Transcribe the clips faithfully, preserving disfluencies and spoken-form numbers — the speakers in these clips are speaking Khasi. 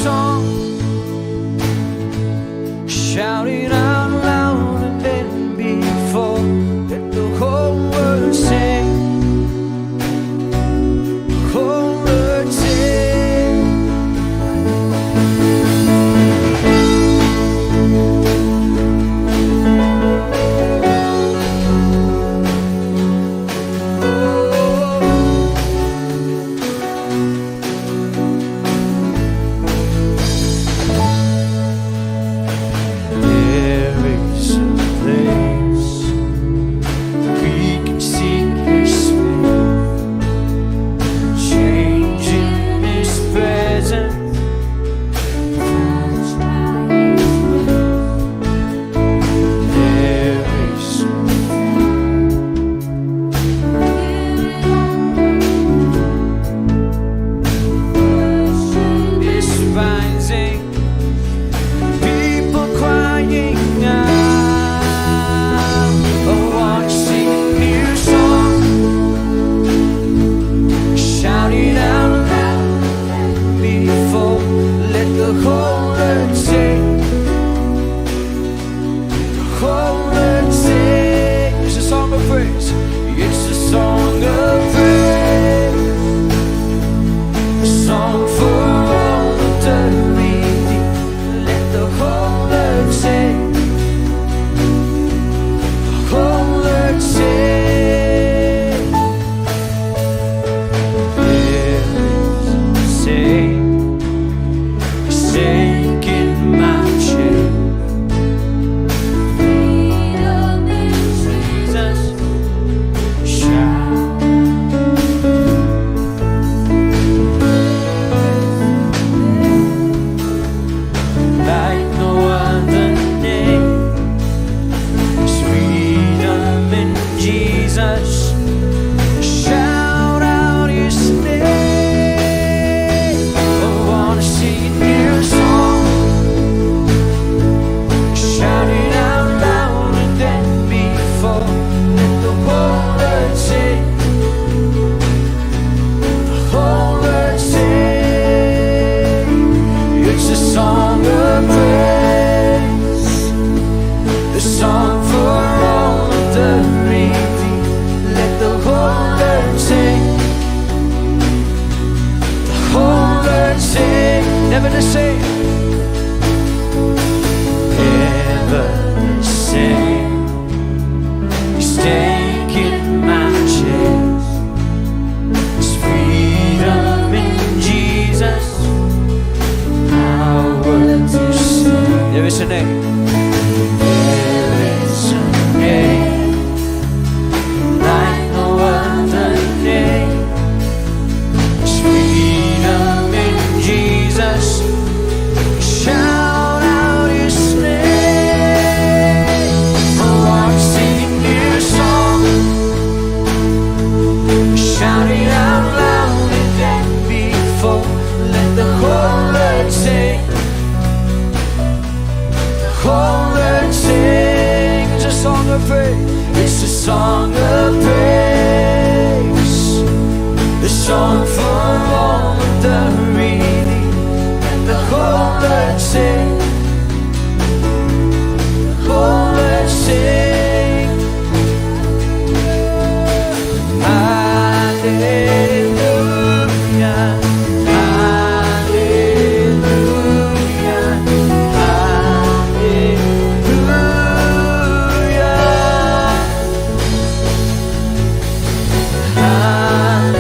song. Shout it out louder than before. Let the whole world sing. Whole world sing. There is a place we can seek His face, change in His presence, touched by His love. There is is rising, people crying out. Oh, I wanna sing a new song. Shout it out loud before. Let the whole earth sing. Whole earth sing. It's a song of praise. It's a song of praise. A song for all eternity. Let the whole earth sing. The whole earth sing. Say, say, in my chair. Freedom in Jesus. Shout. Like no other name. Freedom in Jesus. Shout out His name. I wanna sing a new song. Shout it out louder than before. Let the whole earth sing. The whole earth sing. It's a song of praise. The song for all eternity. Let the whole earth sing. The whole earth sing. Never the same. Never the same. He's taking my chains. There's freedom in Jesus. Power to save. There is a name. There is a name like no other name. There's freedom in Jesus. Shout out His name. Oh, I wanna sing a new song. Shout it out louder than before. Let the whole earth sing. The whole earth sing. It's a song of praise. It's a song of praise. The song for all the reading. Let the whole earth sing. The whole earth sing. Hallelujah, hallelujah, hallelujah, hallelujah.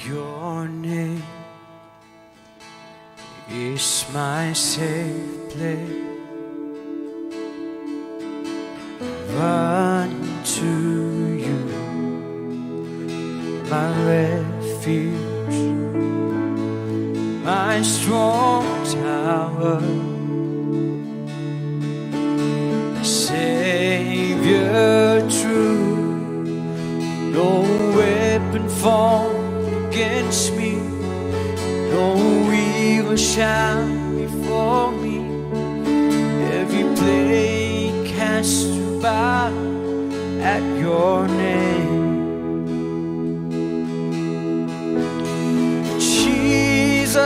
Your name is my safe place. Run to you, my refuge, my strong tower, Savior true. No weapon formed against me, no evil shall befall me. Every plague has to bow at your name. Jesus,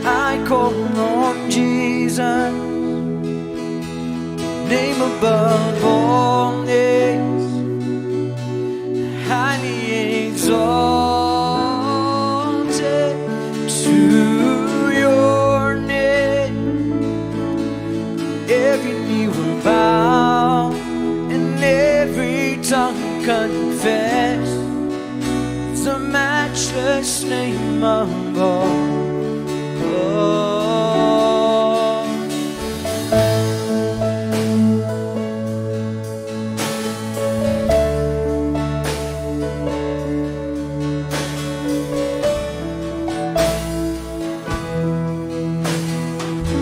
I call on Jesus, name above all names, highly exalted. To your name every knee will bow and every tongue confess the matchless name of God.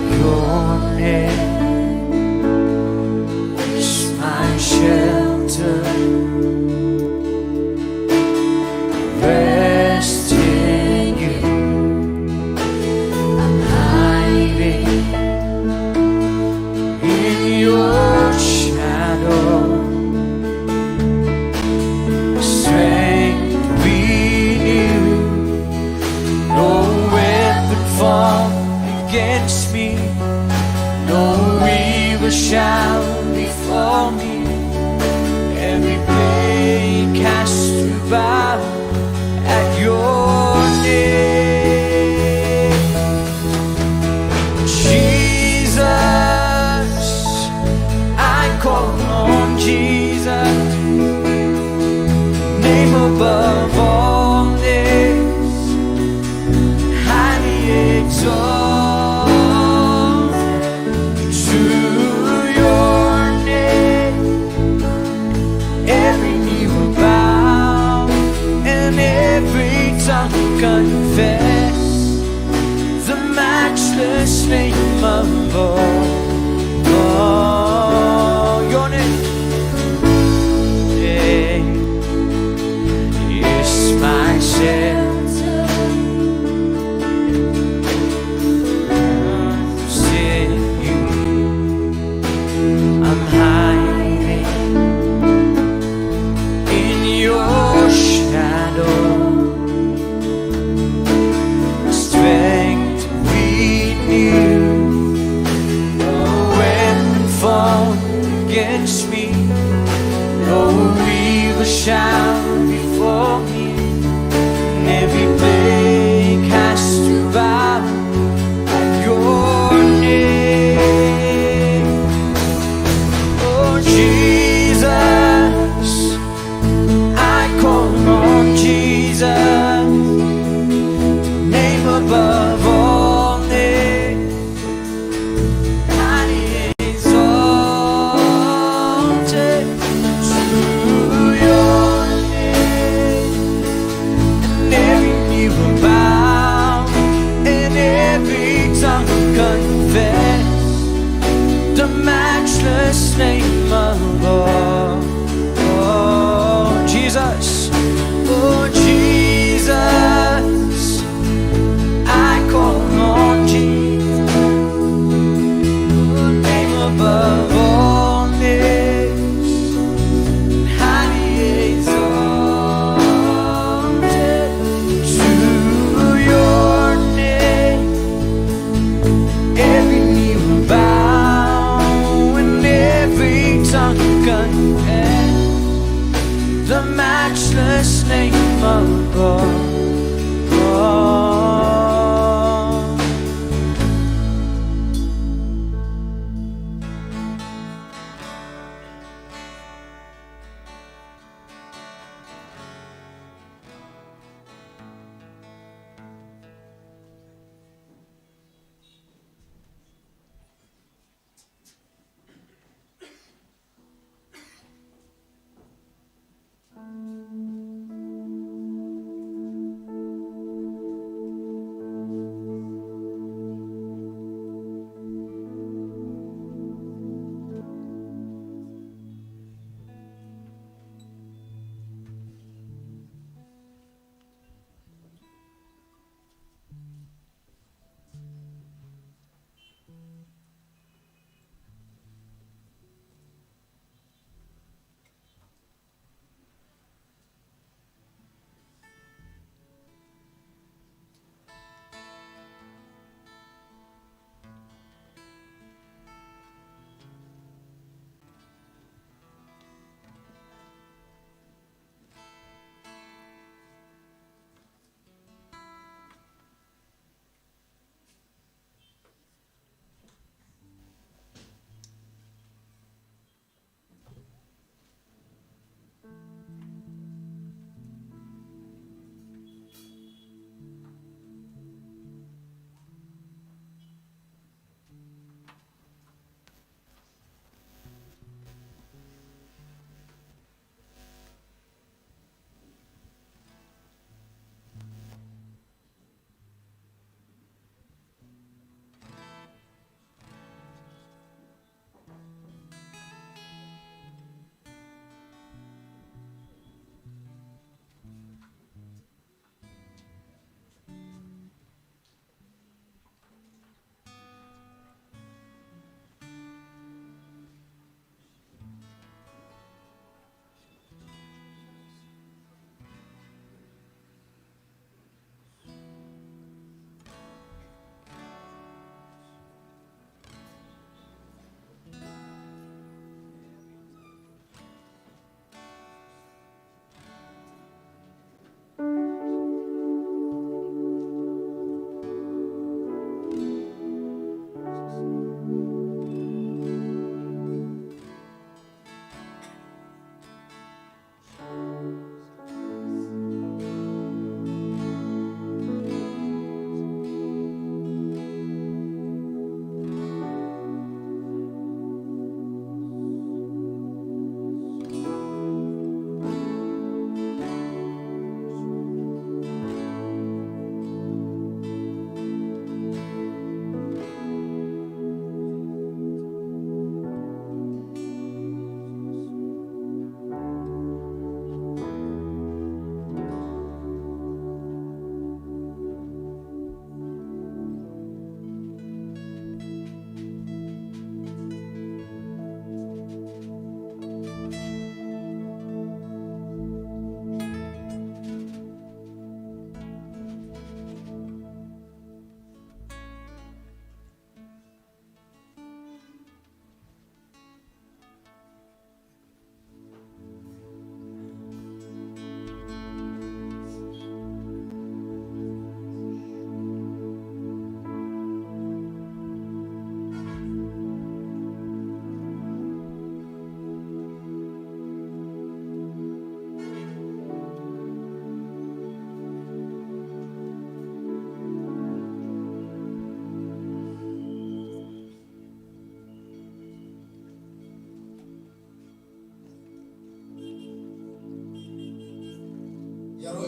Your name is my shelter. Rest in you. I'm hiding in your shadow. Strength renew. No weapon formed against me, no evil shall befall me. Every plague has to bow at your name. Jesus, I call on Jesus, name above all names, highly exalted. To your name every knee will bow and every tongue confess the matchless name of God. Oh, your name, yeah, is my shelter. Sing you, I'm hiding in your shadow. Strength renew. No weapon formed against me, no evil shall befall me. Every plague has to bow at your name. Oh Jesus, I call on Jesus, name above all names, highly exalted. To your name and every knee will bow and every tongue confess the matchless name of God. Oh Jesus, oh Jesus, I call on Jesus, name above all names, highly exalted. To your name every knee will bow and every tongue confess the matchless name of God. Oh.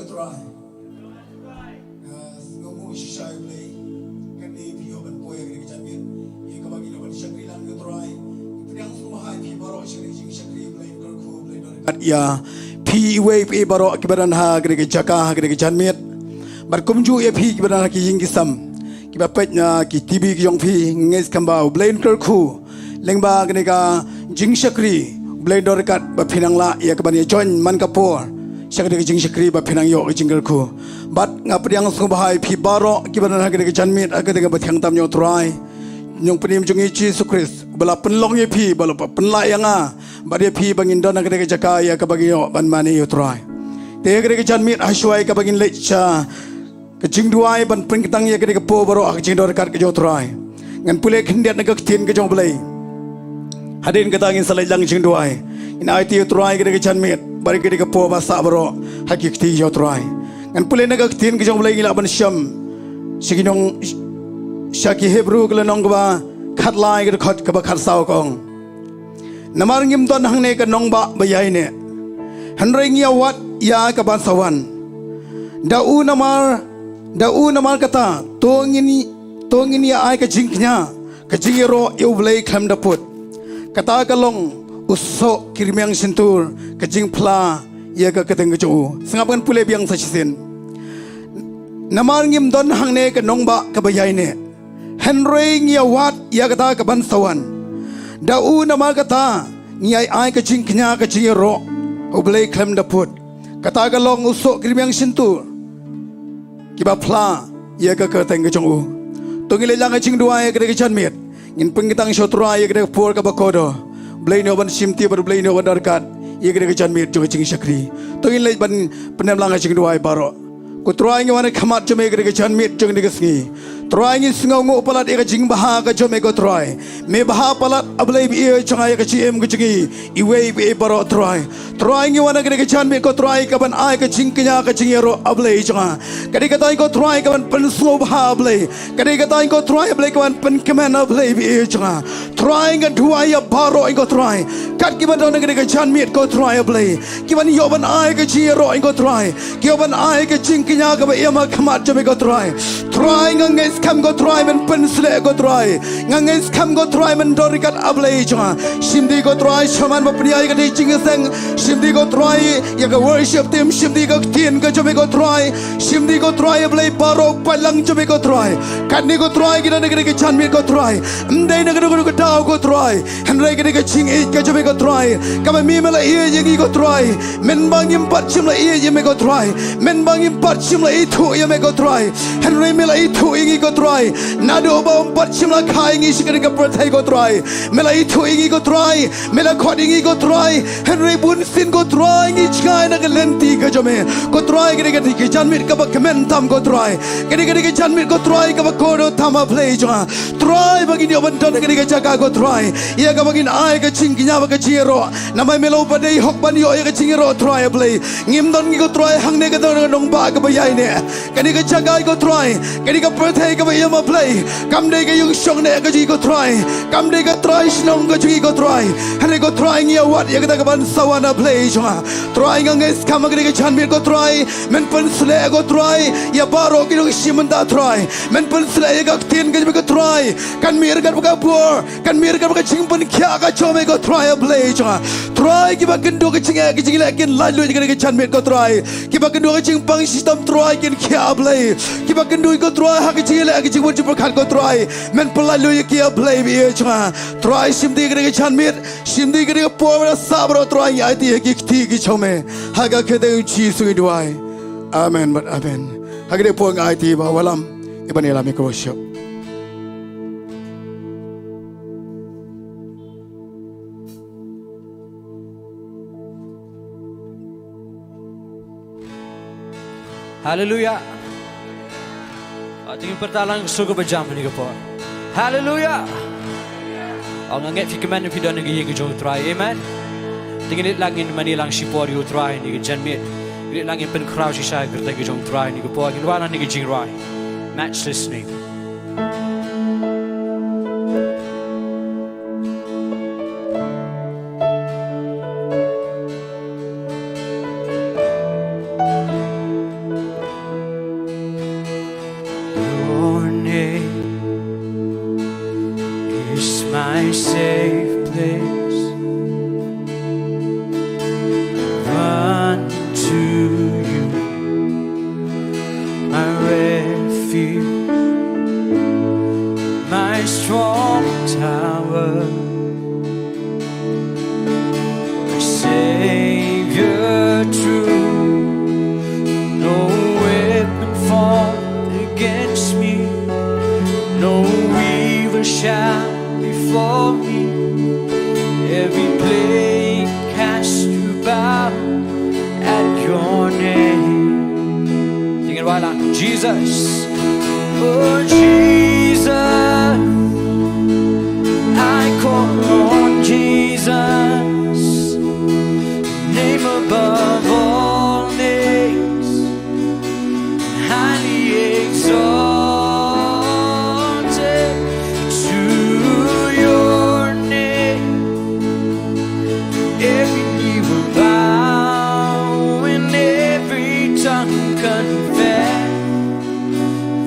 Trai. Nga sngewnguh shisha ïa U Blei. Kane phi ïoh ban poi ha kane ka janmiet ïa kaba ngi ïoh ban shakri lang ïa U Trai. Pdiang sngewbha ïa phi baroh sha kane ka jingshakri, U Blei un kyrkhu, U Blei un don ryngkat ïa phi iwei pa iwei baroh kiba don ha kane ka jaka, ha kane ka janmiet. Bad kumjuh ïa phi kiba don ha ki ïing ki sem, kiba peit na ki T V ki jong phi, nga ngeit skhem ba U Blei un kyrkhu lyngba kane ka jingshakri. U Blei un don ryngkat ba phin nang lah ïa kaban ïa join man ka por sha kane ka jingshakri ba phin nang ïoh ka jingkyrkhu. Bad nga pdiang sngewbha ïa phi baroh kiba don ha kane ka janmiet, ha kane kaba thiang tam jong U Trai, jong U Nongpynim jong ngi Jisu Khrist, uba la pynlong ïa phi, uba la pynlah ïa nga bad ïa phi ba ngin don ha kane ka jaka ïa kaba ngi ïoh ban mane ïa U Trai. Te ha kane ka janmiet, ha shuwa ïa kaba ngin leit sha ka jingduwai ban pynkyntang ïa kane ka por baroh ha ka jingdon ryngkat ka jong U Trai, ngan pule khyndiat na ka ktien ka jong U Blei. Hadien kata ngin sa leit lang jingduwai. Ngin aiti ïa U Trai kane ka janmiet bad kane ka por ba sah baroh ha ki kti jong U Trai. Ngan pule na ka ktien ka jong U Blei, ngi lah ban shem sha ki nong, sha ki Hebru ka lynnong kaba khatlai, ka dkhot kaba khatsaw, ka ong: Namar ngim don hangne ka nongbah ba ïaineh, hynrei ngi ïa wad ïa ka ban sa wan. Da u namar, da u namar kata, to ngin, to ngin ïa ai ka jingkñia, ka jingïaroh ïa U Blei khlem da pud. Kata ka long u soh ki rmiang shyntur, ka jingphla ïa ka kyrteng ka jong u. Sngap, ngan pule biang sa shisien. Namar ngim don hangne ka nongbah kaba ïaineh, hynrei ngi ïa wad ïa kata ka ban sa wan. Da u namar kata, ngi ïa ai ka jingkñia, ka jingïaroh ïa U Blei khlem da pud. Kata ka long u soh ki rmiang shyntur, kiba phla ïa ka kyrteng ka jong u. To ngin leit lang ha jingduwai ïa kane ka janmiet. Ngin pynkyntang sha U Trai ïa kane ka por kaba kordor. U Blei un ïoh ban shimti bad U Blei un ïoh ban don ryngkat ïa kane ka janmiet jong ka jingshakri. To ngin leit ban pyndem lang ha jingduwai baroh. Ko Trai, ngi wan ha khmat jong me ha kane ka janmiet jong kane ka sngi. Trai, ngi sngewnguh palat ïa ka jingbha ka jong me, ko Trai. Me bha palat, A Blei ba ïeit jong nga, ïa ka jingim ka jong ngi iwei pa iwei baroh, Trai. Trai, ngi wan ha kane ka janmiet, ko Trai, kaban ai ka jingkñia, ka jingïaroh, A Blei jong nga. Ka dei katai, ko Trai, kaban pynsngewbha, A Blei. Ka dei katai, ko Trai, A Blei, kaban pynkmen, A Blei ba ïeit jong nga. Trai, nga duwai ïa baroh, ko Trai, kat kiba don ha kane ka janmiet, ko Trai, A Blei, kiban ïoh ban ai ka jingïaroh, ko Trai, ki ïoh ban ai ka jingkñia kaba im ha khmat jong me, ko Trai. Trai, nga ngeit skhem, ko Trai, men pynsleh, ko Trai. Nga ngeit skhem, ko Trai, men don ryngkat, A Blei jong nga. Shim di, ko Trai, shaman ba pynïaid ïa kane ka jingïaseng. Shim di, ko Trai, ïa ka worship team. Shim di ka ktien ka jong me, ko Trai. Shim di, ko Trai, ïa Blei baroh, paidlang jong me, ko Trai. Katne, ko Trai, ki don ha kane ka janmiet, ko Trai, ym dei na kano kano ka daw, ko Trai. Hynrei kane ka jingïeit ka jong me, ko Trai, kaba me, me la ïeit ïa ngi, ko Trai. Mynba ngim pat shym la ïeit ïa me, ko Trai, mynba ngim pat shym la ithuh ïa me, ko Trai, hynrei me la ithuh ïa ngi, ko Trai. Naduh ba ym pat shym la kha ïa ngi sha kane ka pyrthei, ko Trai, me la ithuh ïa ngi, ko Trai. Me la khot ïa ngi, ko Trai. Hynrei bunsien, ko Trai, ngi jngai na ka lynti ka jong me, ko Trai. Kane ka dei ka janmiet kaba kmen tam, ko Trai. Kane ka dei ka janmiet, ko Trai, kaba kordor tam, A Blei jong nga. Trai, ba ngin ïoh ban don ha kane ka jaka, ko Trai, ïa kaba ngin ai ka jingkñia bad ka jingïaroh. Namar me la u ba dei hok ban ïoh ïa ka jingïaroh, Trai, A Blei. Ngim don ngi, ko Trai, hangne ka don ka nongbah kaba ïaineh. Kane ka jaka, ko Trai, kane ka pyrthei kaba im, A Blei, kam dei ka ïingshong neh ka jong ngi, ko Trai. Kam dei ka trai shnong ka jong ngi, ko Trai. Hynrei, ko Trai, ngi ïa wad ïa kata kaban sa wan, A Blei jong nga. Trai, nga ngeit skhem ha kane ka janmiet, ko Trai, men pynsleh, ko Trai, ïa baroh ki nongshim bynta, Trai. Men pynsleh ïa ka ktien ka jong me, ko Trai. Kan mih ryngkat bad ka bor, kan mih ryngkat bad ka jingpynkhiah ka jong me, ko Trai, A Blei jong nga. Trai, kiba kynduh ka jingeh ka jingleh kin laitluid ha kane ka janmiet, ko Trai. Kiba kynduh ka jingpang shitom, Trai, kin khiah, A Blei. Kiba kynduh, ko Trai, ha ka jingleh ka jingmut jingpyrkhat, ko Trai, men pyllait lut ïa ki, A Blei ba ïeit jong nga. Trai, shim di kane ka janmiet, shim di kane ka por ba la sah baroh, Trai, ngi aiti ïa ki kti ki jong me. Ha ka kyrteng u Jisu ngi duwai. Amen bad amen. Ha kane ka por ngi aiti ïa i Bah Wallam, i ban ïalam ïa ka worship. Haleluya. Ah, to ngin pyrta lang shuh kaba jam ha kane ka por. Haleluya. Oh, nga ngeit phi kmen, phi don ha ka ïing ka jong u Trai. Amen. To ngin leit lang ngin mane lang shipor ïa u Trai ha kane ka janmiet. Ngin leit lang ngin pynkhraw shisha ïa ka kyrteng ka jong u Trai ha kane ka por. Ngin wan ha kane ka jingrwai Matchless Name. Jesus. Oh, Jesus, I call on Jesus, name above all names, highly exalted to your name. Every knee will bow and every tongue confess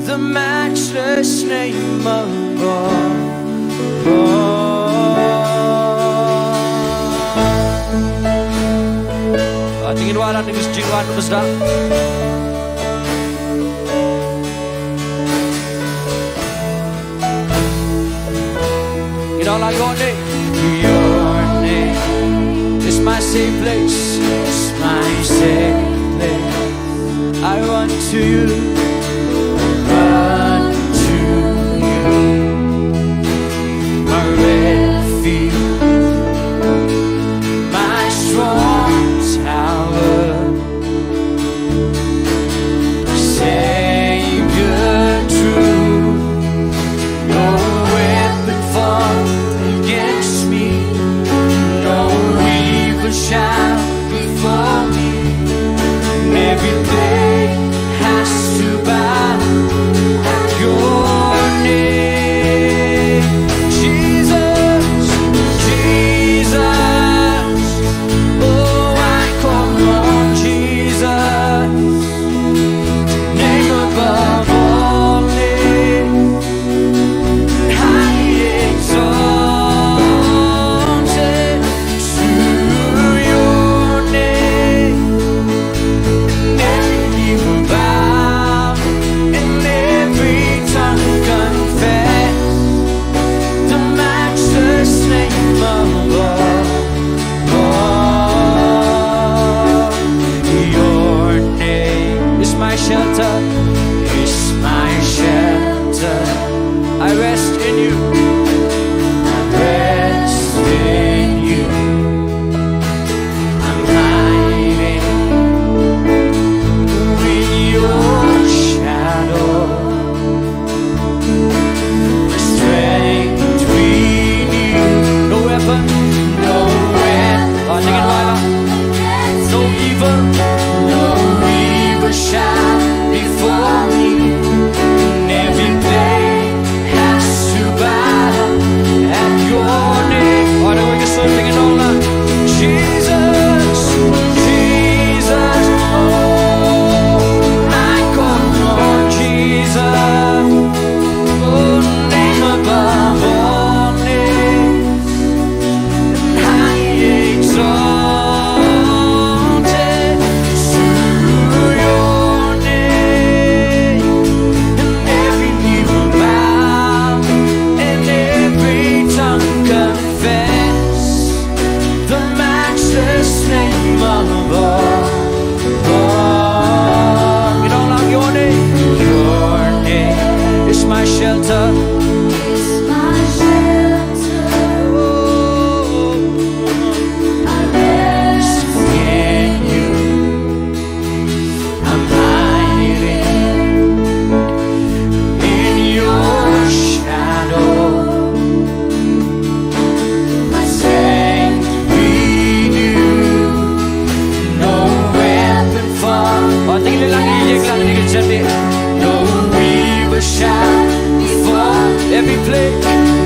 the matchless name of God. Ating inwalan, ating jingwan, basta. You know, like your name. Your name is my safe place. It's my safe place. I run to you. Run to you. My refuge. My strong tower. Savior true, no weapon formed against me, no evil shall befall me. Every plague has to bow at your name. Jesus, Jesus, oh, I call on Jesus. Name above all names, highly exalted to your name. And every knee will bow, and every tongue confess the matchless name of God. Oh, your name is my shelter, is my shelter. I rest in you. I rest in you. I'm hiding in your shadow. Strength we need. No weapon, no weapon. Ah, sing it, Lila. No evil, no evil shall befall me. And every plague has to bow at your name. Why don't we just sing it all out? Jesus, Jesus, oh, I call on Jesus. Oh, name above all names, and highly exalted to your name. And every knee will bow, and every tongue confess the matchless name of our God. You know, like your name. Your name is my shelter. It's my shelter. Oh, I rest in you. I'm hiding in your shadow. My strength renew. No weapon formed. Oh, tingin lang, tingin lang, tingin lang. No evil shall befall. Every plague,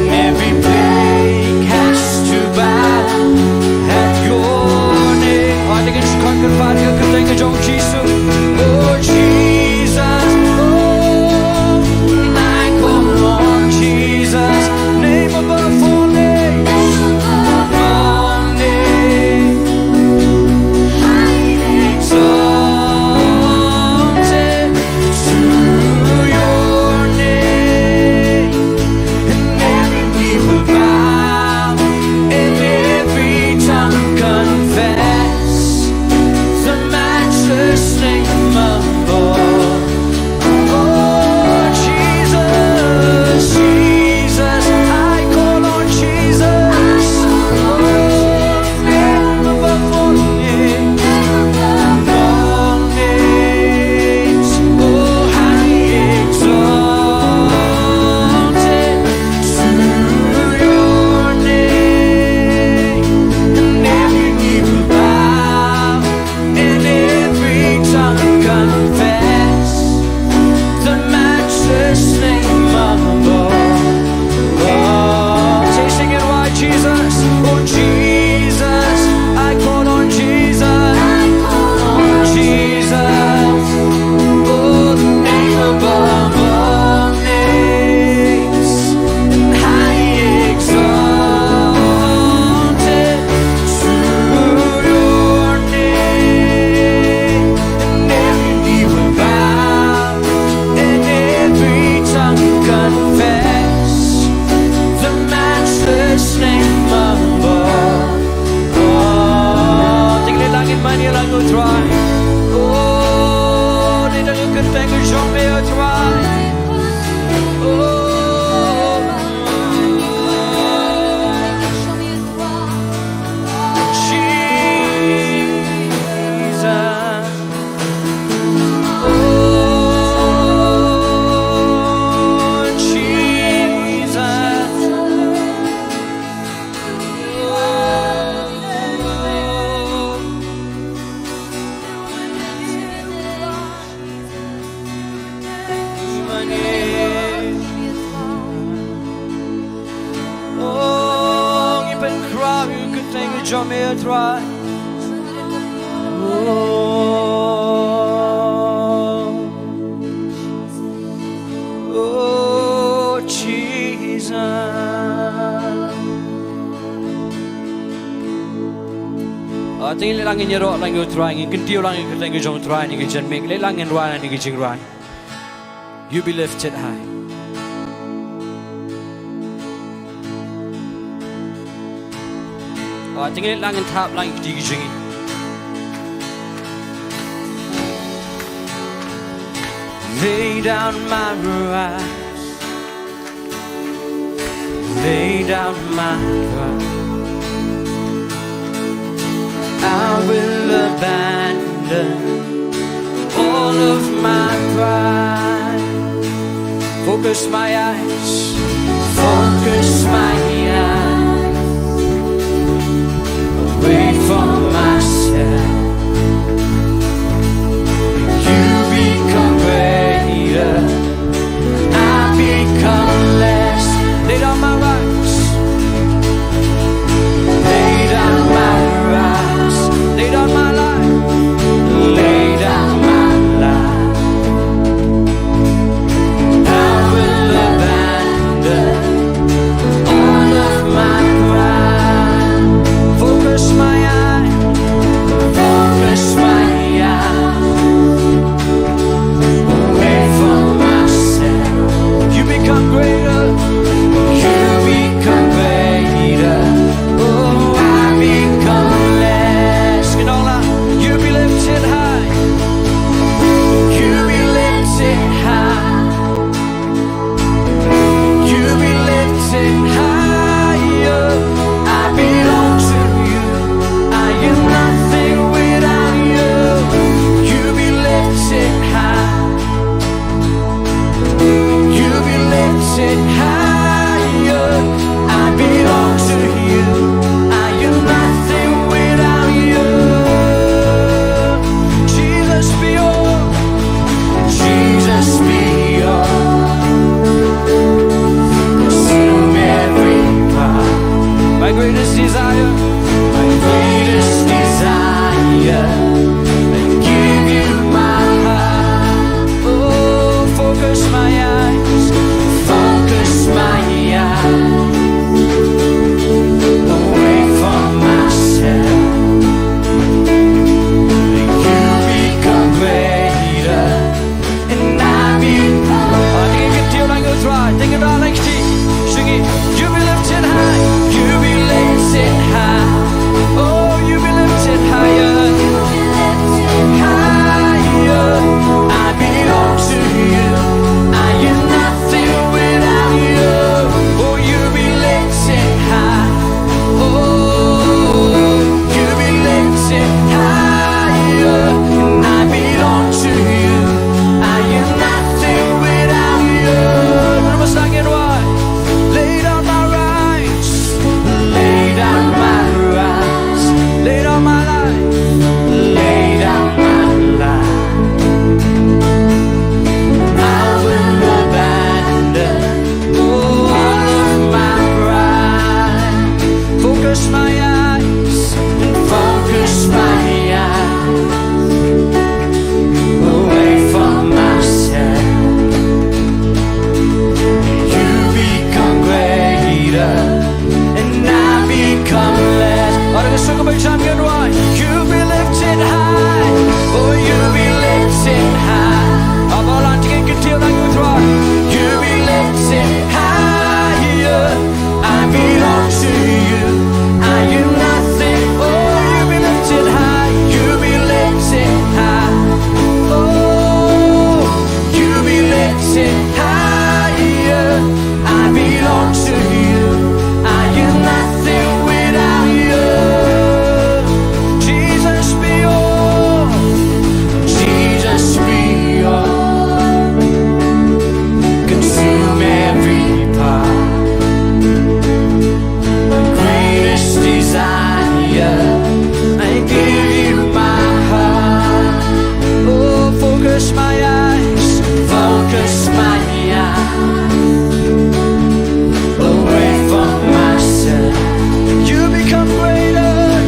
every plague has to bow at your name. Oh, tingin lang, tingin lang, tingin lang. Oh, Jesus, oh, I call on Jesus, name above all names, above all names, highly exalted to Jong me, Trai. Oh, oh, Jesus. Ah, te ngin leit lang ngin ïaroh lang ïa u Trai, ngin kyntiew lang ïa ka kyrteng ka jong u Trai, ïa ka jingmih, leit lang ngin rwai ïa ka jingrwai. You be lifted high. Ah, te ngin leit lang ngin thap lang ïa ka kti ka jong ngi. Lay down my rights, lay down my pride. I will abandon all of my pride. Focus my eyes, focus my eyes away from myself. You become greater, I become less. Lay down my rights, lay down my rights, lay down my life, lay down my life. I will abandon all of my pride. Focus my eyes, focus my eyes away from myself. You become greater, you become greater. Oh, I become less. Ngin ong lang, you be lifted high. You be lifted high. You be lifted higher. I belong to you. I am nothing without you. You be lifted high. You be lifted higher. I belong to you. I am nothing without you. Jesus be all. Jesus be all. Consume every part. My greatest desire, my greatest desire, I give you my heart. Oh, focus my eyes, focus my eyes away from myself. You become greater, and I be. Oh, te ngin kyntiew lang ïa u Trai, te ngin rah lang kti. Shu ngi, you be lifted high, you be lifted high. Oh, you be lifted higher, higher. I belong to you. I am nothing without you. Oh, you be lifted high. Oh, you be lifted higher. And I belong to you. I am nothing without you. Lay down my rights, lay down my rights, lay down my life, lay down my life. I will abandon all of my pride. Focus my eyes and focus my eyes away from myself. You become greater and I become less. Ora ka suk ka bai jam ka duai. You be lifted high. Oh, you be lifted high. Aba lan te ngin kyntiew lang ïa u Trai. You be lifted higher. I belong to you. I am nothing. Oh, you be lifted high. You be lifted high. Oh, you be lifted higher. I belong to you. I am nothing without you. Jesus be all. Jesus be all. Consume every part. My greatest desire, I give you my heart. Oh, focus my eyes, focus my eyes away from myself. You become greater.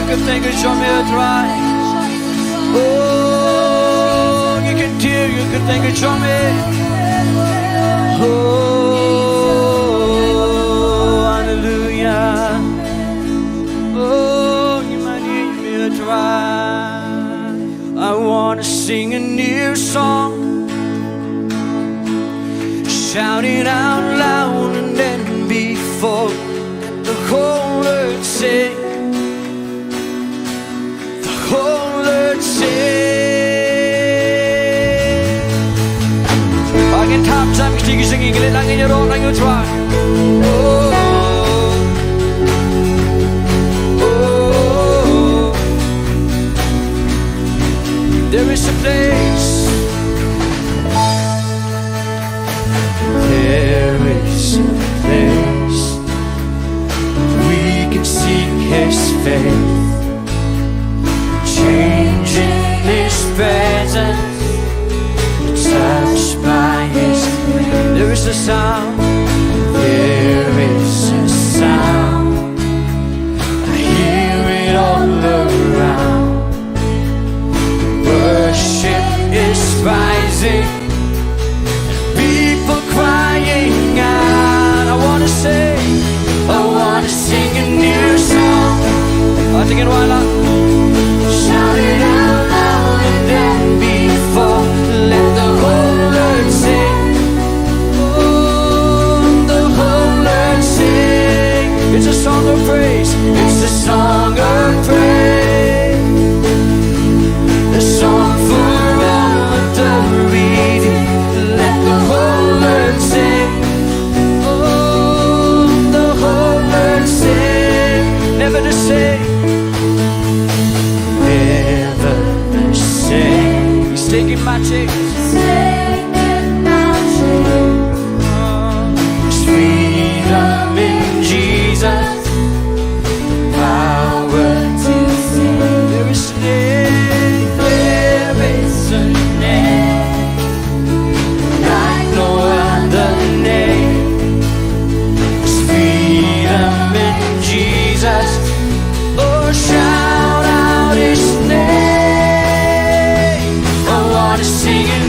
Kyrteng ka jong me, Trai. Oh, ngi kyntiew ïa ka kyrteng ka jong me. Oh, hallelujah. Oh, ngi mane ïa me, Trai. I wanna sing a new song. Shout it out loud and then before the whole earth sing. The whole earth sing. Ba ngin thap jam kti ki jingim, ngi leh lang, ngin ïaroh lang ïa u Trai. Oh, oh, oh, oh. There is a place. There is a place we can seek His face. Change in His presence, touched by His grace. There is a sound. There is a sound. I hear it all around. Worship is rising. People crying out. I wanna say, I wanna sing a new song. Ating in wala. Shout it out loud and then before. Let the whole earth sing. Oh, the whole earth sing. It's a song of praise. It's a song of praise. A song for all the reading. Let the whole earth sing. Oh, the whole earth sing. Never the same. Never the same. He's taking my chains. Taking my chains. There's freedom in Jesus. Power to sing. There is a name. There is a name like no other name. There's freedom in Jesus. Oh, shout out His name. I wanna sing a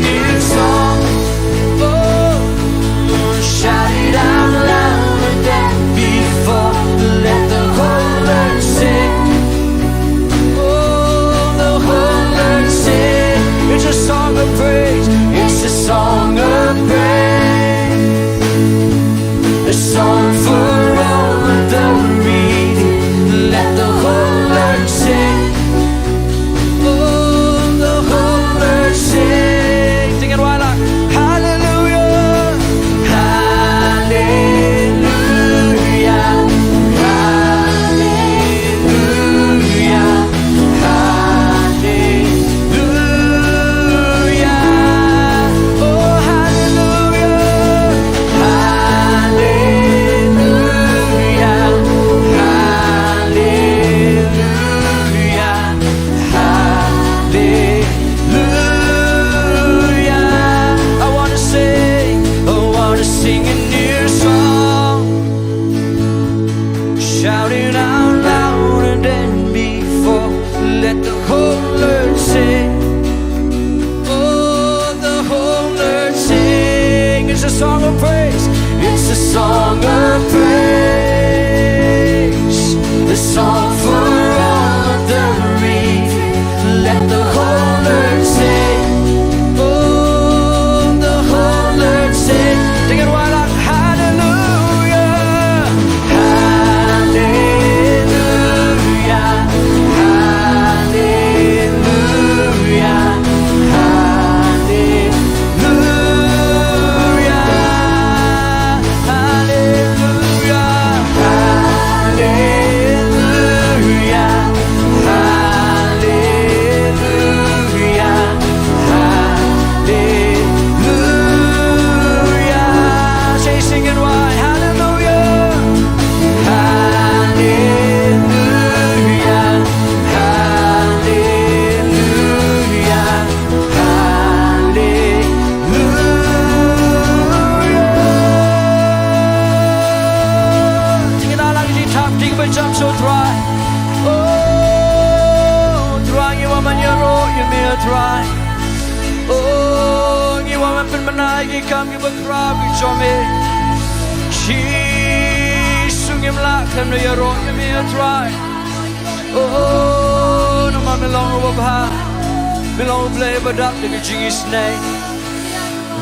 Na ki kam kiba khraw ki jong me. Jisu, ngim lah khlem da ïaroh ïa me, A Trai. Oh, namar me long uba bha. Me long U Blei uba dap da ka jingisynei.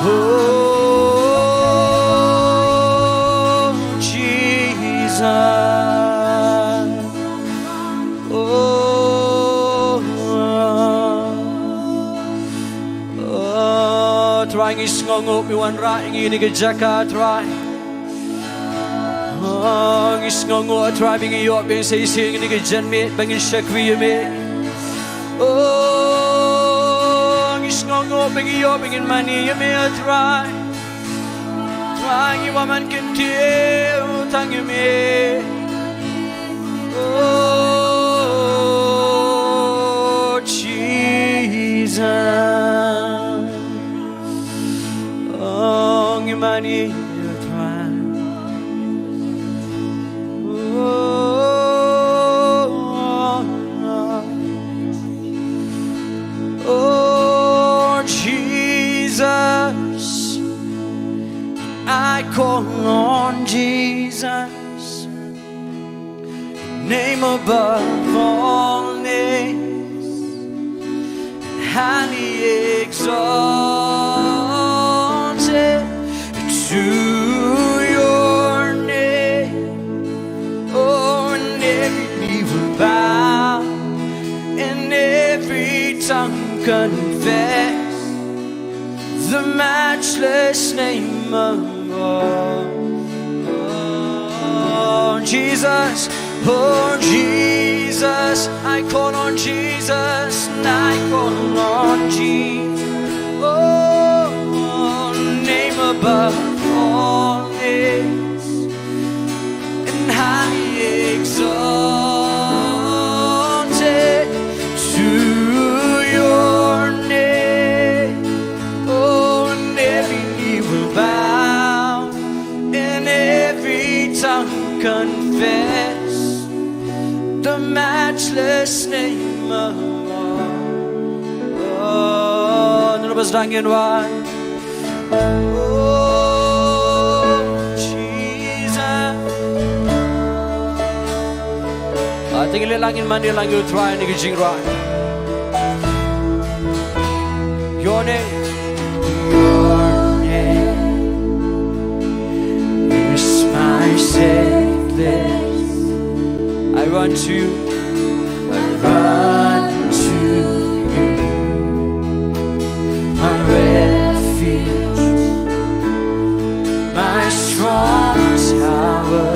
Oh, Jesus. Oh, oh, Trai, ngi sngewnguh ba me wanrah ïa ngi ha kane ka jaka, Trai. Oh, ngi sngewnguh, Trai, ba ngi ïoh ban sa shisien ha kane ka janmiet, ba ngin shakri ïa me. Oh, ngi sngewnguh ba ngi ïoh ban ngin mane ïa me, Trai. Trai, ngi wan ban kyntiew tang ïa me. Oh, Jesus. Oh, ngi mane ïa me, Trai. Oh, oh, Jesus, I call on Jesus, name above all names, highly exalted to your name. Oh, and every knee will bow, and every tongue confess the matchless name of God. Oh, Jesus, oh, Jesus, I call on Jesus, and I call on Jesus. Oh, name above all names, and highly exalted to your name. Oh, and every knee will bow, and every tongue confess the matchless name of God. Oh, none of us down in one. Oh, Jesus. Ah, te ngin leh lang, ngin mane lang ïa U Trai ha kane ka jingrwai. Your name. Your name is my safe place. I run to you. I run to you. My refuge, my strong tower,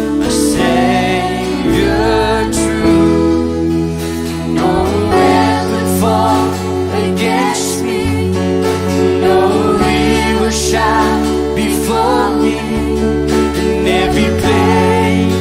my Savior true. No weapon formed against me, no evil shall befall me. In every place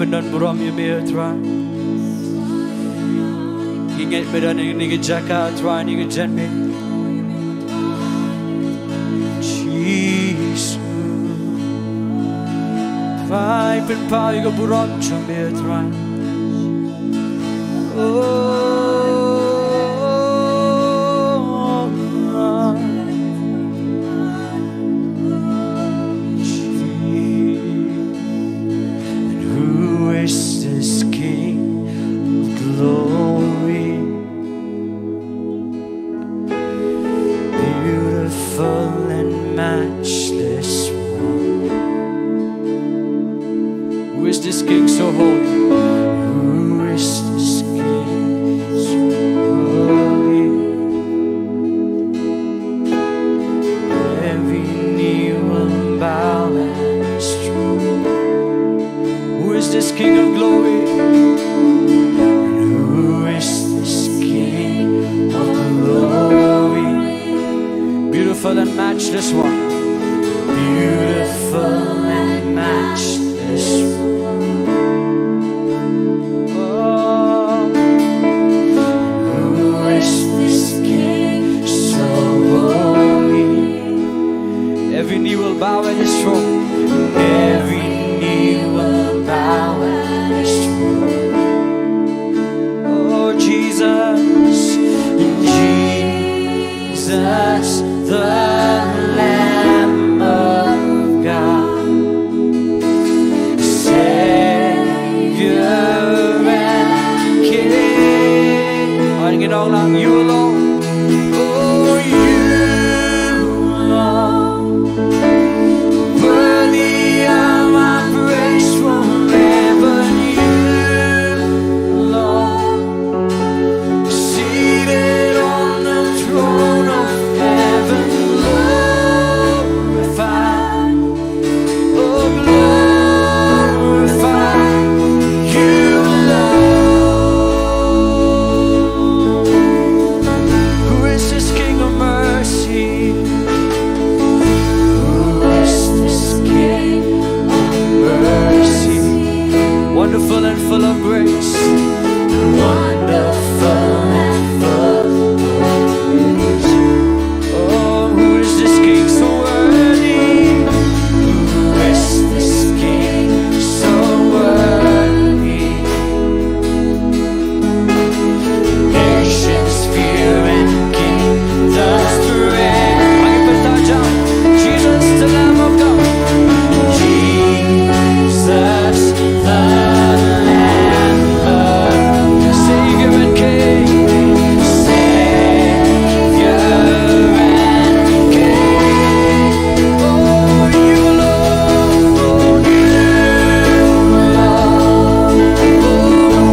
Ngi don burom ïa me, Trai. Ngi ngeit me don ha kane ka jaka, Trai, ha kane ka janmiet. Jisu. Trai, pynpaw ïa ka burom jong me, Trai. Oh, and who is this King of glory? Beautiful and matchless one. Who is this King so holy? Who is this King so holy? Every knee will bow at his throne. Who is this King of glory? And who is this King of glory? Beautiful and matchless one. Beautiful and matchless one. Oh, who is this King so holy? Every knee will bow at his throne. Every knee will bow at his throne. Oh, Jesus, Jesus, the Lamb of God, Savior and King. Ngi ong lang, you alone. Oh, you alone. Worthy of our praise forever, you alone. Seated on the throne of heaven, glorified. Oh, glorify you alone. Who is this King of mercy? Who is this King of mercy? Wonderful and full of grace. Wonderful and full of grace. Oh, who is this King so worthy? Who is this King so worthy? Nations fear and kingdoms tremble. Jesus, the Lamb of God. Jesus, the Lamb of God. Savior and King. Savior and King. Oh, you alone, you alone,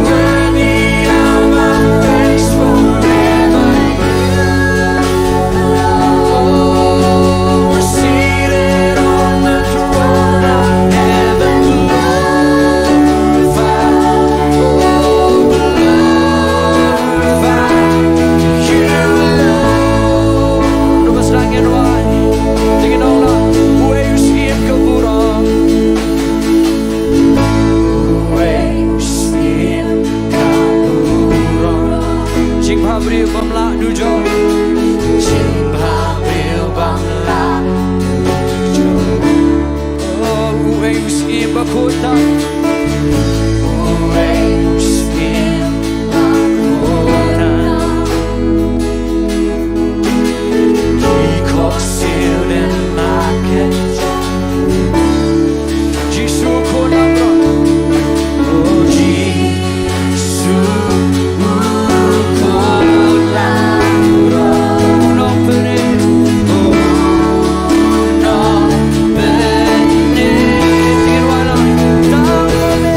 worthy of our praise forever. Oh, seated on the throne of heaven, glorified. Oh, glorified. You alone. Ngi sdang ïa u ai. Te ngi ong lang, uei u shim ka burom. Uei u shim ka burom. Jingbhabriew bym lah dujok. Jingbhabriew bym lah dujok. Oh, uei u shim bakhuid tam. Uei u shim bakhuid tam. Ki khok siew dei ma ka jong. Jisu u khun lamro. Oh, Jisu u khun lamro. U nongpynim. U nongpynim. Ïa u ai lang. Tang ïa me.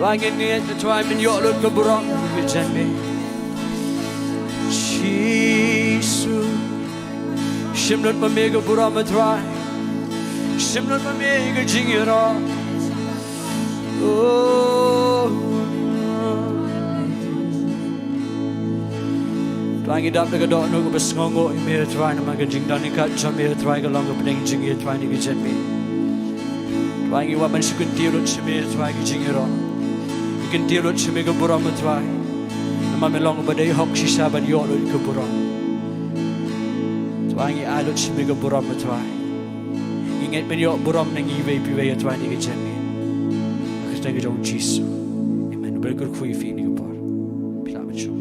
Trai ngin ngeit, Trai, men ïoh lut ka burom ka jingmane. Jisu. Shim lut ma me ka burom, Trai. Shim lut ma me ka jingïaroh. Oh. Trai ngi dap da ka dohnud kaba sngewnguh ïa me, Trai, namar ka jingdon ïa ka jong me, Trai, ka long ka pdeng jong ngi, Trai, na ka jingmane. Trai ngi wan ban shu kyntiew lut sha me, Trai, ka jingïaroh. Ngi kyntiew lut sha me ka burom, Trai. Namar me long ba dei hok shisha ban ïoh lut ka burom. Trai ngi ai lut sha me ka burom, Trai. Ngi ngeit men ïoh burom na ngi iwei pa iwei, Trai, na ka jingmane. Ha ka kyrteng ka jong u Jisu. Amen. Bad kyrkhu ïa phi na ka por. Phi lah ban shong.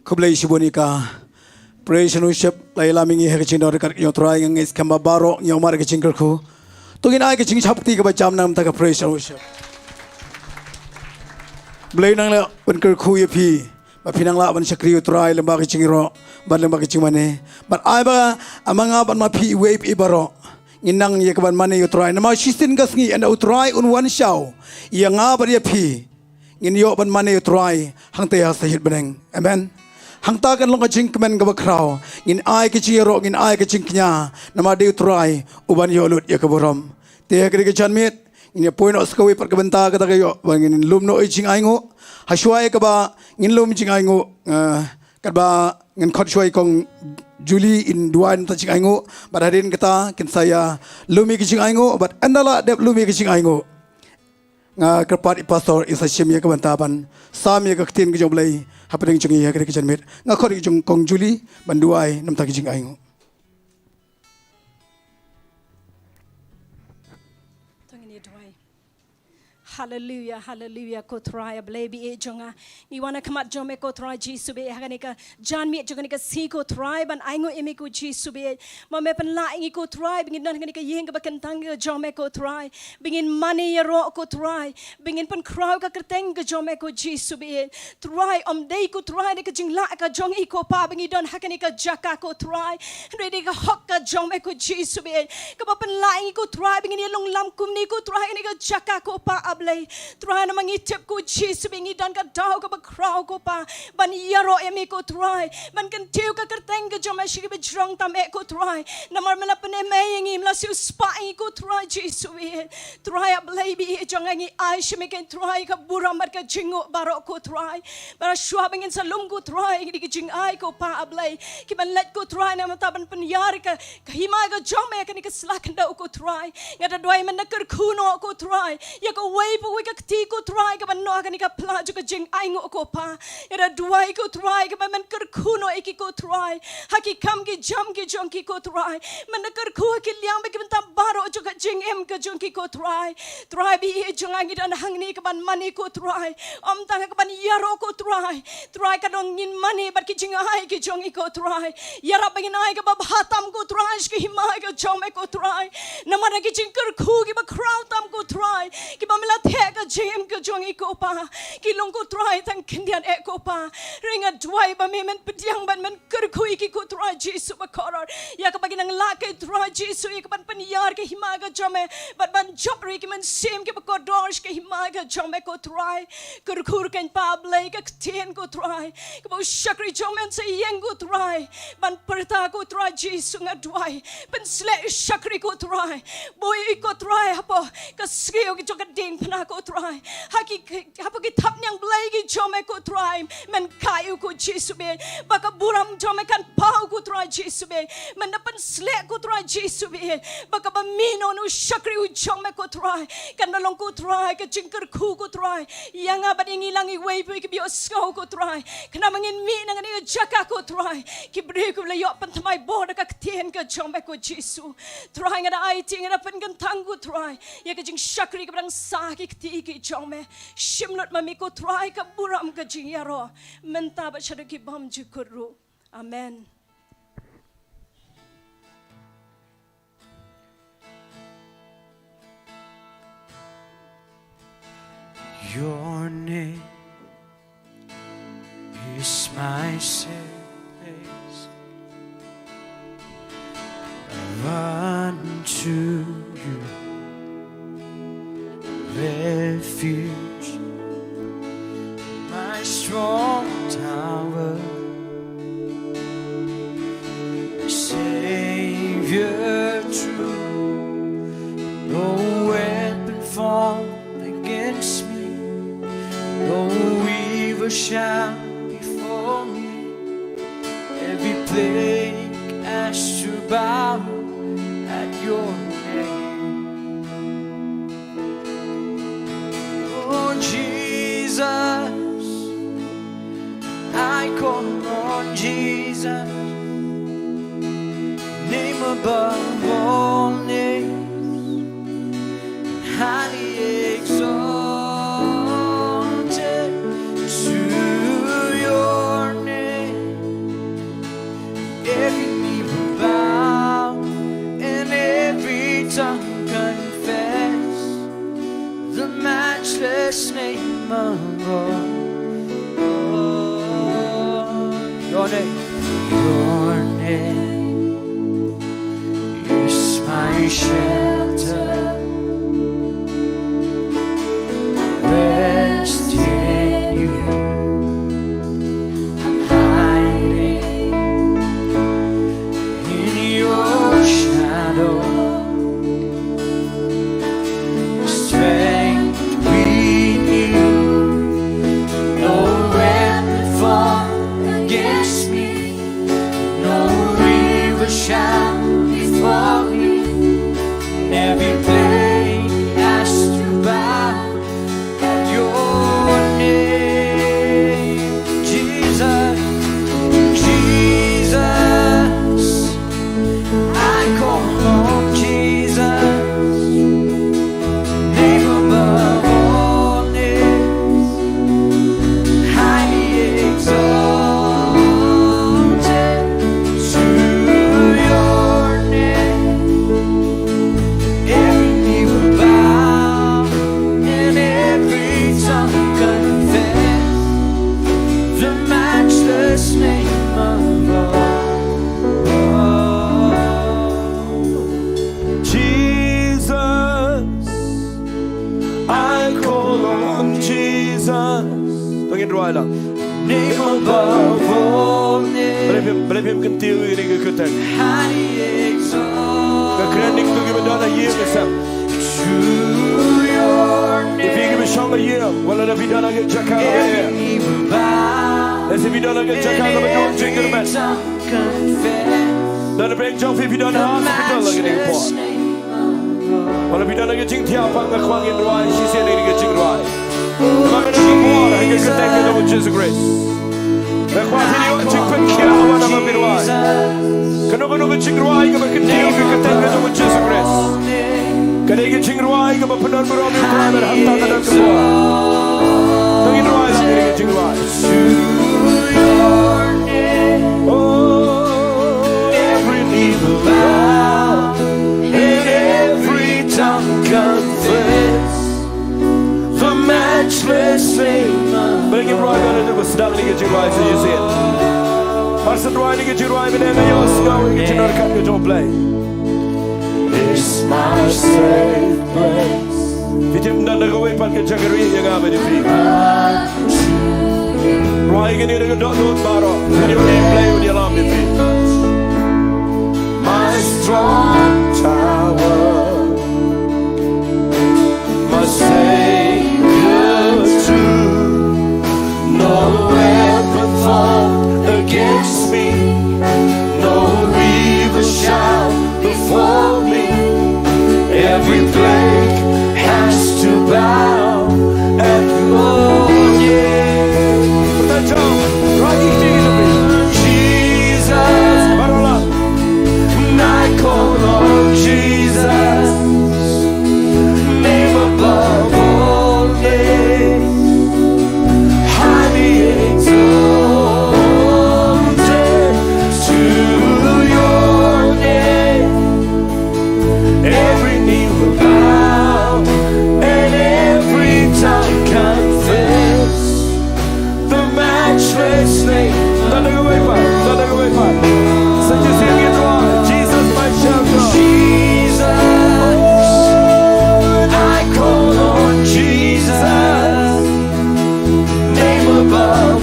Khublei shibun ïa ka praise and worship la ïalam ïa ngi ha ka jingdon ryngkat ka jong u Trai. Nga ngeit skhem ba baroh ngi ong mar ka jingkyrkhu. To ngin ai ka jingshah kti kaba jam na ka bynta ka praise and worship. Blei nang lah ban kyrkhu ïa phi ba phin nang lah ban shakri ïa u Trai lyngba ka jingïaroh bad lyngba ka jingmane. Bad ai ba ma nga bad ma phi iwei pa iwei baroh ngin nang ïa ka ban mane ïa u Trai. Namar shisien ka sngi ynda u Trai un wan shaw ïa nga bad ïa phi, ngin ïoh ban mane ïa u Trai hangta ha sahit bneng. Amen. Hangta kan long ka jingkmen kaba khraw. Ngin ai ka jingïaroh, ngin ai ka jingkñia, namar dei u Trai uban ïoh lut ïa ka burom. Te ha kane ka janmiet ngin ïa poi noh sa kawei pat ka bynta kata ka ïoh ba ngin lum noh ïa ka jingainguh. Hashwa ïa kaba ngin lum jingainguh, eh, katba ngin khot shuwa ïa kong Julie in duwai na ka bynta jingainguh. Bad hadien kata kin sa ïa lum ïa ka jingainguh, bad ynda la dep lum ïa ka jingainguh, nga kyrpad ïa i pastor in sa shim ïa ka bynta ban sam ïa ka ktien ka jong u Blei hapdeng jong ngi ha kane ka janmiet. Nga khot ïa ka jong kong Julie ban duwai na ka bynta ka jingainguh. To ngin ïa duwai. Haleluya, haleluya, ko Trai, a Blei ba ïeit jong nga. Ngi wan ha khmat jong me, ko Trai Jisu ba ïeit, ha kane ka janmiet jong kane ka sngi, ko Trai, ban ainguh ïa me, ko Jisu ba ïeit. Ma me pynlah ïa ngi, ko Trai, ba ngin don ha kane ka ïing kaba kyntang ka jong me, ko Trai. Ba ngin mane ïaroh, ko Trai. Ba ngin pynkhraw ka kyrteng ka jong me, ko Jisu ba ïeit. Trai, ym dei, ko Trai, da ka jinglah ka jong ngi, ko Pa, ba ngi don ha kane ka jaka, ko Trai. Hynrei dei ka hok ka jong me, ko Jisu ba ïeit, kaba pynlah ïa ngi, ko Trai, ba ngin ïalong lam kumne, ko Trai, ha kane ka jaka, ko Pa, a Blei. Trai, namar ngi tip, ko Jisu ba ïeit, ngi don ka daw kaba khraw, ko Pa, ban ïaroh ïa me, ko Trai, ban kyntiew ka kyrteng ka jong me sha kiba jrong tam eh, ko Trai. Namar me la pynmih ïa ngi, me la siewspah ïa ngi, ko Trai Jisu ba ïeit. Trai, a Blei ba ïeit jong nga, ngi ai sha me, ko Trai, ka burom bad ka jingnguh baroh, ko Trai. Bad shuwa ba ngin sa lum, ko Trai, ïa kine ki jingai, ko Pa, a Blei, kiban leit, ko Trai, na ka bynta ban pynïar ka, ka hima ka jong me ha kane ka sla khyndew, ko Trai. Nga da duwai men da kyrkhu noh, ko Trai, ïa kawei pa kawei ka kti, ko Trai, kaban noh ha kane ka pla jong ka jingainguh, ko Pa. Nga da duwai, ko Trai, kaba men kyrkhu noh ïa ki, ko Trai, ha ki kam ki jam ki jong ki, ko Trai. Men da kyrkhu ha ki liang bad ki bynta baroh jong ka jingim ka jong ki, ko Trai. Trai ba ïeit jong nga, ngi don hangne kaban mane, ko Trai. Ym tang kaban ïaroh, ko Trai. Trai, ka dei ngin mane bad ki jingai ki jong ngi, ko Trai. Ïarap ba ngin ai kaba bha tam, ko Trai, sha ka hima ka jong me, ko Trai. Namar na ki jingkyrkhu kiba khraw tam, ko Trai, kiba me la theh ha ka jingim ka jong ngi, ko Pa, ki long, ko Trai, tang khyndiat eh, ko Pa. Hynrei nga duwai ba me men pdiang bad men kyrkhu ïa ki, ko Trai Jisu bakordor, ïa kaba kin nang lah, ko Trai Jisu, ïa kaban pynïar ka hima ka jong me bad ban jop ruh ïa ki mynsiem kiba kordor sha ka hima ka jong me, ko Trai. Kyrkhu ruh, ko Pa, a Blei, ka ktien, ko Trai, kaba u shakri jong me un sa ïeng, ko Trai, ban pyrta, ko Trai Jisu. Nga duwai, pynshlei u shakri, ko Trai. Buh ïa u, ko Trai, hapoh ka sniew ka jong ka diengphna, ko Trai, ha ki, hapoh ki thapniang blei ki jong me, ko Trai, men kai ïa u, ko Jisu ba ïeit, ba ka burom jong me kan paw, ko Trai Jisu ba ïeit. Men da pynshlei, ko Trai Jisu ba ïeit, ba kaba mih na u shakri u jong me, ko Trai, kan da long, ko Trai, ka jingkyrkhu, ko Trai, ïa nga bad ïa ngi lang iwei pa iwei kiba ïohsngew, ko Trai, khnang ba ngin mih na kane ka jaka, ko Trai, ki briew kiba la ïoh pynthymmai bor da ka ktien ka jong me, ko Jisu. Trai, nga da aiti, nga da pynkyntang, ko Trai, ïa ka jingshakri kaba dang sah ha ki kti ki jong me. Shim lut ma me, ko Trai, ka burom, ka jingïaroh, mynta bad shaduh ki bymjukut ruh. Amen. Your name is my safe place. strong tower, Savior true. No weapon formed against me, no evil shall befall me. Every plague has to bow at your name. Oh Jesus, I call on Jesus, name above all names, highly exalted to your name. Every knee will bow and every tongue confess the matchless name of God. Your name, your name is my shelter. Rest in you. I'm hiding in your shadow. Strength we need. No weapon formed against me, no evil shall befall me. Every plague has to bow at your name, Jesus, Jesus. I call on Jesus, name above all names, highly exalted to your name. Every knee will bow and every tongue confess the matchless name of God. Jesus, I call on Jesus. To ngin rwai lang. Name above all names. Balei phim, balei phim kyntiew ïa kane ka kyrteng? Highly exalted. Nga kren ïa kito kiba don ha ïing ha sem. To your name. Ïa phi kiba shong ha ïing, wat la phi don ha ka jaka kaba eh. Every knee will bow. Lehse phi don ha ka jaka kaba duk jingkyrmen. And every tongue confess. Don ha pdeng jong phi, phi don ha hospital ha kane ka por. Wat la phi don ha ka jingthiah pang, nga kwah ngin rwai shisien ïa kane ka jingrwai. Namar kane ka por ha ka kyrteng ka jong u Jisu Khrist. Nga kwah phin ïoh jingpynkhiah ha kaba phi rwai. Kano kano ka jingrwai kaba kyntiew ïa ka kyrteng ka jong u Jisu Khrist, ka dei ka jingrwai kaba pyndonkam ïa u Trai ba ha kata ka por. To ngin rwai lang ïa kane ka jingrwai. To your name. Oh, every knee will bow and every tongue confess the matchless name of. Balei ngim rwai ïa kane ka sdang ïa ka jingrwai shisien? Mar shu rwai ïa ka jingrwai mynne, nga ïohsngew ïa ka jingdonkam ka jong U Blei. Is my safe place. Phi tip, ym don kawei pat ka jaka rieh ïa nga bad ïa phi. Rwai ïa kane da ka dohnud baroh. Phin ïohi U Blei un ïalam ïa phi. My strong tower, my Savior true. No weapon formed against me, no evil shall befall me. Every plague has to bow at your name. Put that down. Right, Jesus. Jesus. Baroh lang. And I call on Jesus, name above all names, highly exalted to your name. Every knee will bow and every tongue confess the matchless name. Ym don kawei pat, ym don kawei pat. Sa shisien ngin rwai. Jesus, my shelter. Jesus, I call on Jesus. Name above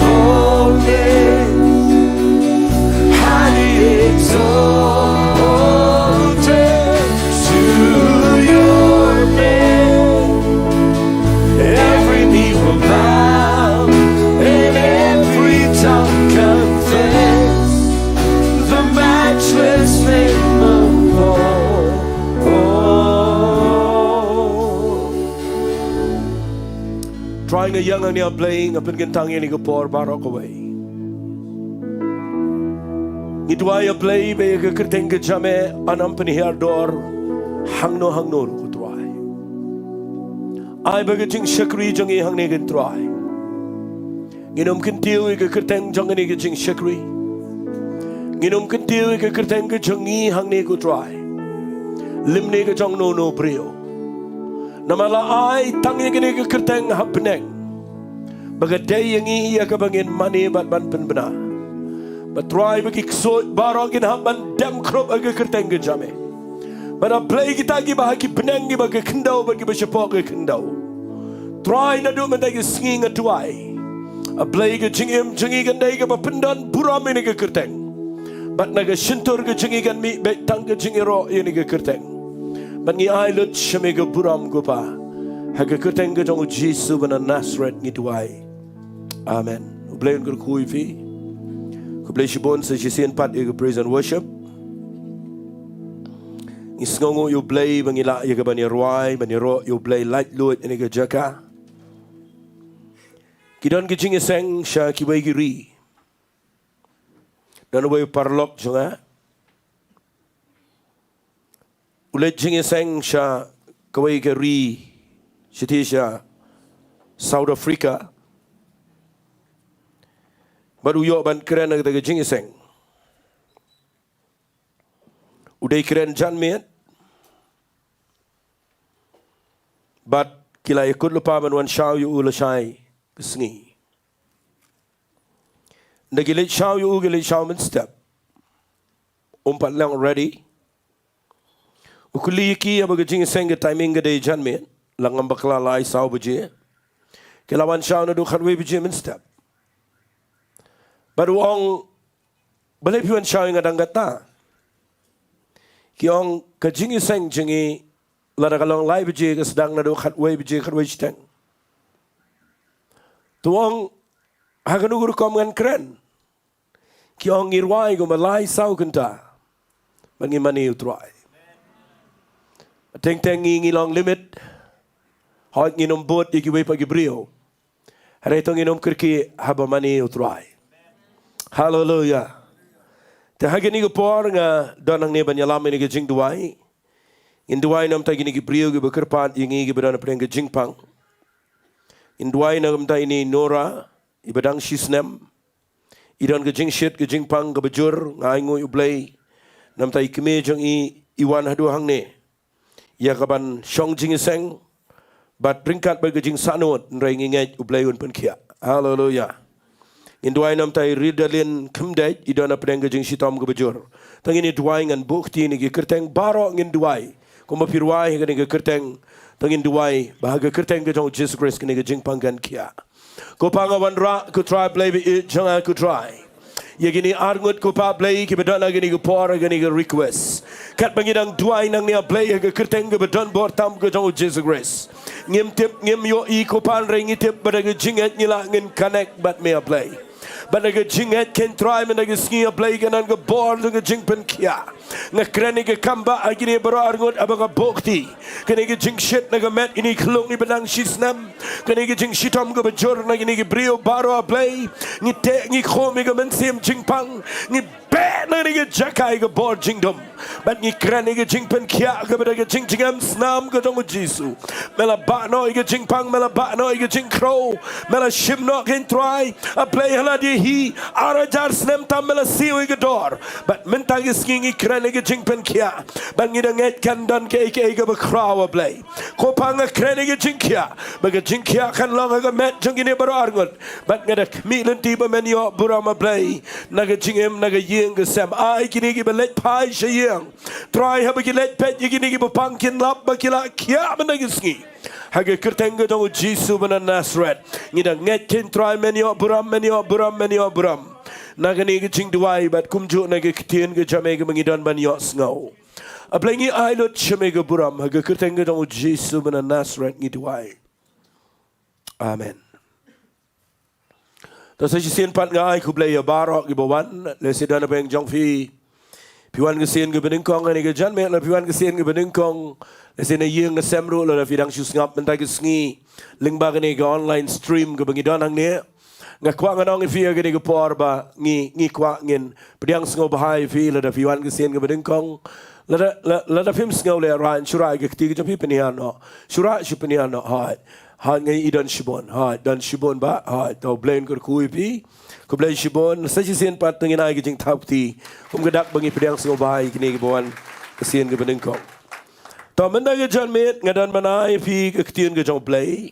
Nga ïa nga nia Blei, nga pynkyntang ïa kane ka por baroh kawei. Ngi duwai ïa Blei ba ïa ka kyrteng ka jong me yn ym pynhiar dor hangno hangno ruh ko Trai. Ai ba ka jingshakri jong ngi hangne ko Trai, ngin ym kyntiew ïa ka kyrteng jong kane ka jingshakri. Ngin ym kyntiew ïa ka kyrteng ka jong ngi hangne ko Trai lymne ka jong uno uno u briew. Namar la ai tang ïa kane ka kyrteng ha bneng ba ka dei ïa ngi ïa kaba ngin mane bad ban pynbna. Bad Trai ba ki ksuid baroh kin hap ban dem khrup ha ka kyrteng ka jong me. Bad A Blei kita kiba ha ki bneng kiba ka khyndew bad kiba shapoh ka khyndew, Trai naduh mynta ka sngi nga duwai, A Blei ka jingim jong ngi kan dei kaba pyndon burom ïa kane ka kyrteng. Bad na ka shyntur ka jong ngi kan mih beit tang ka jingïaroh ïa kane ka kyrteng. Bad ngi ai lut sha me ka burom ko Pa, ha ka kyrteng ka jong U Jisu uba na Nasareth ngi duwai. Amen. U Blei un kyrkhu ïa phi. Khublei shibun sa shisien pat ïa ka praise and worship. Ngi sngewnguh ïa U Blei ba ngi lah ïa ka ban ïa rwai ban ïaroh ïa U Blei laitluid ïa kane ka jaka. Ki don ki jingïaseng sha kiwei ki ri. Don uwei u paralok jong nga u leit jingïaseng sha kawei ka ri, shati sha South Africa. Bad u ïoh ban kren ha kata ka jingïaseng. U dei kren janmiet. Bad ki la ïakut lypa ban wan shaw ïa u lashai ka sngi. Ynda ki leit shaw ïa u, ki leit shaw mynstep. Um pat long ready. U kylli ïa ki, haba ka jingïaseng ka timing ka dei janmiet, la ngam bakla lai saw baje. Ki la wan shaw naduh khatwei baje mynstep. Bad u ong, balei phi wan shaw ïa nga dang kata? Ki ong, ka jingïaseng jong ngi lada ka long lai baje ka sdang naduh khatwei baje, khatwei shiteng. Te u ong, ha kano ka rukom ngan kren? Ki ong, ngi rwai kumba lai saw kynta ba ngi mane ïa U Trai. Teng teng ngi ngi long limit. Hooid, ngin ym bud ïa kiwei pat ki briew. Hynrei to ngin ym kyrkieh haba mane ïa U Trai. Haleluia. Te ha kane ka por nga don hangne ban ïalam ïa kane ka jingduwai. Ngin duwai namar kine ki briew kiba kyrpad ïa ngi kiba don hapdeng ka jingpang. Ngin duwai namar ine i Nora iba dang shi snem. I don ka jingshit ka jingpang kaba jur, nga ainguh ïa U Blei namar i kmie jong i i wan haduh hangne ïa kaban shong jingïaseng bad ryngkat bad ka jingsahnud, hynrei ngi ngeit U Blei un pynkhiah. Haleluia. Ngin duwai namar i Ridalin Khymdeit, i don hapdeng ka jingshitom kaba jur. To ngin ïa duwai, ngan buh kti ïa ki kyrteng baroh, ngin duwai kumba phi rwai ha kane ka kyrteng. To ngin duwai ba ha ka kyrteng ka jong U Jisu Khrist kane ka jingpang kan khiah. Ko Pa, nga wanrah ko Trai Blei ba ïeit jong nga ko Trai, ïa kine arngut ko Pa Blei kiba don ha kane ka por ha kane ka request. Katba ngi dang duwai nangne A Blei ha ka kyrteng kaba don bor tam ka jong U Jisu Khrist, ngim tip, ngim ïohi ko Pa, hynrei ngi tip ba da ka jingngeit ngi lah ngin connect bad me A Blei. Bad da ka jingngeit ko Trai mynta ka sngi A Blei kan don ka bor jong ka jingpynkhiah. Nga kren ïa ka kam ba ha kine baroh arngut haba nga buh kti. Kane ka jingshit na ka met ine i khyllung iba dang shi snem. Kane ka jingshitom kaba jur na kine ki briew baroh A Blei. Ngi teh ngi khum ïa ka mynsiem jingpang. Ngi beh na kane ka jaka ïa ka bor jingdum. Bad ngi kren ïa ka jingpynkhiah kaba da ka jingjingem snam ka jong U Jisu. Me la bah noh ïa ka jingpang, me la bah noh ïa ka jingkhrew. Me la shim noh ko Trai. A Blei ha la dei hi ar hajar snem tam me la siew ïa ka dor. Bad mynta ka sngi ngi kren ïa ka jingpynkhiah. Bad ngi da ngeit kan don kaei kaei kaba khraw A Blei. Ko Pa, nga kren ïa ka jingkhiah. Ba ka jingkhiah kan long ha ka met jong kine baroh arngut. Bad nga da khmih lynti ba men ïoh burom A Blei na ka jingim, na ka ïing ka sem. Ai kine kiba leit phai sha ïing, Trai, haba ki leit peit ïa kine kiba pang kin lap ba ki la khiah mynta ka sngi. Ha ka kyrteng ka jong U Jisu ba na Nasareth ngi da ngeit ko Trai men ïoh burom, men ïoh burom, men ïoh burom na kane ka jingduwai bad kumjuh na ka ktien ka jong me kaba ngi don ban ïohsngew. A Blei ngi ai lut sha me ka burom ha ka kyrteng ka jong U Jisu ba na Nasareth ngi duwai. Amen. To sa shisien pat nga ai khublei ïa baroh kiba wan, lehse don hapdeng jong phi Phi wan ka sien kaba nyngkong ha kane ka janmiet, lada phi wan ka sien kaba nyngkong, lehse na ïing na sem ruh, lada phi dang shu sngap mynta ka sngi lyngba kane ka online stream kaba ngi don hangne, nga kwah ngan ong ïa phi ha kane ka por ba ngi, ngi kwah ngin pdiang sngewbha ïa phi, lada phi wan ka sien kaba nyngkong. Lada, la, lada phim sngew lehrain, shu rah ïa ka kti ka jong phi, pynhiar noh. Shu rah, shu pynhiar noh. Hooid. Hooid, ngi i don shibun. Hooid, don shibun bah. Hooid, to U Blei un kyrkhu ïa phi. Khublei shibun. Sa shisien pat to ngin ai ka jingthap kti, kum ka dak ba ngi pdiang sngewbha ïa kine kiba wan ka sien kaba nyngkong. To mynta ka janmiet nga don ban ai ïa phi ka ktien ka jong U Blei.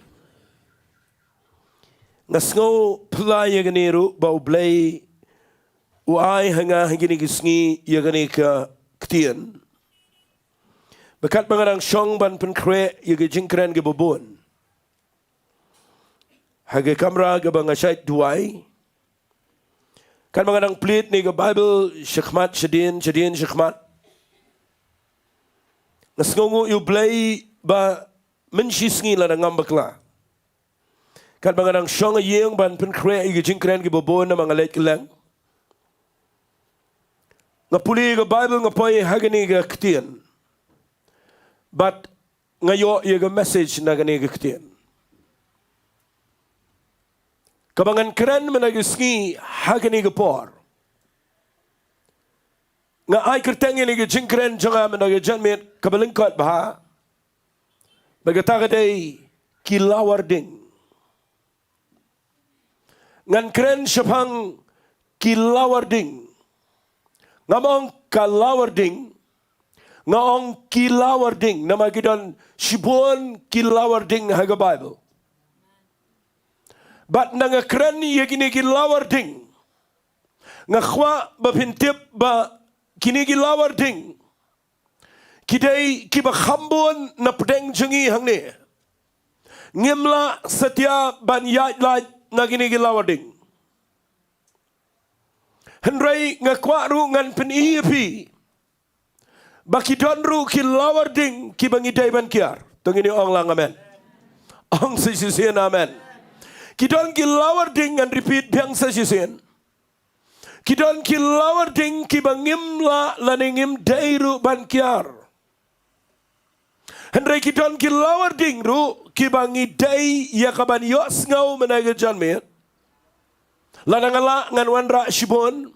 Nga sngewphylla ïa kane ruh ba U Blei u ai ha nga ha kine ki sngi ïa kane ka ktien. Ba katba nga dang shong ban pynkhreh ïa ki jingkren kiba bun ha ka kamra kaba nga shait duwai, katba nga dang plie ïa ka Baibl shakhmat shadien, shadien shakhmat, nga sngewnguh ïa U Blei ba mynshisngi lada ngam bakla, katba nga dang shong ha ïing ban pynkhreh ïa ki jingkren kiba bun namar nga leit kylleng, nga pule ïa ka Baibl, nga poi ha kane ka ktien, bad nga ïoh ïa ka message na kane ka ktien kaba ngan kren mynta ka sngi ha kane ka por. Nga ai kyrteng ïa kane ka jingkren jong nga mynta ka janmiet kaba lyngkot bha, bad kata ka dei ki lawar ding. Ngan kren shaphang ki lawar ding. Ngam ong ka lawar ding, nga ong ki lawar ding, namar ki don shibun ki lawar ding ha ka Baibl. Bad ynda nga kren ïa kine ki lawar ding, nga kwah ba phin tip ba kine ki lawar ding ki dei kiba kham bun na pdeng jong ngi hangne. Ngim lah satia ban ïaid lait na kine ki lawar ding. Hynrei nga kwah ruh ngan pyni ïa phi ba ki don ruh ki lawar ding kiba ngi dei ban kiar. To ngin ong lang amen. Ong sa shisien amen. Ki don ki lawar ding, ngan repeat biang sa shisien. Ki don ki lawar ding kiba ngim lah lane ngim dei ruh ban kiar. Hynrei ki don ki lawar ding ruh kiba ngi dei ïa ka ban ïohsngew mynta ka janmiet. Lada nga lah ngan wanrah shibun,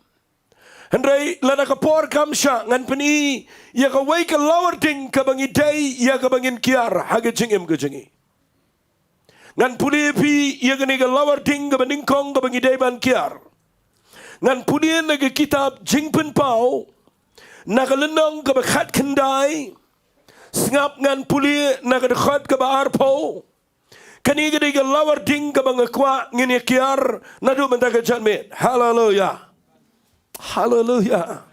hynrei lada ka por kam shah, ngan pyni ïa kawei ka lawar ding kaba ngi dei ïa kaba ngin kiar ha ka jingim ka jong ngi. Ngan pule ïa phi ïa kane ka lawar ding kaba nyngkong kaba ngi dei ban kiar. Ngan pule na ka kitab Jingpynpaw, na ka lynnong kaba khatkhyndai. Sngap, ngan pule na ka dkhot kaba arphew. Kane ka dei ka lawar ding kaba nga kwah ngin ïa kiar naduh mynta ka janmiet. Haleluya. Haleluya.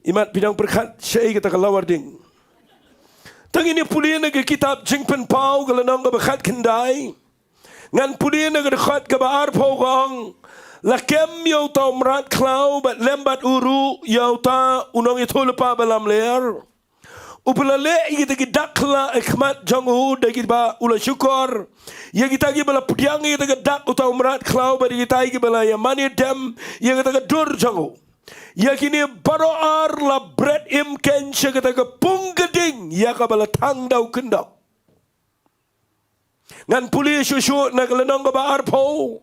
Imat phi dang pyrkhat shaei kata ka lawar ding. To ngin ïa pule na ka kitab Jingpynpaw, ka lynnong kaba khatkhyndai. Ngan pule na ka dkhot kaba arphew, ka ong: La kem ïa uta u mrad khlaw bad lem bad u ruh ïa uta u nongïathuhlypa ba lamler, uba la leh ïa kita ki dak khyllah ha khmat jong u, da kiba u la shukor ïa kita kiba la pdiang ïa kita ki dak uta u mrad khlaw, bad ïa kita kiba la ïa mane dem ïa kata ka dur jong u. Ïa kine baroh ar la bret im keiñ sha kata ka pung ka ding ïa kaba la thang da u kyndok. Ngan pule shuh shuh na ka lynnong kaba arphew.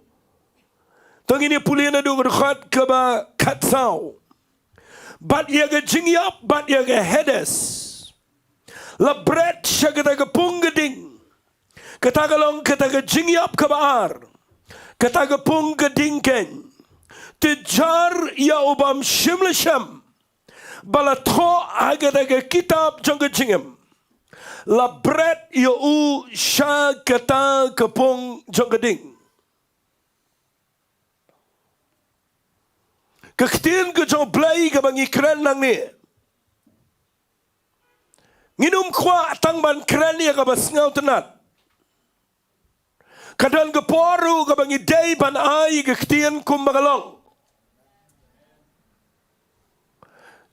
To ngin ïa pule naduh ka dkhot kaba khatsaw. Bad ïa ka jingïap bad ïa ka Hades la bret sha kata ka pung ka ding. Kata ka long kata ka jingïap kaba ar, kata ka pung ka ding keiñ. Te jar ïa u bym shym la shem ba la thoh ha kata ka kitab jong ka jingim, la bret ïa u sha kata ka pung jong ka ding. Ka ktien ka jong U Blei kaba ngi kren nangne, ngin ym kwah tang ban kren ïa kaba sngewtynnat. Ka don ka por ruh kaba ngi dei ban ai ka ktien kumba ka long.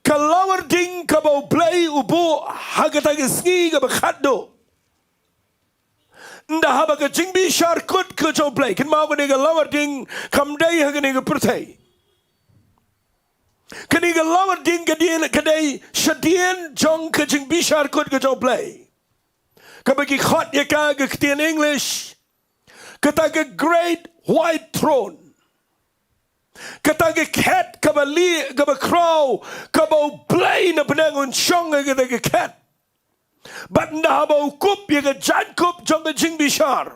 Ka lawar ding kaba U Blei u buh ha kata ka sngi kaba khatduh, ynda haba ka jingbishar kut ka jong U Blei, kynmaw, kane ka lawar ding kam dei ha kane ka pyrthei. Kane ka lawar ding ka dei, ka dei shadien jong ka jingbishar kut ka jong U Blei. Kaba ki khot ïa ka ka ktien English, kata ka great white throne. Kata ka khet kaba lieh, kaba khraw, kaba U Blei na bneng un shong ha kata ka khet. Bad ynda haba u kup ïa ka jaiñkup jong ka jingbishar,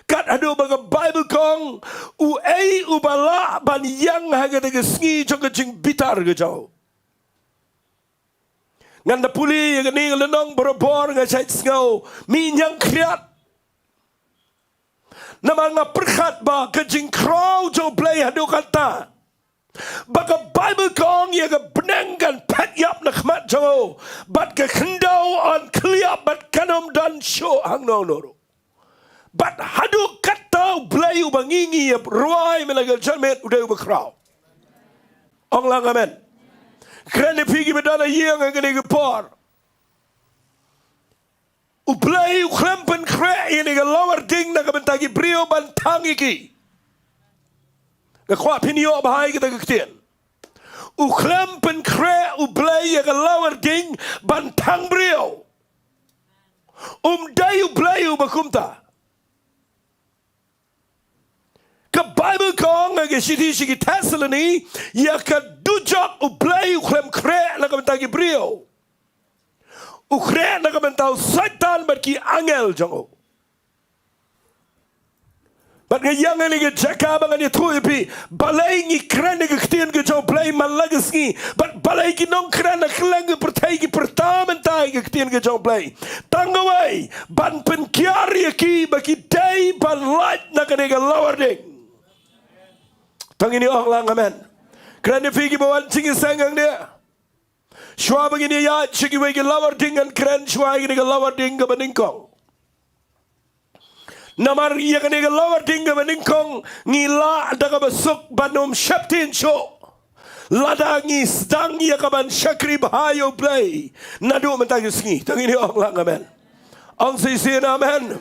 kat haduh ba ka Baibl ka ong, uei uba lah ban ïeng ha kata ka sngi jong ka jingbitar ka jong u. Ngan da pule ïa kane ka lynnong barabor, nga shait sngew mih ñiangkhriat. Namar nga pyrkhat ba ka jingkhraw jong U Blei haduh katta, ba ka Baibl ka ong ïa ka bneng kan phet ïap na khmat jong u, bad ka khyndew yn khylliap bad kan ym don shuh hangno hangno ruh. Bad haduh katta U Blei uba ngi ngi ïa rwai mynta ka janmiet u dei uba khraw. Ong lang amen. Kren ïa phi kiba don ha ïing ha kane ka por. U Blei u khlem pynkhreh ïa kane ka lawar ding na ka bynta ki briew ban thang ïa ki. Nga kwah phin ïoh bha ïa kata ka ktien. U khlem pynkhreh U Blei ïa ka lawar ding ban thang briew. Um dei U Blei uba kumta. Ka Baibl ka ong ha ka shithi sha ki Thessaloni, ïa ka dujok U Blei u khlem khreh na ka bynta ki briew. U khreh na ka bynta u Soitan bad ki angel jong u. Bad nga ïeng ha kane ka jaka ba ngan ïathuh ïa phi, balei ngi kren ïa ka ktien ka jong U Blei man la ka sngi, bad balei ki nongkren ha kylleng ka pyrthei ki pyrta mynta ïa ka ktien ka jong U Blei. Tang kawei, ban pynkiar ïa ki ba ki dei ban lait na kane ka lawar ding. To ngin ïa ong lang amen. Kren ïa phi kiba wan jingïaseng hangne. Shuwa ba ngin ïa ïaid sha kiwei ki lawar ding, ngan kren shuwa ïa kane ka lawar ding kaba nyngkong. Namar ïa kane ka lawar ding kaba nyngkong ngi lah da kaba suk ban ym sheptieng shuh lada ngi sdang ïa ka ban shakri bha ïa U Blei naduh mynta ka sngi. To ngin ïa ong lang amen. Ong shisien amen.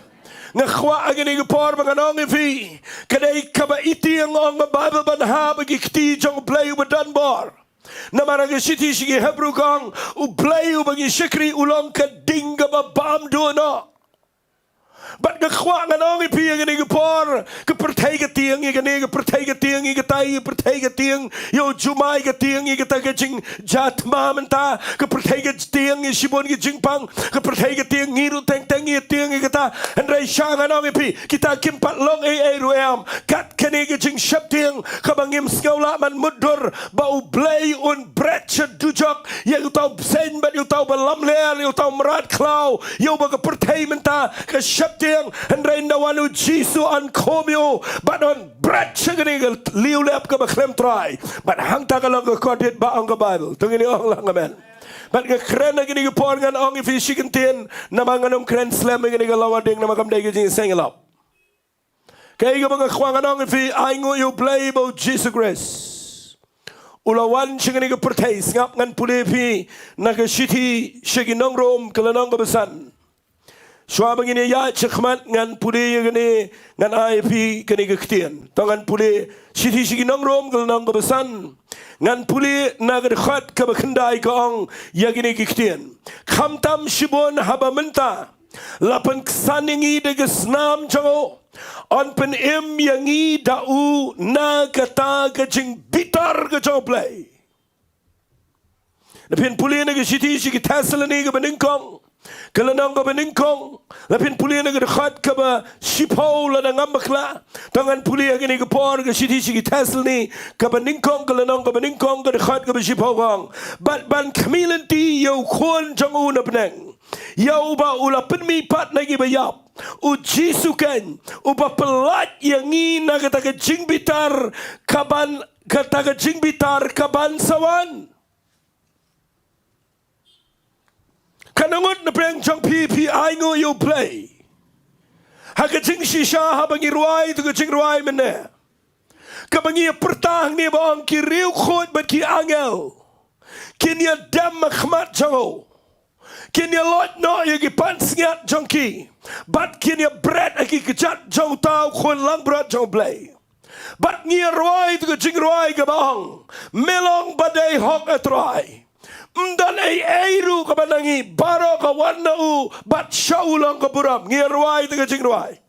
Nga kwah ha kane ka por ba ngan ong ïa phi, ka dei kaba itieng, ong ka Baibl, ban hap ha ki kti jong U Blei uba don bor. Namar ha ka shithi sha ki Hebru ka ong, U Blei uba ngi shakri u long ka ding kaba bam duh noh. Bad nga kwah ngan ong ïa phi ha kane ka por, ka pyrthei ka tieng ïa kane, ka pyrthei ka tieng ïa kata, ka pyrthei ka tieng ïa u jumai, ka tieng ïa kata ka jingjia thma mynta, ka pyrthei ka tieng ïa shibun ki jingpang, ka pyrthei ka tieng, ngi ruh teng teng ngi tieng ïa kata. Hynrei sha ngan ong ïa phi, kita kim pat long ei ei ruh em. Kat kane ka jingsheptieng kaba ngim sngew lah ban mutdur ba U Blei un bret sha dujok ïa uta u bseiñ bad ïa uta uba lamler, ïa uta u mrad khlaw, ïa uba ka pyrthei mynta ka sheptieng. Hynrei ynda wan U Jisu yn khum ïa u bad yn bret sha kane ka liewlep kaba khlem trai. Bad hangta ka long ka kordit ba ong ka Baibl. To ngin ïa ong lang amen. Bad nga kren ha kane ka por ngan ong ïa phi shi kyntien, namar ngan ym kren slem ïa kane ka lawar ding namar kam dei ka jingïaseng ïalap. Kaei kaba nga kwah ngan ong ïa phi, ainguh ïa U Blei ba U Jisu Khrist u la wan sha kane ka pyrthei. Sngap, ngan pule ïa phi na ka shithi sha ki nong Rom ka lynnong kaba san. Shuwa ba ngin ïa ïaid shakhmat ngan pule ïa kane, ngan ai ïa phi kane ka ktien. To ngan pule shithi sha ki nong Rom ka lynnong kaba san. Ngan pule na ka dkhot kaba khyndai, ka ong ïa kine ki ktien. Khamtam shibun haba mynta la pynksan ïa ngi da ka snam jong u, yn pynim ïa ngi da u na kata ka jingbitar ka jong U Blei. Lada phin pule na ka shithi sha ki Thessaloni kaba nyngkong, ka lynnong kaba nyngkong, lada phin pule na ka dkhot kaba shiphew lada ngam bakla. To ngan pule ha kane ka por ka shithi sha ki Thessaloni kaba nyngkong, ka lynnong kaba nyngkong, ka dkhot kaba shiphew, ka ong, bad ban khmih lynti ïa u Khun jong u na bneng, ïa uba u la pynmihpat na kiba ïap, U Jisu keiñ, uba pyllait ïa ngi na kata ka jingbitar kaban, kata ka jingbitar kaban sa wan. Katno ngut na pdeng jong phi phi ainguh ïa U Blei ha ka jingshisha haba ngi rwai ïa ka jingrwai mynne, kaba ngi ïa pyrta hangne ba ong ki riewkhuid bad ki angel kin ïa dem ha khmat jong u. Kin ïa loit noh ïa ki pansngiat jong ki bad kin ïa bret ha ki kjat jong uta u Khun langbrot jong U Blei. Bad ngi rwai ïa ka jingrwai kaba ong, me long ba dei hok, A Trai. Ym don ei ei ruh kaba na ngi, baroh ka wan na u, bad sha u long ka burom. Ngi rwai ïa ka jingrwai.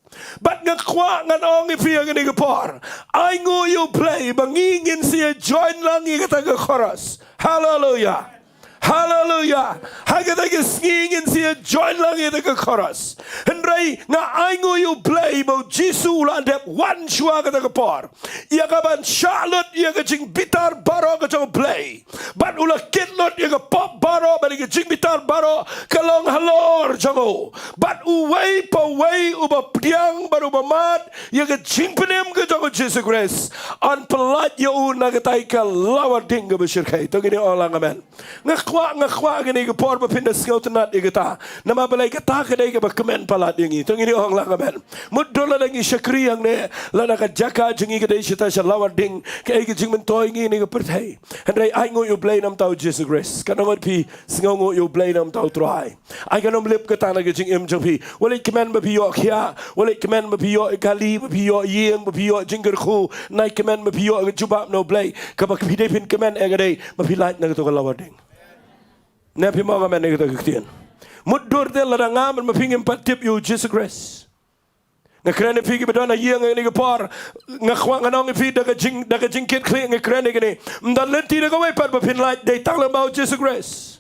Bad nga kwah ngan ong ïa phi ha kane ka por, ai nguh ïa U Blei ba ngi ngin sa ïa join lang ïa kata ka chorus. Haleluia. Haleluia. Ha kata ka sngi ngin sa ïa join lang ïa kata ka chorus. Hynrei nga ai nguh ïa U Blei ba U Jisu u la dep wan shuwa kata ka por, ïa kaban shah lut ïa ka jingbitar baroh ka jong U Blei. Bad u la kit lut ïa ka pop baroh, bad ïa ka jingbitar baroh ka long halor jong u. Bad uwei pa uwei uba pdiang bad uba mad ïa ka jingpynim ka jong U Jisu Khrist, yn pyllait ïa u na katei ka lawar ding kaba shyrkhei. To ngin ong lang amen. Nga kwah, nga kwah kane ka por ba phin da sngewtynnad ïa kata. Namar balei, kata ka dei kaba kmen palat ïa ngi. To ngin ong lang amen. Mutdur lada ngi shakri hangne, lada ka jaka jong ngi ka dei shata sha lawar ding, kaei ka jingmyntoi ngi ha kane ka pyrthei. Hynrei ai nguh ïa U Blei namar U Jisu Khrist. Katno ngut phi sngew nguh ïa U Blei namar U Trai? Ai kan ym lip kata na ka jingim jong phi. Wat leit kmen ba phi ïoh khiah, wat leit kmen ba phi ïoh kali, ba phi ïoh ïing, ba phi ïoh jingkyrkhu. Nai kmen ba phi ïoh ka jubab na U Blei. Kaba phi dei phin kmen eh ka dei ba phi lait na kato ka lawar ding. Ne phi ong amen ïa kata ka ktien? Mutdur te lada nga bad ma phi ngim pat tip ïa U Jisu Khrist. Nga kren ïa phi kiba don ha ïing ha kane ka por. Nga kwah ngan ong ïa phi da ka jing, da ka jingkitkhlieh nga kren ïa kane. Ym don lynti da kawei pat ba phin lait, dei tang lyngba U Jisu Khrist.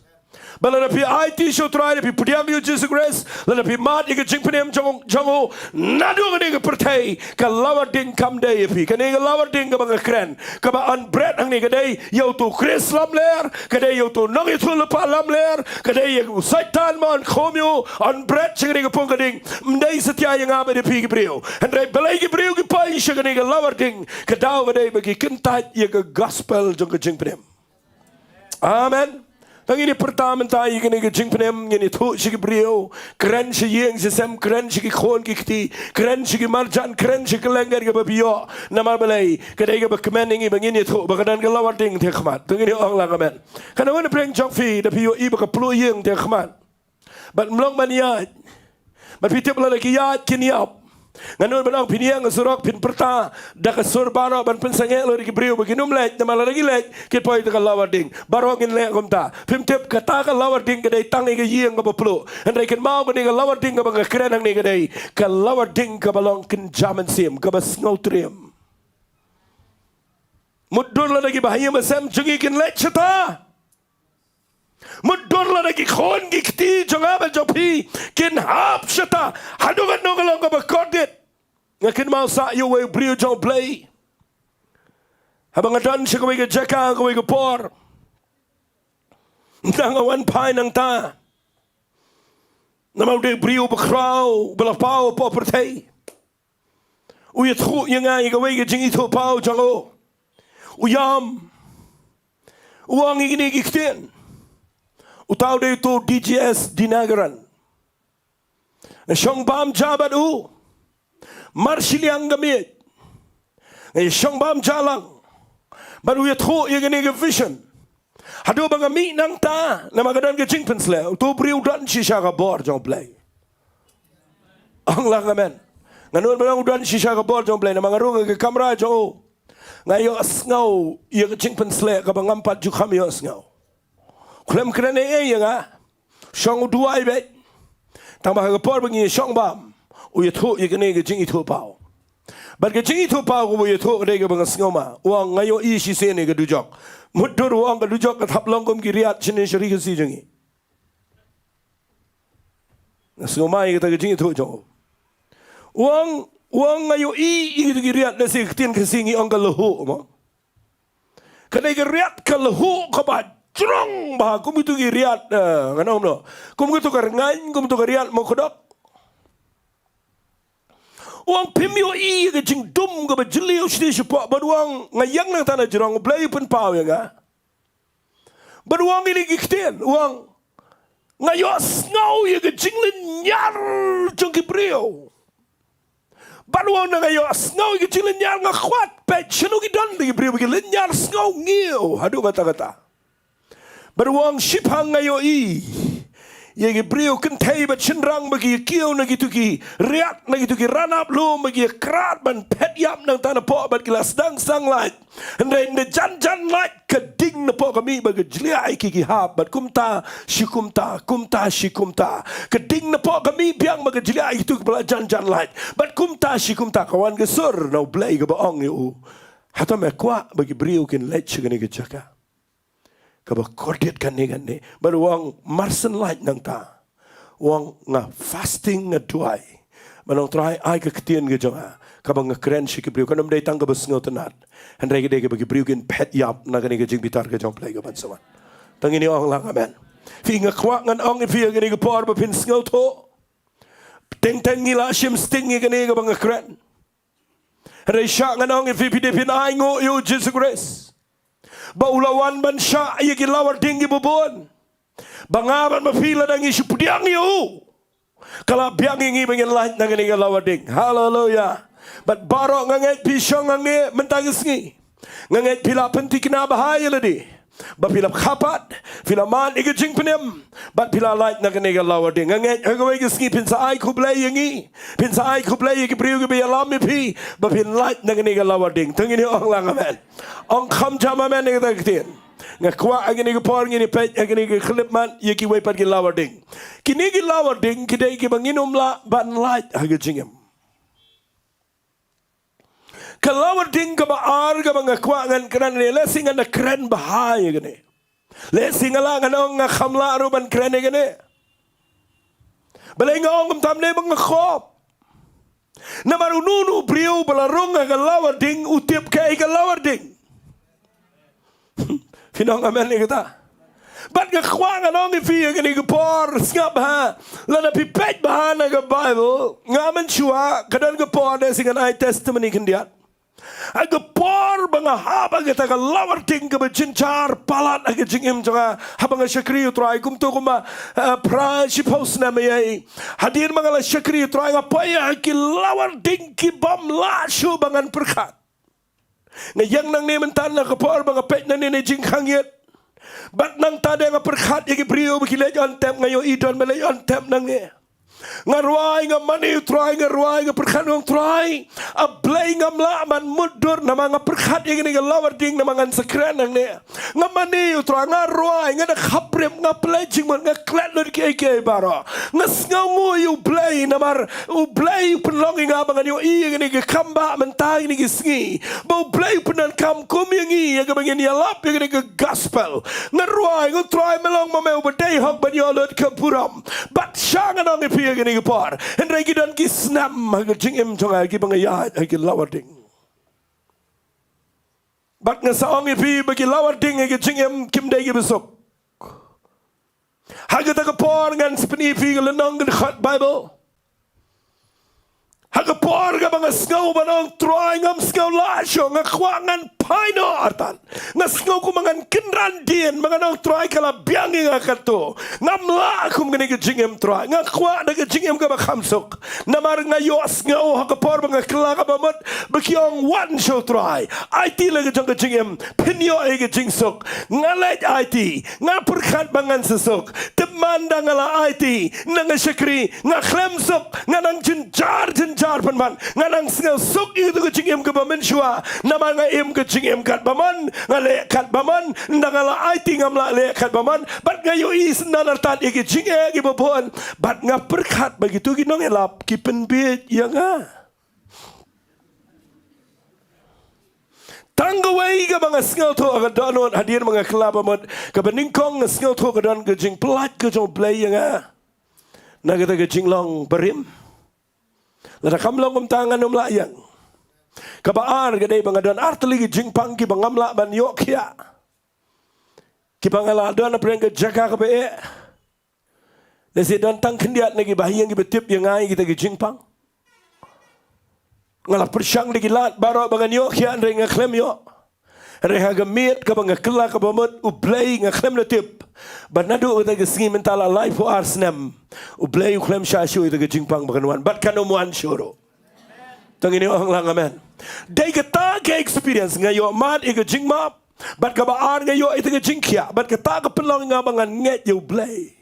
Ba lada phi aiti sha U Trai, lada phi pdiang ïa U Jisu Khrist, lada phi mad ïa ka jingpynim jong, jong u, naduh kane ka pyrthei ka lawar ding kam dei ïa phi. Kane ka lawar ding kaba nga kren, kaba yn bret hangne ka dei ïa uto u Khrist lamler, ka dei ïa uto u nongïathuhlypa lamler, ka dei ïa u Soitan ba yn khum ïa u, yn bret sha kane ka pung ka ding. Ym dei satia ïa nga bad ïa phi ki briew. Hynrei balei ki briew ki poi sha kane ka lawar ding? Ka daw ka dei ba ki kyntait ïa ka gospel jong ka jingpynim. Amen. Tang ngin ïa pyrta mynta ïa kane ka jingpynim, ngin ïathuh sha ki briew, kren sha ïing sha sem, kren sha ki khun ki kti, kren sha ki marjan, kren sha ki lyngngoh kaba phi ïoh. Namar balei? Ka dei kaba kmen ïa ngi ba ngin ïathuh ba ka don ka lawar ding tang ha khmat. Tang ngin ïa ong lang amen. Katno ngut na pdeng jong phi da phi ïohi ba ka pluh ïing tang ha khmat? Bad ym long ban ïaid. Bad phi tip lada ki ïaid kin ïap. Nga nud ban ong phin ïeng ha surok phin pyrta da ka sur baroh ban pynsangeh lut ïa ki briew ba kin ym leit, namar lada ki leit kin poi ha ka lawar ding. Baroh ngin leh kumta. Phim tip kata ka lawar ding ka dei tang ïa ka ïing kaba pluh. Hynrei kynmaw kane ka lawar ding kaba nga kren hangne ka dei ka lawar ding kaba long kynja mynsiem, kaba sngewtriem. Mutdur lada ki bahaïing bahasem jong ngi kin leit shata. Mutdur lada ki khun ki kti jong nga bad jong phi kin hap shata, haduh katno ka long kaba kordit. Nga kynmaw sah ïa uwei u briew jong U Blei. Haba nga don sha kawei ka jaka, kawei ka por, nga wan phai nangta. Namar u dei u briew bakhraw, ba la paw ha pyrthei. U ïathuh ïa nga ïa kawei ka jingithuhpaw jong u. U ïam. U ong ïa kine ki ktien. Uta u dei uto u D J S Dinakaran. Nga shong bam ja bad u. Mar shiliang ka miej nga ïa shong bam ja lang. Bad u ïathuh ïa kane ka vision. Haduh ba nga mih nangta, namar ka don ka jingpynsleh. Uto u briew u don shisha ka bor jong U Blei. Ong lang amen. Nga nud ban ong u don shisha ka bor jong U Blei, namar nga rung ha ka kamra jong u. Nga ïohsngew ïa ka jingpynsleh kaba ngam pat ju kham ïohsngew. Khlem kren ei ei ïa nga. Shong u duwai beit. Tang ba ha ka por ba ngi shong bam, u ïathuh ïa kane ka jingithuhpaw. Bad ka jingithuhpaw kaba u ïathuh ka dei kaba nga sngewma. U ong nga ïohi shisien ïa ka dujok. Mutdur u ong ka dujok ka thap long kum ki riat shane sha ri Khasi jong ngi. Nga sngewma ïa kata ka jingithuh jong u. U ong, u ong nga ïohi ïa kito ki riat, lehse ka ktien Khasi ngi ong ka lahuh mo. Ka dei ka riat ka lahuh kaba jrong bha, kum kito ki riat, eh, ngan ong no, kum kito ka rngaiñ, kum kito ka riat mawkdok. U ong phim ïohi ïa ka jingdum kaba jylliew shane shapoh, bad u ong nga ïeng nangta na jrong, U Blei u pynpaw ïa nga. Bad u ong kine ki ktien, u ong nga ïohsngew ïa ka jinglynñiar jong ki briew. Bad u ong nga ïohsngew ïa ka jinglynñiar, nga kwah peit shano ki don ki briew ba ki lynñiar sngewngiew haduh katta katta. Bad u ong shiphang nga ïohi ïa ki briew kynthei bad shynrang ba ki ïa kiew na kitu ki riat, na kitu ki ranap lum, ba ki ïa krat ban phet ïap nangta napoh bad ki la sdang sdang lait. Hynrei ynda jan jan lait ka ding napoh ka mih ba ka jliah ïa ki ki hap bad kumta shi kumta, kumta shi kumta. Ka ding napoh ka mih biang ba ka jliah ïa kitu kiba la jan jan lait bad kumta shi kumta. Ka wan ka sur na U Blei kaba ong ïa u, hato me kwah ba ki briew kin leit sha kane ka jaka kaba kordit kane kane? Bad u ong, mar shen lait nangta, u ong, nga fasting, nga duwai ban ong, Trai, ai ka ktien ka jong nga kaba nga kren sha ki briew. Kan ym dei tang kaba sngewtynnat, hynrei ka dei kaba ki briew kin phet ïap na kane ka jingbitar ka jong U Blei kaban sa wan. To ngin ong lang amen. Phi, nga kwah ngan ong ïa phi ha kane ka por ba phin sngewthuh. Teng teng ngi la shim sting ïa kane kaba nga kren. Hynrei shah ngan ong ïa phi, phi dei phin ainguh ïa U Jisu Khrist ba u la wan ban shah ïa ki lawar ding kiba bun. Ba nga bad ma phi lada ngi shu pdiang ïa u, ka la biang ïa ngi ba ngin lait na kane ka lawar ding. Haleluya. Bad baroh nga ngeit phi shong hangne mynta ka sngi. Nga ngeit phi la pynthikna bha ïa lade ba phi la khapat, phi la mad ïa ka jingpynim bad phi la lait na kane ka lawar ding. Nga ngeit ha kawei ka sngi phin sa ai khublei ïa ngi, phin sa ai khublei ïa ki briew kiba ïalam ïa phi ba phin lait na kane ka lawar ding. To ngin ong lang amen. Ong kham jam amen ïa kata ka ktien. Nga kwah ha kane ka por ngin ïa peit ha kane ka khyllipmat ïa kiwei pat ki lawar ding. Kine ki lawar ding ki dei kiba ngin ym lah ban lait ha ka jingim. Ka lawar ding kaba ar kaba nga kwah ngan kren ne, lehse ngan da kren bha ïa kane. Lehse nga lah ngan ong nga kham lah ruh ban kren ïa kane. Balei nga ong kumta? Mynne ba nga khop. Namar uno uno u briew ba la rung ha ka lawar ding u tip kaei ka lawar ding. Phin ong amen ïa kata? Bad nga kwah ngan ong ïa phi ha kane ka por, sngap bha. Lada phi peit bha na ka Baibl, nga mynshuwa ka don ka por, lehse ngan ai testimony khyndiat. Ha ka por ba nga hap ha kata ka lawar ding kaba jynjar palat ha ka jingim jong nga haba nga shakri U Trai kumto kumba, eh, phra shiphew snem ïa, hadien ba nga la shakri U Trai nga poi ha ki lawar ding ki bym lah shuh ba ngan pyrkhat. Nga ïeng nangne mynta na ka por ba nga peit nangne na jingkhang ïit. Bad nangta de nga pyrkhat ïa ki briew ba ki leit on tep, nga ïohi don ba leit on tep nangne. Nga rwai, nga mane U Trai, nga rwai, nga pyrkhat, nga ong Trai, A Blei ngam lah ban mutdur namar nga pyrkhat ïa kane ka lawar ding namar ngan sa kren nangne. Nga mane U Trai, nga rwai, nga da khaprip, nga pynleit jingmut, nga klet lut kiei kiei baroh. Nga sngewnguh ïa U Blei namar U Blei u pynlong ïa nga ba ngan ïohi ïa kane ka kam ba mynta ïa kine ki sngi ba U Blei u pyndonkam kum ïa ngi ïa kaba ngin ïalap ïa kane ka gospel. Nga rwai, nga ong Trai, me long ma me uba dei hok ban ïoh lut ka burom. Bad shah ngan ong ïa phi ha kane ka por, hynrei ki don ki snem ha ka jingim jong nga kiba nga ïaid ha ki lawar ding. Bad nga sa ong ïa phi ba ki lawar ding ha ka jingim kim dei kiba suk. Ha kata ka por ngan sa pyni ïa phi ka lynnong ka dkhot Baibl. Ha ka por kaba nga sngew ban ong Trai ngam sngew lah shuh, nga kwah ngan phai noh artat. Nga sngew kumba ngan kynran dien ba ngan ong Trai ka la biang ïa nga katto. Ngam lah kum kane ka jingim Trai. Nga kwah da ka jingim kaba kham suk. Namar nga ïohsngew ha ka por ba nga kylla kaba mut ba ki ong wan sha U Trai. Aiti la ka jong ka jingim, phin ïoh ïa ka jingsuk. Nga leit aiti, nga pyrkhat ba ngan sa suk. Tip man da nga la aiti, nang nga shakri, nga khlem suk, nga nang jynjar jynjar pynban, nga nang sngew suk ïa katu ka jingim kaba mynshuwa. Namar nga im ka jingim katba mon, nga leh katba mon. Nda nga la aiti ngam lah leh katba mon. Bad nga ïohi sngewtynnat ïa ki jingeh kiba bun. Bad nga pyrkhat ba kitu ki nongïalap ki pynbieit ïa nga. Tang kawei kaba nga sngewthuh ka dohnud hadien ba nga kylla ba mut, kaba nyngkong nga sngewthuh ka don ka jingpynlait ka jong U Blei ïa nga na kata ka jinglong barim. Lada kam long kumta ngan ym lah ïeng. Kaba ar ka dei ba nga don artylli ki jingpang kiba ngam lah ban ïoh khiah, kiba nga la don ha pdeng ka jaka kaba eh. Lehse don tang khyndiat na kiba ha ïing kiba tip ïa nga ïa kita ki jingpang. Nga la pyrshang da ki lad baroh ba ngan ïoh khiah hynrei nga khlem ïoh. Hynrei ha ka miet kaba nga kylla kaba mut U Blei nga khlem da tip ba naduh kata ka sngi mynta la laiphew ar snem U Blei u khlem shah shuh ïa kita ki jingpang ba kan wan bad kan ym wan shuh ruh. To ngin ong lang amen. Dei kata ka experience nga ïoh mad ïa ka jingmap. Bad kaba ar nga ïoh ïa ka jingkhiah. Bad kata ka pynlong ïa nga ba ngan ngeit ïa U Blei.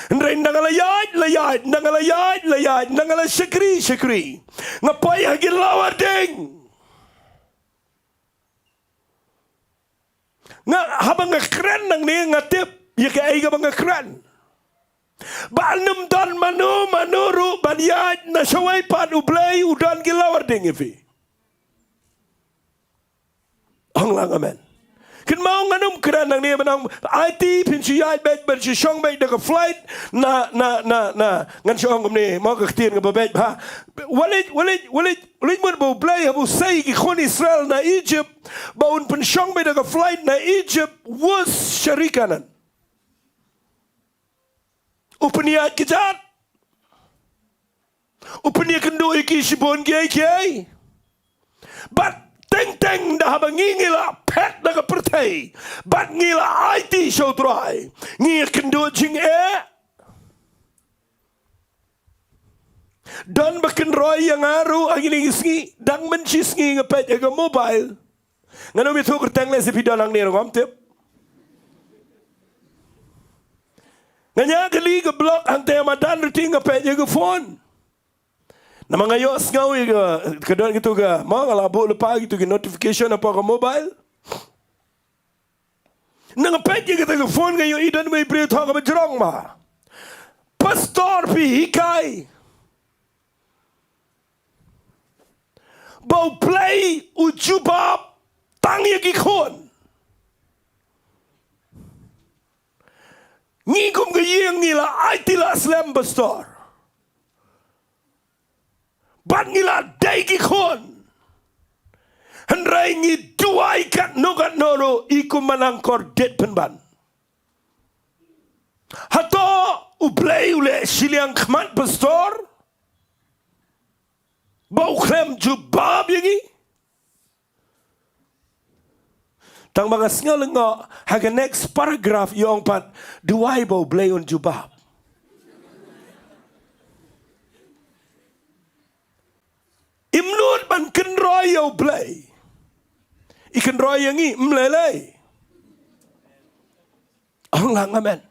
Hynrei ynda nga la ïaid, la ïaid, ynda nga la ïaid, la ïaid, ynda nga la shakri, shakri, nga poi ha ki lawar ding. Nga, haba nga kren nangne nga tip ïa kaei kaba nga kren. Ba ym don mano mano ruh ban ïaid na shawei pat, U Blei u don ki lawar ding ïa phi. Ong lang amen. Kynmaw, ngan ym kren nangne ban ong aiti phin shu ïaid beit, ban shu shong beit da ka flight na, na, na, na, ngan shu ong kumne, mo, ka ktien kaba beit bha. Wat leit, wat leit, wat leit, wat leit mut ba U Blei haba u sei ki khun Israel na Egypt, ba un pynshong beit da ka flight na Egypt, wus sha ri Kanaan. U pynïaid kjat. U pynïakynduh ïa ki shibun kiei kiei. Bad teng teng da haba ngi, ngi la phet da ka pyrthei, bad ngi la aiti sha U Trai, ngi ïakynduh jingeh. Don ba kynroi ïa nga ruh ha kine ki sngi, dang mynshisngi nga peit ïa ka mobile. Ngan ym ïathuh kyrteng lehse phi don hangne ruh ngam tip. Nga ñiah kali ka block hangta ha madan, riti nga peit ïa ka phone. Namar nga ïohsngew ïa ka, ka don kito ka, ma nga la buh lypa kito ki notification hapoh ka mobile. Nga peit ïa kata ka phone, nga ïohi don uwei u briew u thoh kaba jrong ba, Pastor, phi hikai ba U Blei u jubab tang ïa ki khun. Ngi kum ka ïing ngi la aiti la slem, Pastor. Bad ngi la dei ki khun. Hynrei ngi duwai katno katno ruh, i kum manang kordit pynban. Hato U Blei u leh shiliang khmat, Pastor, ba u khlem jubab ïa ngi? Tang ba nga sngew lyngngoh, ha ka next paragraph i ong pat, duwai ba U Blei un jubab. Im nud ban kynroi ïa U Blei. I kynroi ïa ngi, ym lei lei. Ong lang amen.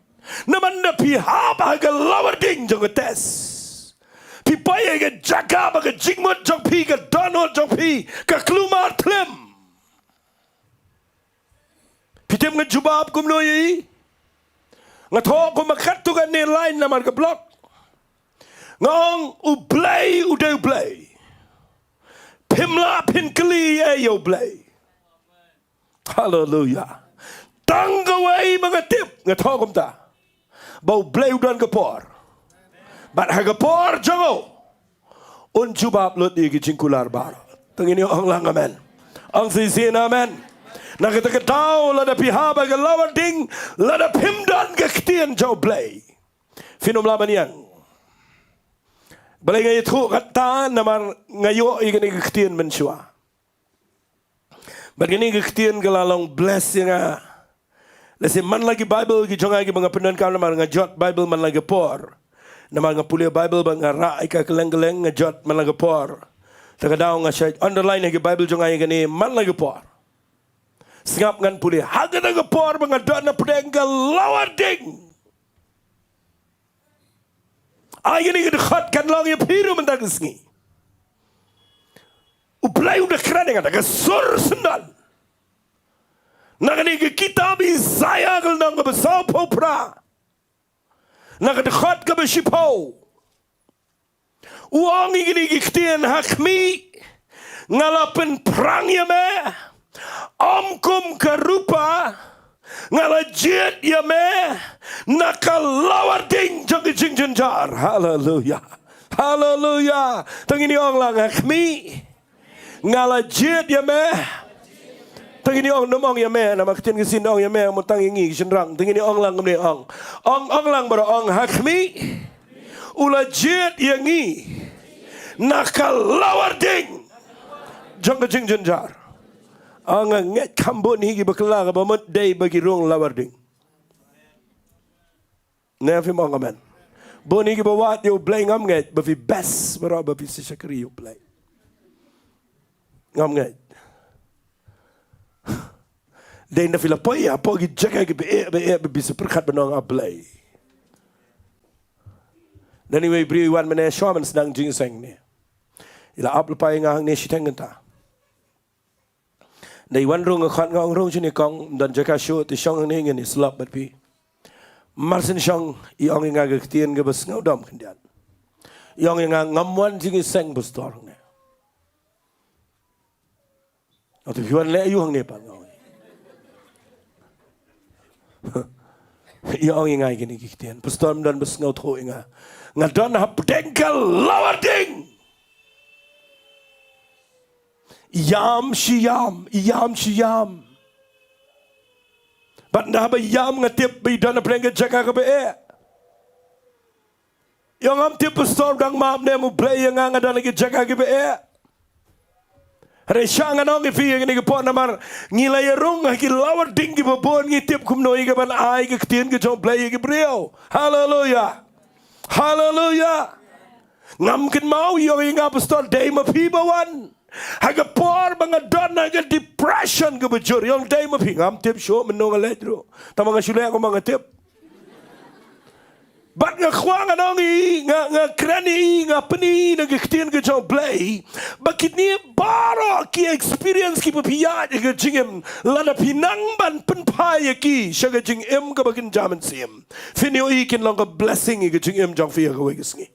Namar ynda phi hap ha ka lawar ding jong ka test, phi poi ha ka jaka ba ka jingmut jong phi, ka dohnud jong phi ka kulmar thlem. Phi tip nga jubab kumno ïa i? Nga thoh kumba katto katne line namar ka block. Nga ong, U Blei u dei U Blei. Phim lah phin kylli ïa U Blei. Haleluia. Tang kawei ba nga tip, nga thoh kumta, ba U Blei u don ka por. Bad ha ka por jong u un jubab lut ïa ki jingkular baroh. To ngin ong lang amen. Ong shisien amen. Na kata ka daw, lada phi hap ha ka lawar ding, lada phim don ka ktien jong U Blei, phin ym lah ban ïeng. Balei nga ïathuh kata? Namar nga ïoh ïa kane ka ktien mynshuwa. Bad kane ka ktien ka la long bless ïa nga. Lehse man la ki Bible ki jong nga kiba nga pyndonkam, namar nga jot Bible man la ki por. Namar nga pule Bible bad nga rah ïa ka kylleng kylleng, nga jot man la ki por. Te ka daw nga shait underline ha ki Bible jong nga ïa kane, man la ki por. Sngap, ngan pule ha kata ka por ba nga don na pdeng ka lawar ding. Ai kane ka dkhot kan long ïa phi ruh mynta ka sngi. U Blei u da kren ïa nga da ka sur syndon. Na kane ka kitab Isaïah ka lynnong kaba sawphew phra, na ka dkhot kaba shiphew, u ong ïa kine ki ktien: Ha khmih, nga la pynphrang ïa me, ym kum ka rupa, nga la jied ïa me na ka lawar ding jong ka jingjynjar. Haleluia. Haleluia. To ngin ïa ong lang: Ha khmih, nga la jied ïa me. To ngin ïa ong, nym ong ïa me, namar ka ktien Khasi ong ïa me, mynta ïa ngi ki shynrang. To ngin ïa ong lang kumne, ong. Ong, ong lang baroh, ong: Ha khmih, u la jied ïa ngi na ka lawar ding jong ka jingjynjar. Ong, nga ngeit kham bun hi kiba kylla kaba mut dei ba ki rung lawar ding. Ne phim ong amen? Bun hi kiba wad ïa U Blei, ngam ngeit ba phi best baroh ba phi sa shakri ïa U Blei. Ngam ngeit. Dei ynda phi la poi hapoh ki jaka kiba eh ba eh ba phi sa pyrkhat ban ong: A Blei, Don iwei i briew i wan mynne shuwa ban sdang jingïaseng ne. I la ap lypa ïa nga hangne shiteng kynta. Da i wan rung nga khot nga ong rung shane kong, ym don jaka shuh te shong hangne ngin ïasyllok bad phi. Mar shen shong i ong ïa nga ka ktien kaba sngewdom khyndiat. I ong ïa nga ngam wan jingïaseng pastor hangne. Atu phi wan leh aïu hangne pat nga ong. I ong ïa nga ïa kine ki ktien. Pastor ym don ba sngewthuh ïa nga. Nga don hapdeng ka lawar ding. Ïam shi ïam, ïam shi ïam. Bad nda haba ïam nga tip ba i don hapdeng ka jaka kaba eh. Ïa ngam tip pastor dang map ne mo Blei ïa nga nga don ha ki jaka kiba eh. Hynrei sha ngan ong ïa phi ïa kane ka por namar ngi la ïa rung ha ki lawar ding kiba bun ngi tip kumno ïa kaban ai ka ktien ka jong Blei ïa ki briew. Haleluya. Haleluya. Ngam kynmaw ïa ong ïa nga pastor dei ma phi ba wan. Ha ka por ba nga don ha ka depression kaba jur ïa ong dei ma phi ngam tip shuh mynno nga leit ruh. Tangba nga shu leh kumba nga tip. Bad nga kwah ngan ong ïa i, nga, nga kren ïa i, nga pyni na ka ktien ka jong Blei. Ba kine baroh ki experience kiba phi ïaid ha ka jingim. Lada phi nang ban pynphai ïa ki sha ka jingim kaba kynja mynsiem. Phin ïohi kin long ka blessing ïa ka jingim jong phi ha kawei ka sngi.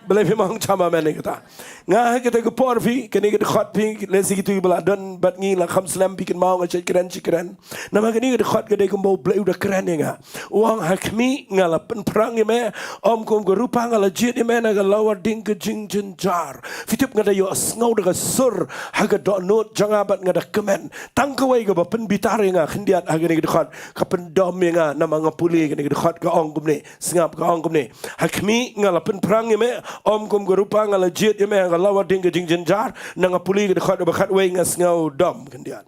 Balei phim ong amen ïa kata. Nga ha kata ka por phi, kane ka dkhot phi, lehse kito kiba la don bad ngi la kham slem phi kynmaw nga shait kren, shait kren. Namar kane ka dkhot ka dei kumba u Blei u da kren ïa nga. U ong ha khmih nga la pynphrang ïa me, ym kum ka rupa nga la jied ïa me na ka lawar ding ka jingjynjar. Phi tip nga da ïohsngew da ka sur, ha ka dohnud jong nga bad nga da kmen. Tang kawei kaba pynbitar ïa nga khyndiat ha kane ka dkhot, ka pyndom ïa nga namar nga pule kane ka dkhot ka ong kumne. Sngap ka ong kumne. Ha khmih nga la pynphrang ïa me, ym kum ka rupa nga la jied ïa me, ha ka lawar ding ka jingjynjar, na nga pule ka dkhot ba khatwei nga sngewdom khyndiat.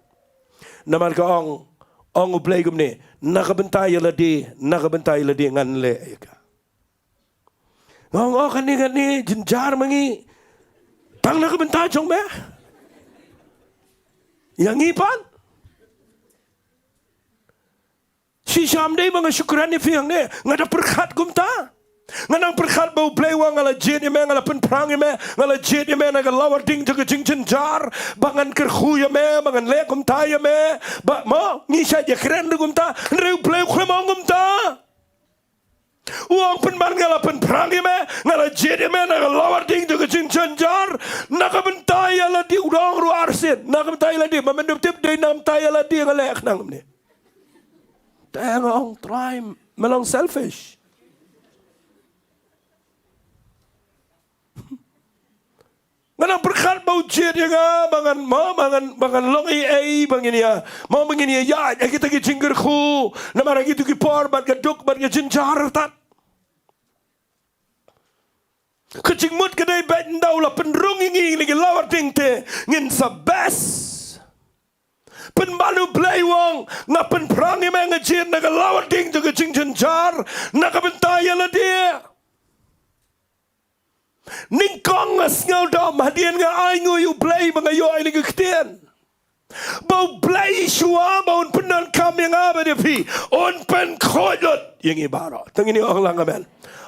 Namar ka ong, ong u Blei kumne, na ka bynta ïa lade, na ka bynta ïa lade ngan leh ïa ka. Nga ong, oh, kane, kane, jynjar ma ngi. Tang na ka bynta jong me. Ïa ngi pat. Shisha ym dei ba nga shu kren ïa phi hangne, nga da pyrkhat kumta. Nga nang pyrkhat ba u Blei u ong nga la jied ïa me, nga la pynphrang ïa me, nga la jied ïa me na ka lawar ding jong ka jingjynjar, ba ngan kyrkhu ïa me, ba ngan leh kumta ïa me, ba mo, ngi shait ïa kren ruh kumta, hynrei u Blei u khlem ong kumta. U ong pynban nga la pynphrang ïa me, nga la jied ïa me na ka lawar ding jong ka jingjynjar, na ka bynta ïa lade u da ong ruh arsien, na ka bynta ïa lade, ma men dup tip dei na ka bynta ïa lade nga leh khnang kumne. Te nga ong Trai, me long selfish. Nga nang pyrkhat ba u jied ïa nga, ba ngan, mo, ba ngan, ba ngan long ei ei, ba ngin ïa, mo, ba ngin ïa ïaid ha kita ki jingkyrkhu, namar ha kito ki por bad ka duk bad ka jynjar tat. Ka jingmut ka dei beit ynda u la pynrung ïa ngi na ki lawar ding te ngin sa best. Pynban u Blei u ong, nga pynphrang ïa me, nga jied na ka lawar ding jong ka jingjynjar, na ka bynta ïa lade. Nyngkong nga sngewdom hadien nga ainguh ïa u Blei ba nga ïoh ïa kane ka ktien. Ba u Blei shuwa ba un pyndonkam ïa nga bad ïa phi, un pynkhuid lut ïa ngi baroh. Te ngin ong lang amen.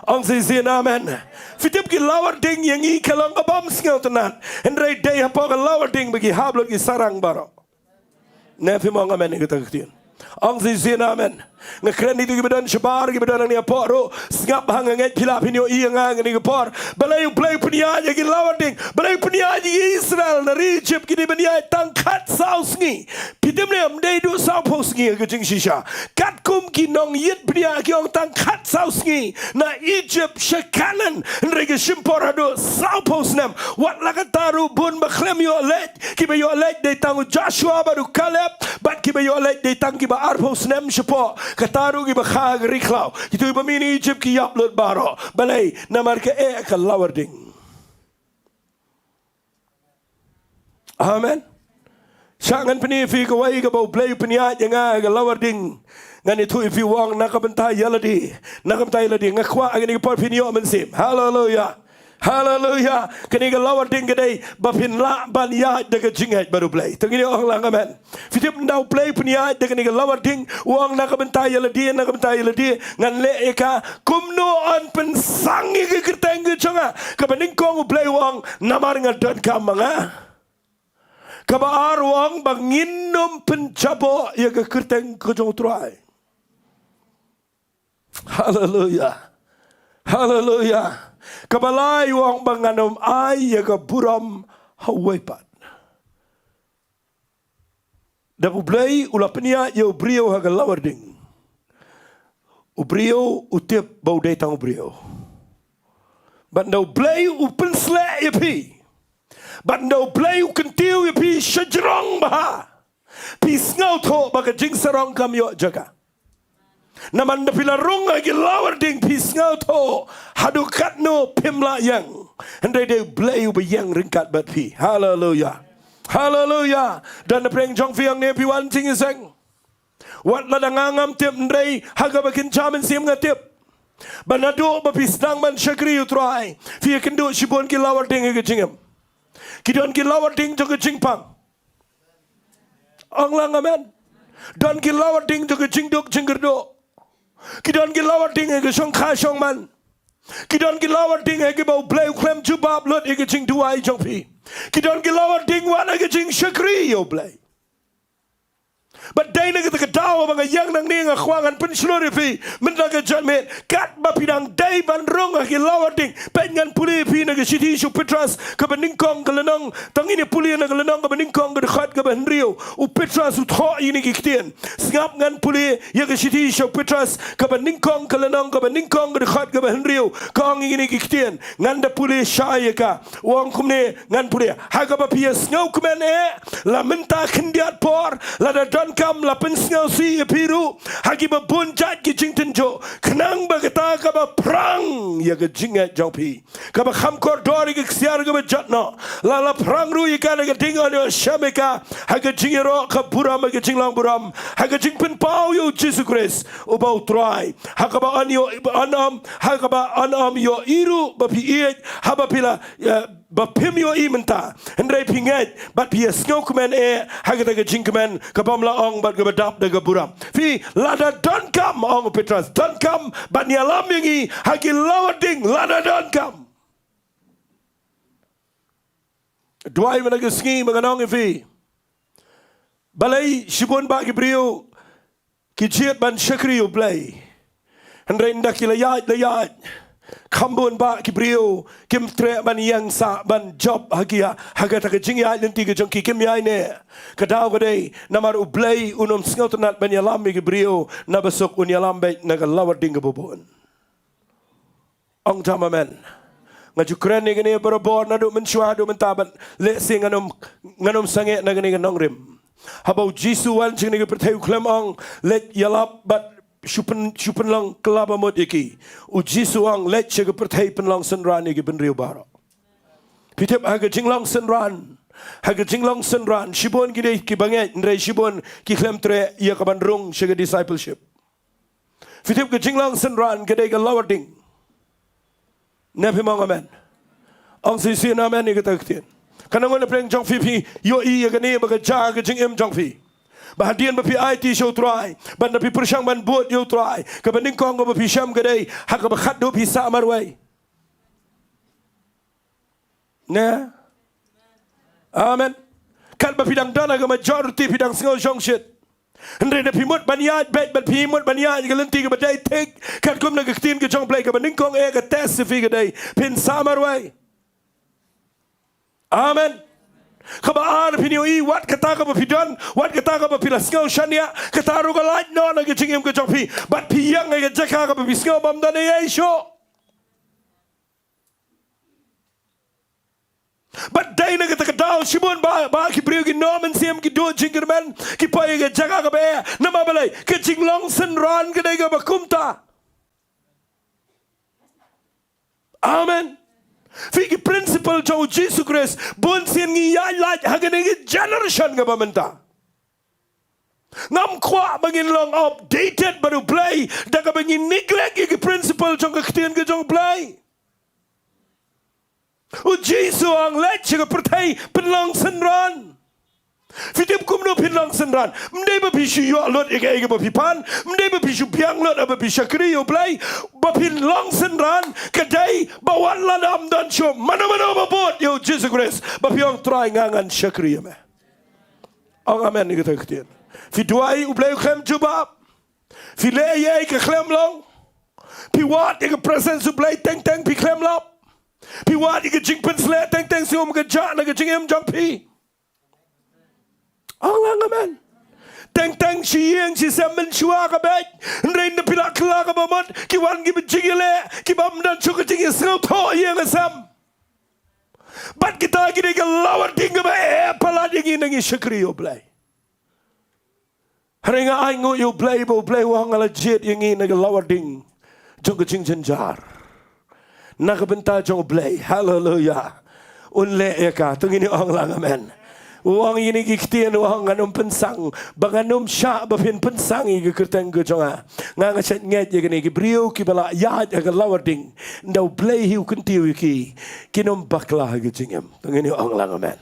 Ong shisien amen. Phi tip ki lawar ding ïa ngi ka long kaba ym sngewtynnat. Hynrei dei hapoh ka lawar ding ba ki hap lut ki sarang baroh. Ne phim ong amen ïa kata ka ktien. Ong shisien amen. Nga kren ïa kito kiba don shabar, kiba don hangne hapoh ruh. Sngap ha nga ngeit phi lah phin ïohi ïa nga ha kane ka por. Balei u Blei u pynïaid ïa ki lawar ding. Balei u pynïaid ïa ki Israel na ri Egypt ki dei ban ïaid tang khatsaw sngi. Phi tip ne ym dei duh sawphew sngi ha ka jingshisha. Katkum ki nongïit pynïaid ki ong tang khatsaw sngi. Na Egypt sha Kanaan. Hynrei ka shim por haduh sawphew snem. Wat la katta ruh bun ba khlem ïoh leit. Kiba ïoh leit dei tang u Joshua bad u Kaleb, bad kiba ïoh leit dei tang kiba arphew snem shapoh, kata ruh kiba kha ha ka ri khlaw. Kito kiba mih na Egypt ki ïap lut baroh. Balei? Namar ka eh ka lawar ding. Amen. Sha ngan pyni ïa phi kawei kaba u Blei u pynïaid ïa nga ha ka lawar ding. Ngan ïathuh ïa phi u ong na ka bynta ïa lade. Na ka bynta ïa lade. Nga kwah ha kane ka por phin ïoh mynsiem. Haleluya. Haleluya. Kane ka lawar ding ka dei ba phin lah ban ïaid da ka jingngeit bad U Blei. To ngin ong lang amen. Phi tip ynda U Blei u pynïaid da kane ka lawar ding, u ong na ka bynta ïa lade, na ka bynta ïa lade ngan leh ïa ka, kumno yn pynsang ïa ka kyrteng ka jong nga? Kaba nyngkong U Blei u ong namar nga donkam ma nga. Kaba ar u ong ba ngin ym pynjaboh ïa ka kyrteng ka jong U Trai. Haleluya. Haleluya. Kaba lai u ong ba ngan ym ai ïa ka burom ha uwei pat. Dap U Blei u la pynïaid ïa u briew ha ka lawar ding, u briew u tip ba u dei tang u briew. Bad ynda U Blei u pynsleh ïa phi, bad ynda U Blei u kyntiew ïa phi shajrong bha, phi sngewthuh ba ka jingsarong kam ïoh jaka. Namar ynda phi la rung ha ki lawar ding phi sngewthuh haduh katno phim lah ïeng. Hynrei dei U Blei uba ïeng ryngkat bad phi. Haleluya. Haleluya. Don na pdeng jong phi hangne phi wan jingïaseng. Wat lada nga ngam tip hynrei ha kaba kynja mynsiem nga tip ba naduh ba phi sdang ban shakri U Trai, phi ïakynduh shibun ki lawar ding ha ka jingim. Ki don ki lawar ding jong ka jingpang. Ong lang amen. Don ki lawar ding jong ka jingduk jingkyrduh. Ki don ki lawar ding ha ka shongkha shongman. Ki don ki lawar ding ha kiba U Blei u khlem jubab lut ïa ka jingduwai jong phi. Ki don ki lawar ding wat ha ka jingshakri ïa U Blei. Bad dei na kata ka daw ba nga ïeng nangne nga kwah ngan pynshlur ïa phi mynta ka janmiet, katba phi dang dei ban rung ha ki lawar ding. Peit ngan pule ïa phi na ka shithi sha u Petros kaba nyngkong ka lynnong, tang ngin ïa pule na ka lynnong kaba nyngkong ka dkhot kaba hynriew. U Petros u thoh ïa kine ki ktien. Sngap ngan pule ïa ka shithi sha u Petros kaba nyngkong ka lynnong kaba nyngkong ka dkhot kaba hynriew. Ka ong ïa kine ki ktien. Ngan da pule shai ïa ka. U ong kumne, ngan pule. Ha kaba phi ïa sngewkmen eh la mynta khyndiat por, lada donkam la pynsngewsih ïa phi ruh ha kiba bun jait ki jingtynjuh, khnang ba kata kaba phrang ïa ka jingngeit jong phi, kaba kham kordor ïa ka ksiar kaba jot noh, la la phrang ruh ïa ka da ka ding ban ïoh shem ïa ka ha ka jingïaroh ka burom ha ka jinglong burom ha ka jingpynpaw ïa U Jisu Khrist uba U Trai. Ha kaba yn ïoh, yn ym, ha kaba yn ym ïohi ruh ba phi ïeit haba phi la, eh, ba phim ïohi mynta, hynrei phi ngeit bad phi ïa sngewkmen eh ha kata ka jingkmen ka bym la ong bad kaba dap da ka burom. Phi, lada donkam, ong u Petros, donkam ban ïalam ïa ngi ha ki lawar ding, lada donkam. Duwai mynta ka sngi ba ngan ong ïa phi, balei shibun bah ki briew ki jied ban shakri U Blei, hynrei ynda ki la ïaid la ïaid, kham bun bah ki briew kim treh ban ïeng sah ban jop ha ki, ha kata ka jingïaid lynti ka jong ki, kim ïaid ne. Ka daw ka dei namar U Blei un ym sngewtynnat ban ïalam ïa ki briew, naba suk un ïalam beit na ka lawar ding kaba bun. Ong jam amen. Nga ju kren ïa kane barabor naduh mynshuwa haduh mynta bad lehse ngan ym, ngan ym sangeh na kane ka nongrim. Haba U Jisu u wan sha kane ka pyrthei u khlem ong, leit ïalap bad shu pyn, shu pynlong kylla ba mut ïa ki. U Jisu u ong, leit sha ka pyrthei pynlong synran ïa ki bynriew baroh. Phi tip ha ka jinglong synran, ha ka jinglong synran shibun ki dei kiba ngeit, hynrei shibun ki khlem treh ïa ka ban rung sha ka discipleship. Phi tip ka jinglong synran ka dei ka lawar ding. Ne phim ong amen? Ong shisien amen ïa kata ka ktien. Katno ngut na pdeng jong phi phi ïohi ïa kane ba ka jia ka jingim jong phi, ba hadien ba phi aiti sha U Trai, ba ynda phi pyrshang ban bud ïa U Trai, kaba nyngkong kaba phi shem ka dei ha kaba khatduh phi sah marwei. Ne? Amen. Katba phi dang don ha ka majority phi dang sngew shongshit. Hynrei da phi mut ban ïaid beit bad phi mut ban ïaid ka lynti kaba dei thik katkum na ka ktien ka jong U Blei, kaba nyngkong eh ka test ïa phi ka dei phin sah marwei. Amen. Kaba ar phin ïohi wat kata kaba phi don, wat kata kaba phi la sngew shaniah, kata ruh ka lait noh na ka jingim ka jong phi bad phi ïeng ha ka jaka kaba phi sngew bym don ei ei shuh. Bad dei na kata ka daw shibun bah, bah ki briew ki noh mynsiem, ki duh jingkyrmen, ki poi ha ka jaka kaba eh. Namar balei? Ka jinglong synran ka dei kaba kumta. Amen. Phi, ki principle jong U Jisu Khrist bun sien ngi ïaid lait ha kane ka generation kaba mynta. Ngam kwah ba ngin long outdated bad U Blei da kaba ngin neglect ïa ki principle jong ka ktien ka jong U Blei. U Jisu u ong leit sha ka pyrthei pynlong synran. Phi tip kumno pynlong synran? Ym dei ba phi shu ïoh lut ïa kaei kaba phi pan, ym dei ba phi shu biang lut haba phi shakri ïa U Blei. Ba pynlong synran ka dei ba wat lada ym don shuh mano mano ba bud ïa U Jisu Khrist, ba phi ong, Trai, nga ngan shakri ïa me. Ong amen ïa kata ka ktien. Phi duwai, U Blei u khlem jubab. Phi leh ïa ka khlem long. Phi wad ïa ka presence U Blei, teng teng phi khlem lap. Phi wad ïa ka jingpynsleh, teng teng sngewbha ka jah na ka jingim jong phi. Ong lang amen. Teng teng shi ïing shi sem mynshuwa ka beit. Hynrei ynda phi la kylla kaba mut, ki wan kiba jingïaleh, kiba ym don shuh ka jingïasngewthuh ïing sem. Bad kita ki dei ka lawar ding kaba eh palat ïa ngi na ngi shakri ïa U Blei. Hynrei nga ainguh ïa U Blei ba U Blei u ong nga la jied ïa ngi na ka lawar ding jong ka jingjynjar. Na ka bynta jong U Blei. Haleluya. Un leh ïa ka. To ngin ong lang amen. U ong ïa ngi ki ktien, u ong ngan ym pynsang. Ba ngan ym shah ba phin pynsang ïa ka kyrteng ka jong nga. Nga nga shet ngeit ïa kine ki briew kiba la ïaid ha ka lawar ding. Ynda U Blei hi u kyntiew ïa ki. Kin ym bakla ha ka jingim. To ngin ong lang amen.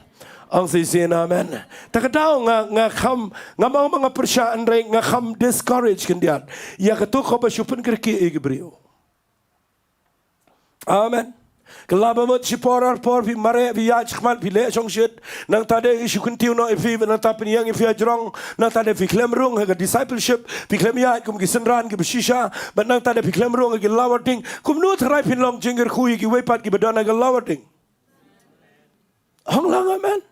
Ong shisien amen. Ta ka daw nga, nga kham, ngam ong ba nga pyrshah hynrei nga kham discourage khyndiat ïa kato kaba shu pynkyrkieh ïa ki briew. Amen. Kylla ba mut shipor arpor phi mareh, phi ïaid shakhmat, phi leh shongshit. Nangta de ngi shu kyntiew noh ïa phi, nangta pynïeng ïa phi hajrong. Nangta de phi khlem rung ha ka discipleship, phi khlem ïaid kum ki synran kiba shisha. Bad nangta de phi khlem rung ha ki lawar ding. Kumno tharai phin long jingkyrkhu ïa kiwei pat kiba don ha ka lawar ding? Ong lang amen.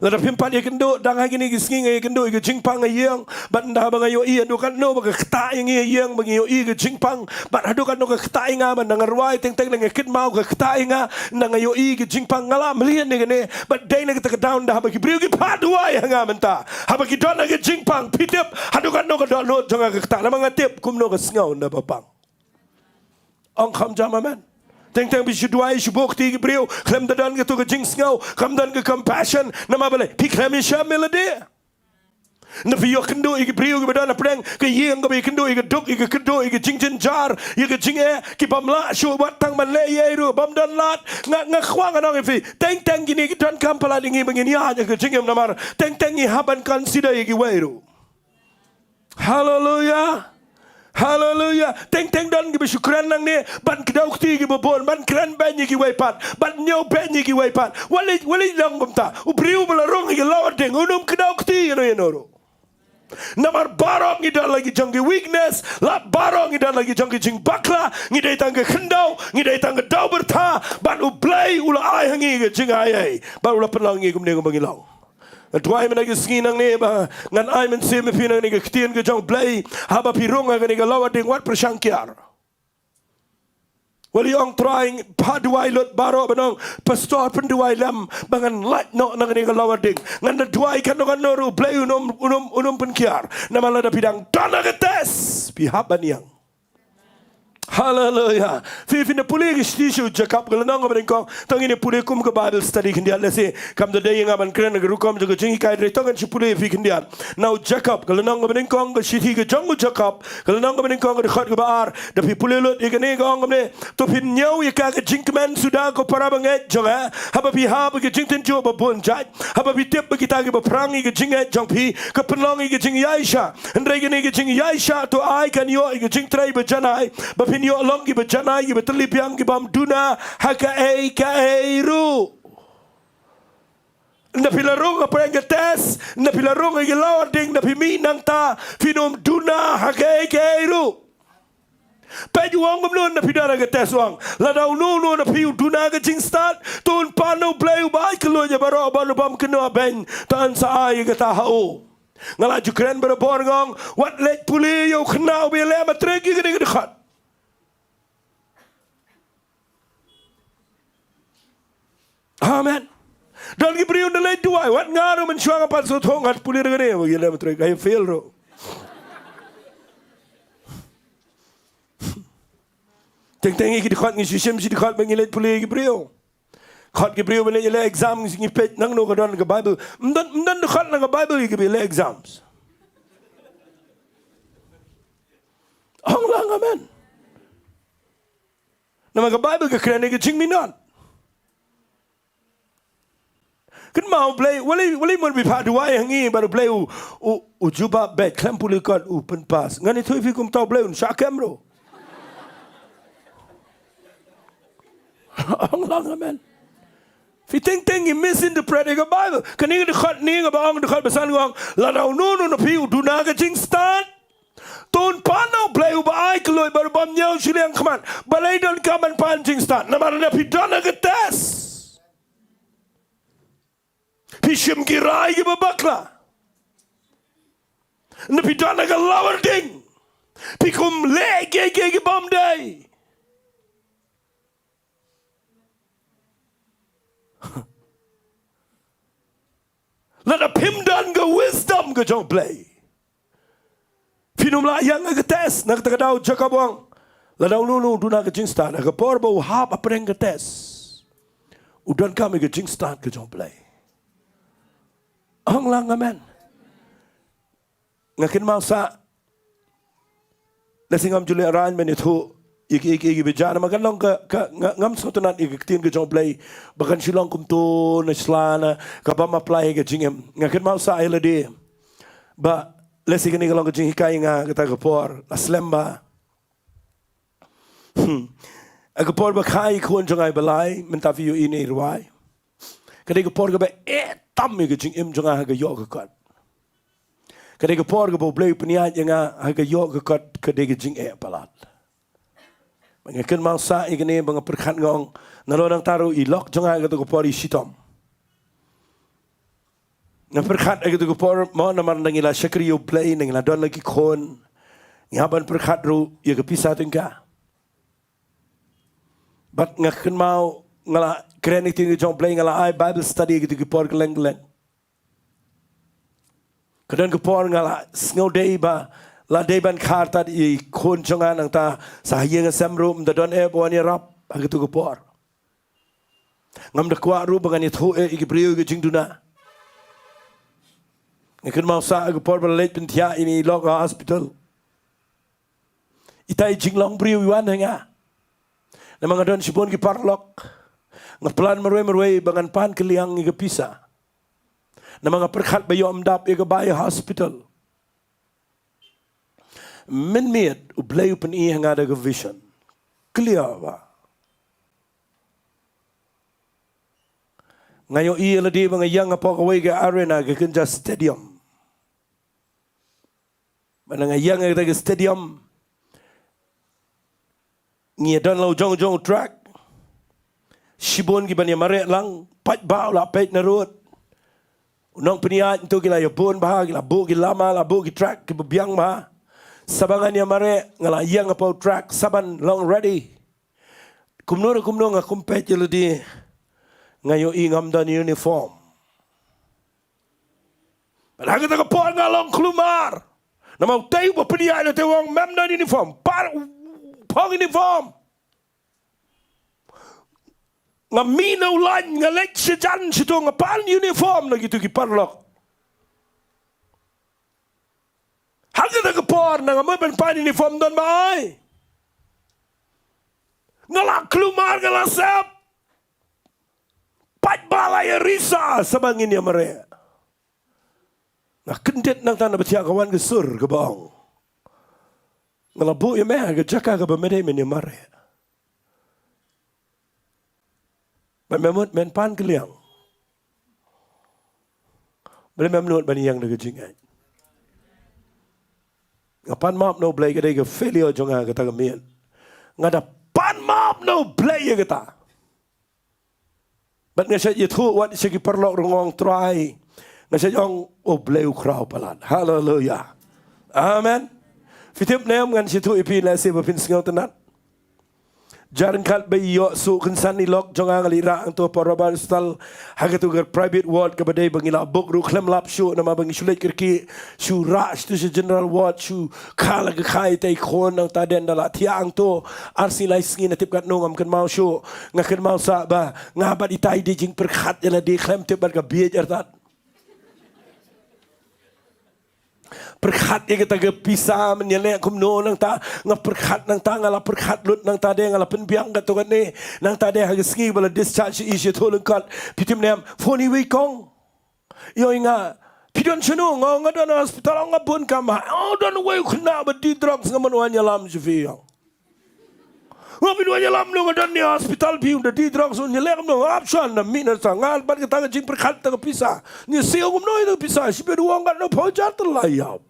Lada phim pat ïakynduh, dang ha kine ki sngi nga ïakynduh ïa ka jingpang ha ïing. Bad ynda ba nga ïohi haduh katno ba ka ktah ïa ngi ha ïing ba ngi ïohi ka jingpang. Bad haduh katno ka ktah ïa nga, bad ynda nga rwai teng teng, ynda nga kynmaw ka ktah ïa nga. Ynda nga ïohi ka jingpang, nga la mlien ïa kane. Bad dei na kata ka daw ynda haba ki briew ki phah duwai ha nga mynta, haba ki don ha ka jingpang, phi tip haduh katno ka dohnud jong nga ka ktah. Namar nga tip kumno ka sngew ynda ba pang. Ong kham jam amen. Teng teng phi shu duwai, shu buh kti ki briew, khlem da don kato ka jingsngew, khlem don ka compassion. Namar balei? Phi khlem ïashem ïa lade. Ynda phi ïakynduh ïa ki briew kiba don hapdeng ka ïing, kaba ïakynduh ïa ka duk, ïa ka kynduh, ïa ka jingjynjar, ïa ka jingeh, ki bym lah shuh wat tang ban leh ei ei ruh, bym don lad. Nga, nga kwah ngan ong ïa phi, teng teng kine ki donkam palat ïa ngi ba ngin ïaid ha ka jingim, namar teng teng ngi hap ban consider ïa kiwei ruh. Haleluya. Haleluya. Teng teng don kiba shu kren nangne ban kdew kti ïa kiba bun, ban kren beiñ ïa kiwei pat, ban ñiew beiñ ïa kiwei pat. Wat leh, wat leh long kumta. U briew ba la rung ha ki lawar ding un ym kdew kti ïano ïano ruh. Namar baroh ngi don la ki jong ki weakness, la baroh ngi don la ki jong ki jingbakla. Ngi dei tang ka khyndew, ngi dei tang ka daw byrtha. Bad U Blei u la ai ha ngi ka jingai ei, bad u la pynlong ngi kumne kumba ngi long. Nga duwai mynta ka sngi nangne ba ngan ai mynsiem ïa phi nangne ka ktien ka jong U Blei. Haba phi rung ha kane ka lawar ding, wat pyrshang kiar. Wat leh ong, Trai, phah duwai lut baroh ban ong, Pastor, pynduwai lem ba ngan lait noh na kane ka lawar ding. Ngan da duwai katno katno ruh, U Blei un ym, un ym, un ym pynkiar. Namar lada phi dang don ha ka test, phi hap ban ïeng. Haleluya. Phi, phin da pule ïa ka shithi sha u Jakob ka lynnong kaba nyngkong. To ngin ïa pule kum ka Bible study khyndiat lehse. Kam da dei ïa nga ban kren ha ka rukom jong ka jinghikai, hynrei to ngan shu pule ïa phi khyndiat. Na u Jakob ka lynnong kaba nyngkong, ka shithi ka jong u Jakob ka lynnong kaba nyngkong, ka dkhot kaba ar. Da phi pule lut ïa kane ka ong kumne: To phin ñiew ïa ka ka jingkmen suda, ko para bangeit jong nga, haba phi hap ïa ka jingtynjuh ba bun jait. Haba phi tip ba kita kiba phrang ïa ka jingngeit jong phi ka pynlong ïa ka jingïaishah. Hynrei kane ka jingïaishah to ai kan ïoh ïa ka jingtrei ba janai, ba phin ïoh long kiba janai, kiba tylli biang, ki bym duna ha kaei kaei ruh. Ynda phi la rung ha pdeng ka test, ynda phi la rung ha ki lawar ding, ynda phi mih nangta, phin ym duna ha kaei kaei ruh. Peit, u ong kumno ynda phi don ha ka test, u ong, lada uno uno na phi u duna ha ka jingstad, to un pan na U Blei uba ai kylluid ïa baroh, bad u bym kynnoh beiñ, to un sa ai ïa kata ha u. Nga la ju kren barabor, nga ong, wat leit pule ïa u khynnah uba ïaleh matrik ïa kane ka dkhot. Amen. Don ki briew ynda leit duwai, wat nga ruh mynshuwa nga pat sngewthuh, nga pule da kane ba ïaleh matrik, ka ïa fail ruh. Teng teng ïa ki dkhot ngi shu shim shi dkhot ba ngi leit pule ïa ki briew. Khot ki briew ba leit ïaleh exam, ngi peit nangno ka don ka Bible. Ym don, ym don dkhot na ka Bible ïa kiba ïaleh exams. Ong lang amen. Namar ka Bible ka kren ïa ka jingminot. Kynmaw Blei, wali, wali mut ba phi phah duwai ha ngi, bad u Blei u, u, u jubab beit, khlem pule kot u pynpass. Ngan ïathuh ïa phi kumta u Blei un shah kem ruh. Ong lang amen. Phi teng teng ngi misinterpret ïa ka Bible. Kane ka dkhot ne kaba ong, dkhot ba san ka ong, lada uno uno na phi u duna ka jingstad, to un pan na u Blei uba ai kylluid bad u bym ñiew shiliang khmat. Balei donkam ban pan jingstad? Namar lada phi don ha ka test, phi shim ki rai kiba bakla. Lada phi don ha ka lawar ding, phi kum leh kiei kiei ki bym dei. Lada phim don ka wisdom ka jong u Blei, phin ym lah ïeng ha ka test. Na kata ka daw Jakob u ong, lada uno uno u duna ka jingstad, ha ka por ba u hap hapdeng ka test, u donkam ïa ka jingstad ka jong u Blei. Ong lang amen. Nga kynmaw sah, lehse ngam ju leh rang ban ïathuh ïa ki, ïa ki, ïa ki ba jan, namar kan long ka, ka, nga, ngam sngewtynnat ïa ka ktien ka jong u Blei ba kan shu long kumto na sla na ka bym apply ha ka jingim. Nga kynmaw sah ïa lade ba lehse kane ka long ka jinghikai ïa nga kata ka por, la slem bha. Hmm. Ha ka por ba kha ïa i khun jong nga iba lai, mynta phi ïohi ne i rwai, ka dei ka por kaba eh tam ïa ka jingim jong nga ha ka ïoh ka kot. Ka dei ka por kaba u Blei u pynïaid ïa nga ha ka ïoh ka kot, ka dei ka jingeh palat. Ba nga kynmaw sah ïa kane ba nga pyrkhat nga ong, nalor nangta ruh i lok jong nga ha kato ka por i shitom. Nga pyrkhat ha kato ka por mo, namar nda ngi la shakri ïa u Blei, nda ngi la don la ki khun, ngi hap ban pyrkhat ruh ïa ka pisa tyngka. Bad nga kynmaw nga la kren ïa ka ktien ka jong u Blei, nga la ai Bible study ha kato ka por kylleng kylleng. Ka don ka por nga la sngew dei ba la dei ban kha artat ïa i khun jong nga, nangta sa ha ïing ha sem ruh ym da don eh ba wan ïarap ha kato ka por. Ngam da kwah ruh ba ngan ïathuh eh ïa ki briew ïa ka jingduna. Nga kynmaw sah ha ka por ba la leit pynthiah ïa i lok ha hospital, itai i jinglong briew i wan ha nga. Namar nga don shibun ki paralok, nga plan marwei marwei ba ngan pan kylliang ïa ka pisa. Namar nga pyrkhat ba ïoh ym dap ïa ka bai hospital. Mynmiet u Blei u pyni ha nga da ka vision clear ba nga ïohi ïa lade ba nga ïeng hapoh kawei ka arena, ka kynja stadium. Ba nga ïeng ha kata ka stadium, ngi ïa don la u jong u jong u track. Shibun kiban ïa mareh lang, paidbah u la peit na rud. U nongpynïaid ntu ki la ïa bun bha, ki la buh ki lama, la buh ki track kiba biang bha. Sa ba ngan ïa mareh, nga la ïeng hapoh u track, sa ban long ready. Kumno re kumno nga kum peit ïa lade, nga ïohi ngam don uniform. Bad ha kata ka por nga long kulmar. Namar utei uba pynïaid utei u ong mem don uniform, pan, pan uniform. Nga mih na u lain, nga leit shajan shato, nga pan uniform na kito ki paralok. Ha kata ka por na nga mut ban pan uniform don ba ai. Nga la kulmar, nga la sep. Paidbah la ïa risa sa ba ngin ïa mareh. Nga kyndit nangta na ba thiah ka wan ka sur kaba ong, nga la buh ïa me ha ka jaka kaba me dei men ïa mareh. Bad me mut men pan kylliang. Balei mem nud ban ïeng da ka jingngeit? Nga pan map na u Blei, ka dei ka failure jong nga kata ka miet. Nga da pan map na u Blei ïa kata. Bad nga shait ïathuh wat sha ki paralok ruh nga ong Trai. Nga shait ong, u Blei u khraw palat. Haleluia. Amen. Phi tip ne em, ngan shu ïathuh ïa phi lehse ba phin sngewtynnat. Jar ryngkat ba ïoh suk kynsan i lok jong nga, nga leit rah hangto hapoh Robert Hospital, ha kato ka private ward kaba dei ba ngi la book ruh khlem lap shuh, namar ba ngi shu leit kyrkieh shu rah shato sha general ward, shu kha la ka kha ïa itei i khun, nangta dei ynda la thiah hangto ar sngi lai sngi, na tip katno ngam kynmaw shuh. Nga kynmaw sah ba nga bad itai dei jingpyrkhat ïa lade, khlem tip bad ka bieit artat. Pyrkhat ïa kata ka pisa, men ïaleh kumno nangta, nga pyrkhat nangta, nga la pyrkhat lut nangta de, nga la pynbiang katto katne, nangta de ha ka sngi ba la discharge ïa i sha Thulangkot, phi tip ne em, phone iwei i kong. Ïoh i nga, phi don shano? Nga ong nga don ha hospital. Ong nga bun kam ha. Oh, don uwei u khynnah ba die drugs, nga mut wan ïalam sha phi ong. Nga phi wan ïalam, nga don ne hospital phi, u da die drugs, un ïaleh kumno? Ap shuwa na mih na sa, nga bad kata ka jingpyrkhat ta ka pisa. Ngi siew kumno ïa ta ka pisa, shibit u ong katno, phew hajar tylla ïap.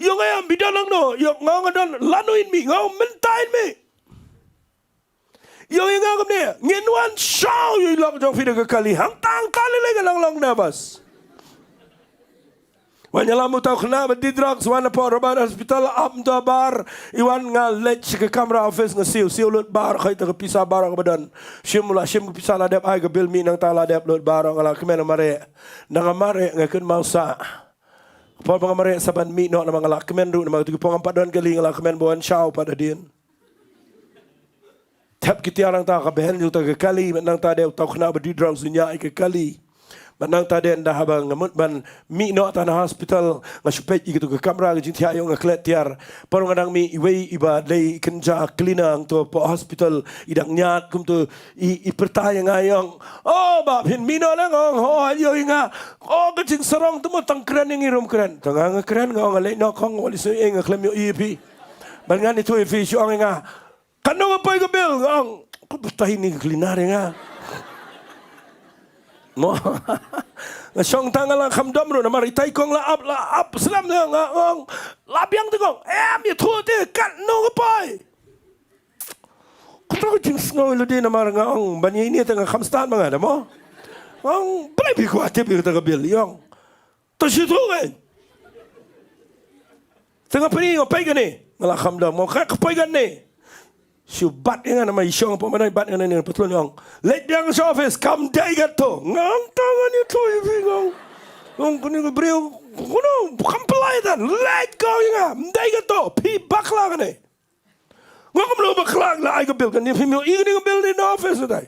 Ïoh nga ïa, phi don nangno? Ïoh nga, nga don lano, in mih? Nga ong mynta in mih. Ïoh i nga kumne, ngin wan shaw ïa i lok jong phi da ka kali, hangta hangta lei lei ka long long nervous. Wan ïalam uta u khynnah ba die drugs, wan hapoh Robert Hospital, ap mynta bar, i wan, nga leit sha ka kamra office, nga siew, siew lut baroh, kata ka pisa baroh kaba don. Shim, la shim ka pisa, la dep ai ka bill, mih nangta, la dep lut baroh, nga la kmen mareh. Nda nga mareh, nga kynmaw sah. Por ba nga mareh sa ban mih noh, namar nga la kmen ruh, namar katu ki por ngam pat don kali, nga la kmen ba wan shaw pat hadien. Thep ki tiar nangta, ka bynta jong uta ka kali, bad nangta de uta u khynnah ba die drugs u ñiah ïa ka kali. Bad nangta de ynda haba nga mut ban mih noh ta na hospital, nga shu peit ïa katu ka kamra, ka jingthiah ïoh, nga klet tiar. Por nga dang mih, iwei iba dei kynja cleaner hangto hapoh hospital, i dang ñiad kumto, i, i pyrta ïa nga, i ong, "Oh, bah, phin mih noh ne?" Nga ong, "Hooid." Ïoh i nga, "Oh, ka jingsarong te mo, tang kren ïa ngi ruh ym kren." Tang nga, nga kren, nga ong, "Nga leit noh kong, wat leit sngew ei, nga khlem ïohi ïa phi." Bad ngan ïathuh ïa phi, shu ong ïa nga, "Katno ka poi ka bill?" Nga ong, "Ka batai ni ka cleaner ïa nga." Mo. Nga shong tang, nga la kham dom ruh, namar itai kong la ap, la ap slem ïa nga, nga ong, "La biang te kong." "Em, ïathuh te, katno ka poi?" Kata ka jingsngew ïa lade, namar nga ong, ban ïa ine te nga kham stad ma nga da mo. Nga ong, "Balei phi kwah tip ïa kata ka bill?" I ong, "To shu ïathuh ngi." Te nga pyni, nga peit kane, nga la kham dom, nga ong, "Ka poi kane." Shu bat ïa nga, namar i shong hapoh mynta, i bat ïa nga ne patlun, i ong, "Leit biang sha office, kam dei kato." Nga ong, "Tang ngan ïathuh ïa phi," nga ong. Nga ong, "Kane ka briew, kumno, kam pynlait than, leit," ka ong ïa nga, "ym dei kato, phi bakla kane." Nga ong, "Kumno bakla, la ai ka bill, kane phim ïohi kane ka bill ne na office, dei."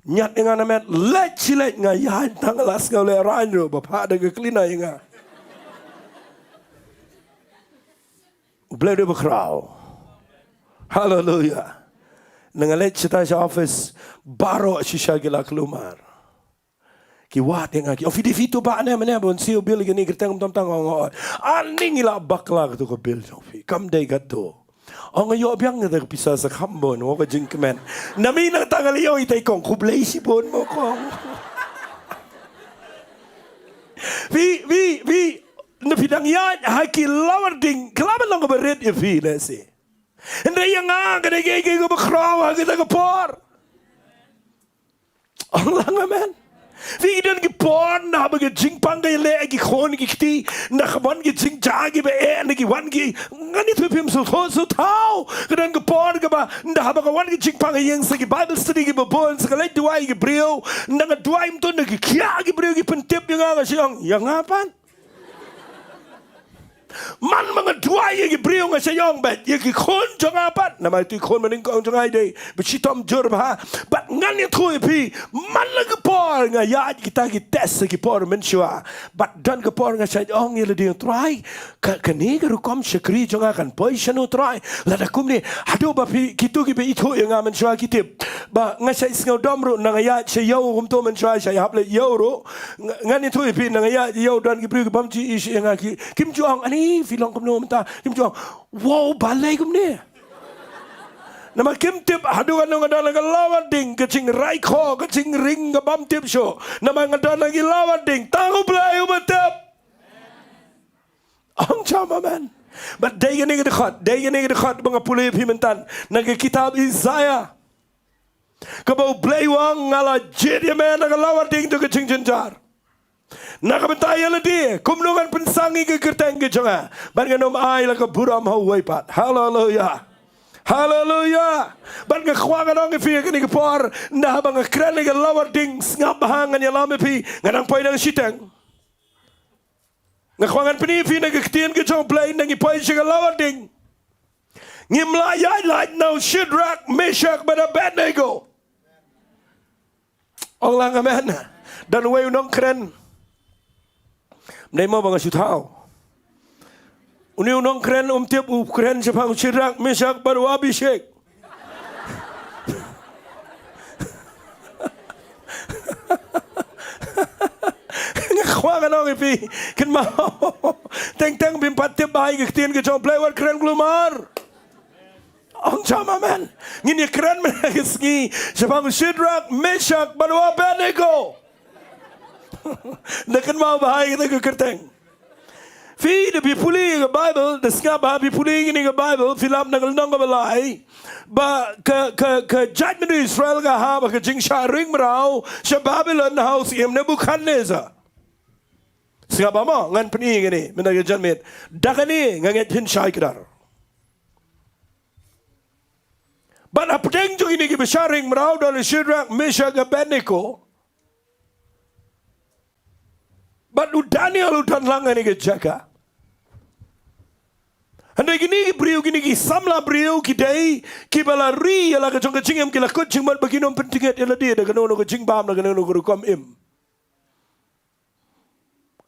Ñiad ïa nga na met, leit shi leit, nga ïaid tang, la sngew lehraiñ ruh ba phah da ka cleaner ïa nga. U Blei u dei ba khraw. Haleluia. Nga leit shata sha office, baroh shisha ki la kulmar. Ki wad ïa nga, ki ong, "Phi dei phi tu bah ne, mane ba un siew bill kine kyrteng kumta kumta?" Nga ong, "Hooid." "Ani ngi la bakla katu ka bill jong phi, kam dei kato." Ong, "Nga ïoh biang kata ka pisa sa kham bun." Nga ong ka jingkmen. Namar nangta nga la ïohi itai kong, khublei shibun mo kong. Phi, phi, phi, na phi dang ïaid ha ki lawar ding, ka la ban long kaba rit ïa phi lehse. Hynrei ïa nga ka dei kaei kaei kaba khraw ha kata ka por. Ong lang amen. Phi, ki don ki por naba ka jingpang ka ïaleh ki khun ki kti, naba ka wan ki jingjia kiba eh, naba ki wan ki, ngan ïathuh ïa phi, ym sngewthuh sngewthaw. Ka don ka por kaba naba ka wan ki jingpang ha ïing, sa ki Bible study kiba bun, sa ka leit duwai ki briew, naba nga duwai mynta, naba ki khiah ki briew ki pyntip ïa nga, nga shu ong, ïa nga pat. Man ba nga duwai ïa ki briew nga shu ong bad ïa ki khun jong nga pat. Namar ïa ki khun mynnyngkong jong nga i dei ba shitom jur bha. Bad ngan ïathuh ïa phi, man la ka por nga ïaid kita ki test, ki por mynshuwa. Bad don ka por nga shu ong ïa lade, Trai, ka, kane ka rukom shakri jong nga kan poi shano Trai? Lada kumne, haduh ba phi, kito kiba ithuh ïa nga mynshuwa ki tip. Ba nga shu sngew dom ruh, naba nga ïaid sha ïew kumto mynshuwa, shu hap leit ïew ruh. Nga, ngan ïathuh ïa phi, naba nga ïaid ïew don ki briew ki bam jingïeit ïa nga, ki, kim ju ong, "Ani, phi long kumno mynta?" Kim ju ong, "Wow, balei kumne?" Namar kim tip haduh katno nga don ha ka lawar ding, ka jingrai kho, ka jingring, ka bam tip shuh. Namar nga don ha ki lawar ding, tang U Blei uba tip. Ong jam amen. Bad dei kane ka dkhot, dei kane ka dkhot ba nga pule ïa phi mynta na ka kitab Isaiah. Kaba U Blei u ong, nga la jied ïa me na ka lawar ding jong ka jingjynjar. Na ka bynta ïa lade, kumno ngan pynsang ïa ka kyrteng ka jong nga, bad ngan ym ai la ka burom ha uwei pat. Haleluia. Haleluia. Bad nga kwah ngan ong ïa phi ha kane ka por, naba nga kren ïa ka lawar ding, sngap bha, ngan ïalam ïa phi, nga dang poi na ka shiteng. Nga kwah ngan pyni ïa phi na ka ktien ka jong U Blei, naba ngi poi sha ka lawar ding, ngim lah ïaid lait na u Shadrach, Meshach bad Abednego. Ong lang amen. Don uwei u nongkren. Ym dei mo ba nga shu thaw. Une u nongkren um tip u kren shaphang u Shadrak, Meshak bad u Abishek. Nga kwah ban ong ïa phi, kynmaw. Teng teng phim pat tip bha ïa ka ktien ka jong U Blei, wat kren kulmar. Ong jam amen. Ngin ïa kren mynta ka sngi shaphang u Shadrak, Meshak bad u Abednego. Nda kynmaw bha ïa kata ka kyrteng. Phi, da phi pule ïa ka Baibl, da sngap bha, phi pule ïa kane ka Baibl, phi lap na ka lynnong kaba lai ba ka, ka, ka jaitbynriew Israel ka hap ha ka jingshah ring mraw sha Babilon ha u Syiem Nebukadnesar. Sngap bha mo, ngan pyni ïa kane mynta ka janmiet. Da kane nga ngeit phin shai kdar. Bad hapdeng jong kine kiba shah ring mraw don u Shadrak, Meshak, Abednego. Bad u Daniel u don lang ha kane ka jaka. Hynrei kine ki briew, kine ki samla briew ki dei kiba la ri ïa la ka jong ka jingim, ki la kut jingmut ba kin ym pyntngit ïa lade da kano kano ka jingbam, da kano kano ka rukom im.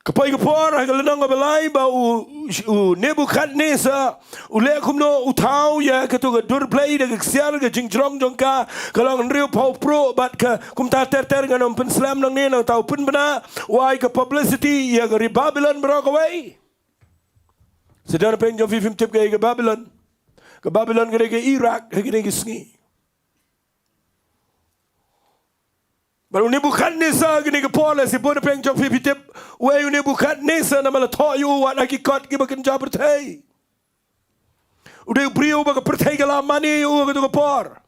Ka poi ka por ha ka lynnong kaba lai ba u, u Nebukadnesar u leh kumno, u thaw ïa kato ka dur blei da ka ksiar, ka jingjrong jong ka ka long hynriewphew pruh, bad ka kumta ter ter, ngan ym pynslem nangne, nangta u pynbna, u ai ka publicity ïa ka ri Babilon baroh kawei. Shisien phi, jong phi phim tip kaei ka Babilon. Ka Babilon ka dei ka Iraq ha kine ki sngi. Bad u Nebukadnesar, kine ki por, lehse bun na pdeng jong phi phi tip uei u Nebukadnesar, namar la thoh ïa u wat ha ki kot kiba kynja pyrthei. U dei u briew ba ka pyrthei ka la mane ïa u ha kato ka por.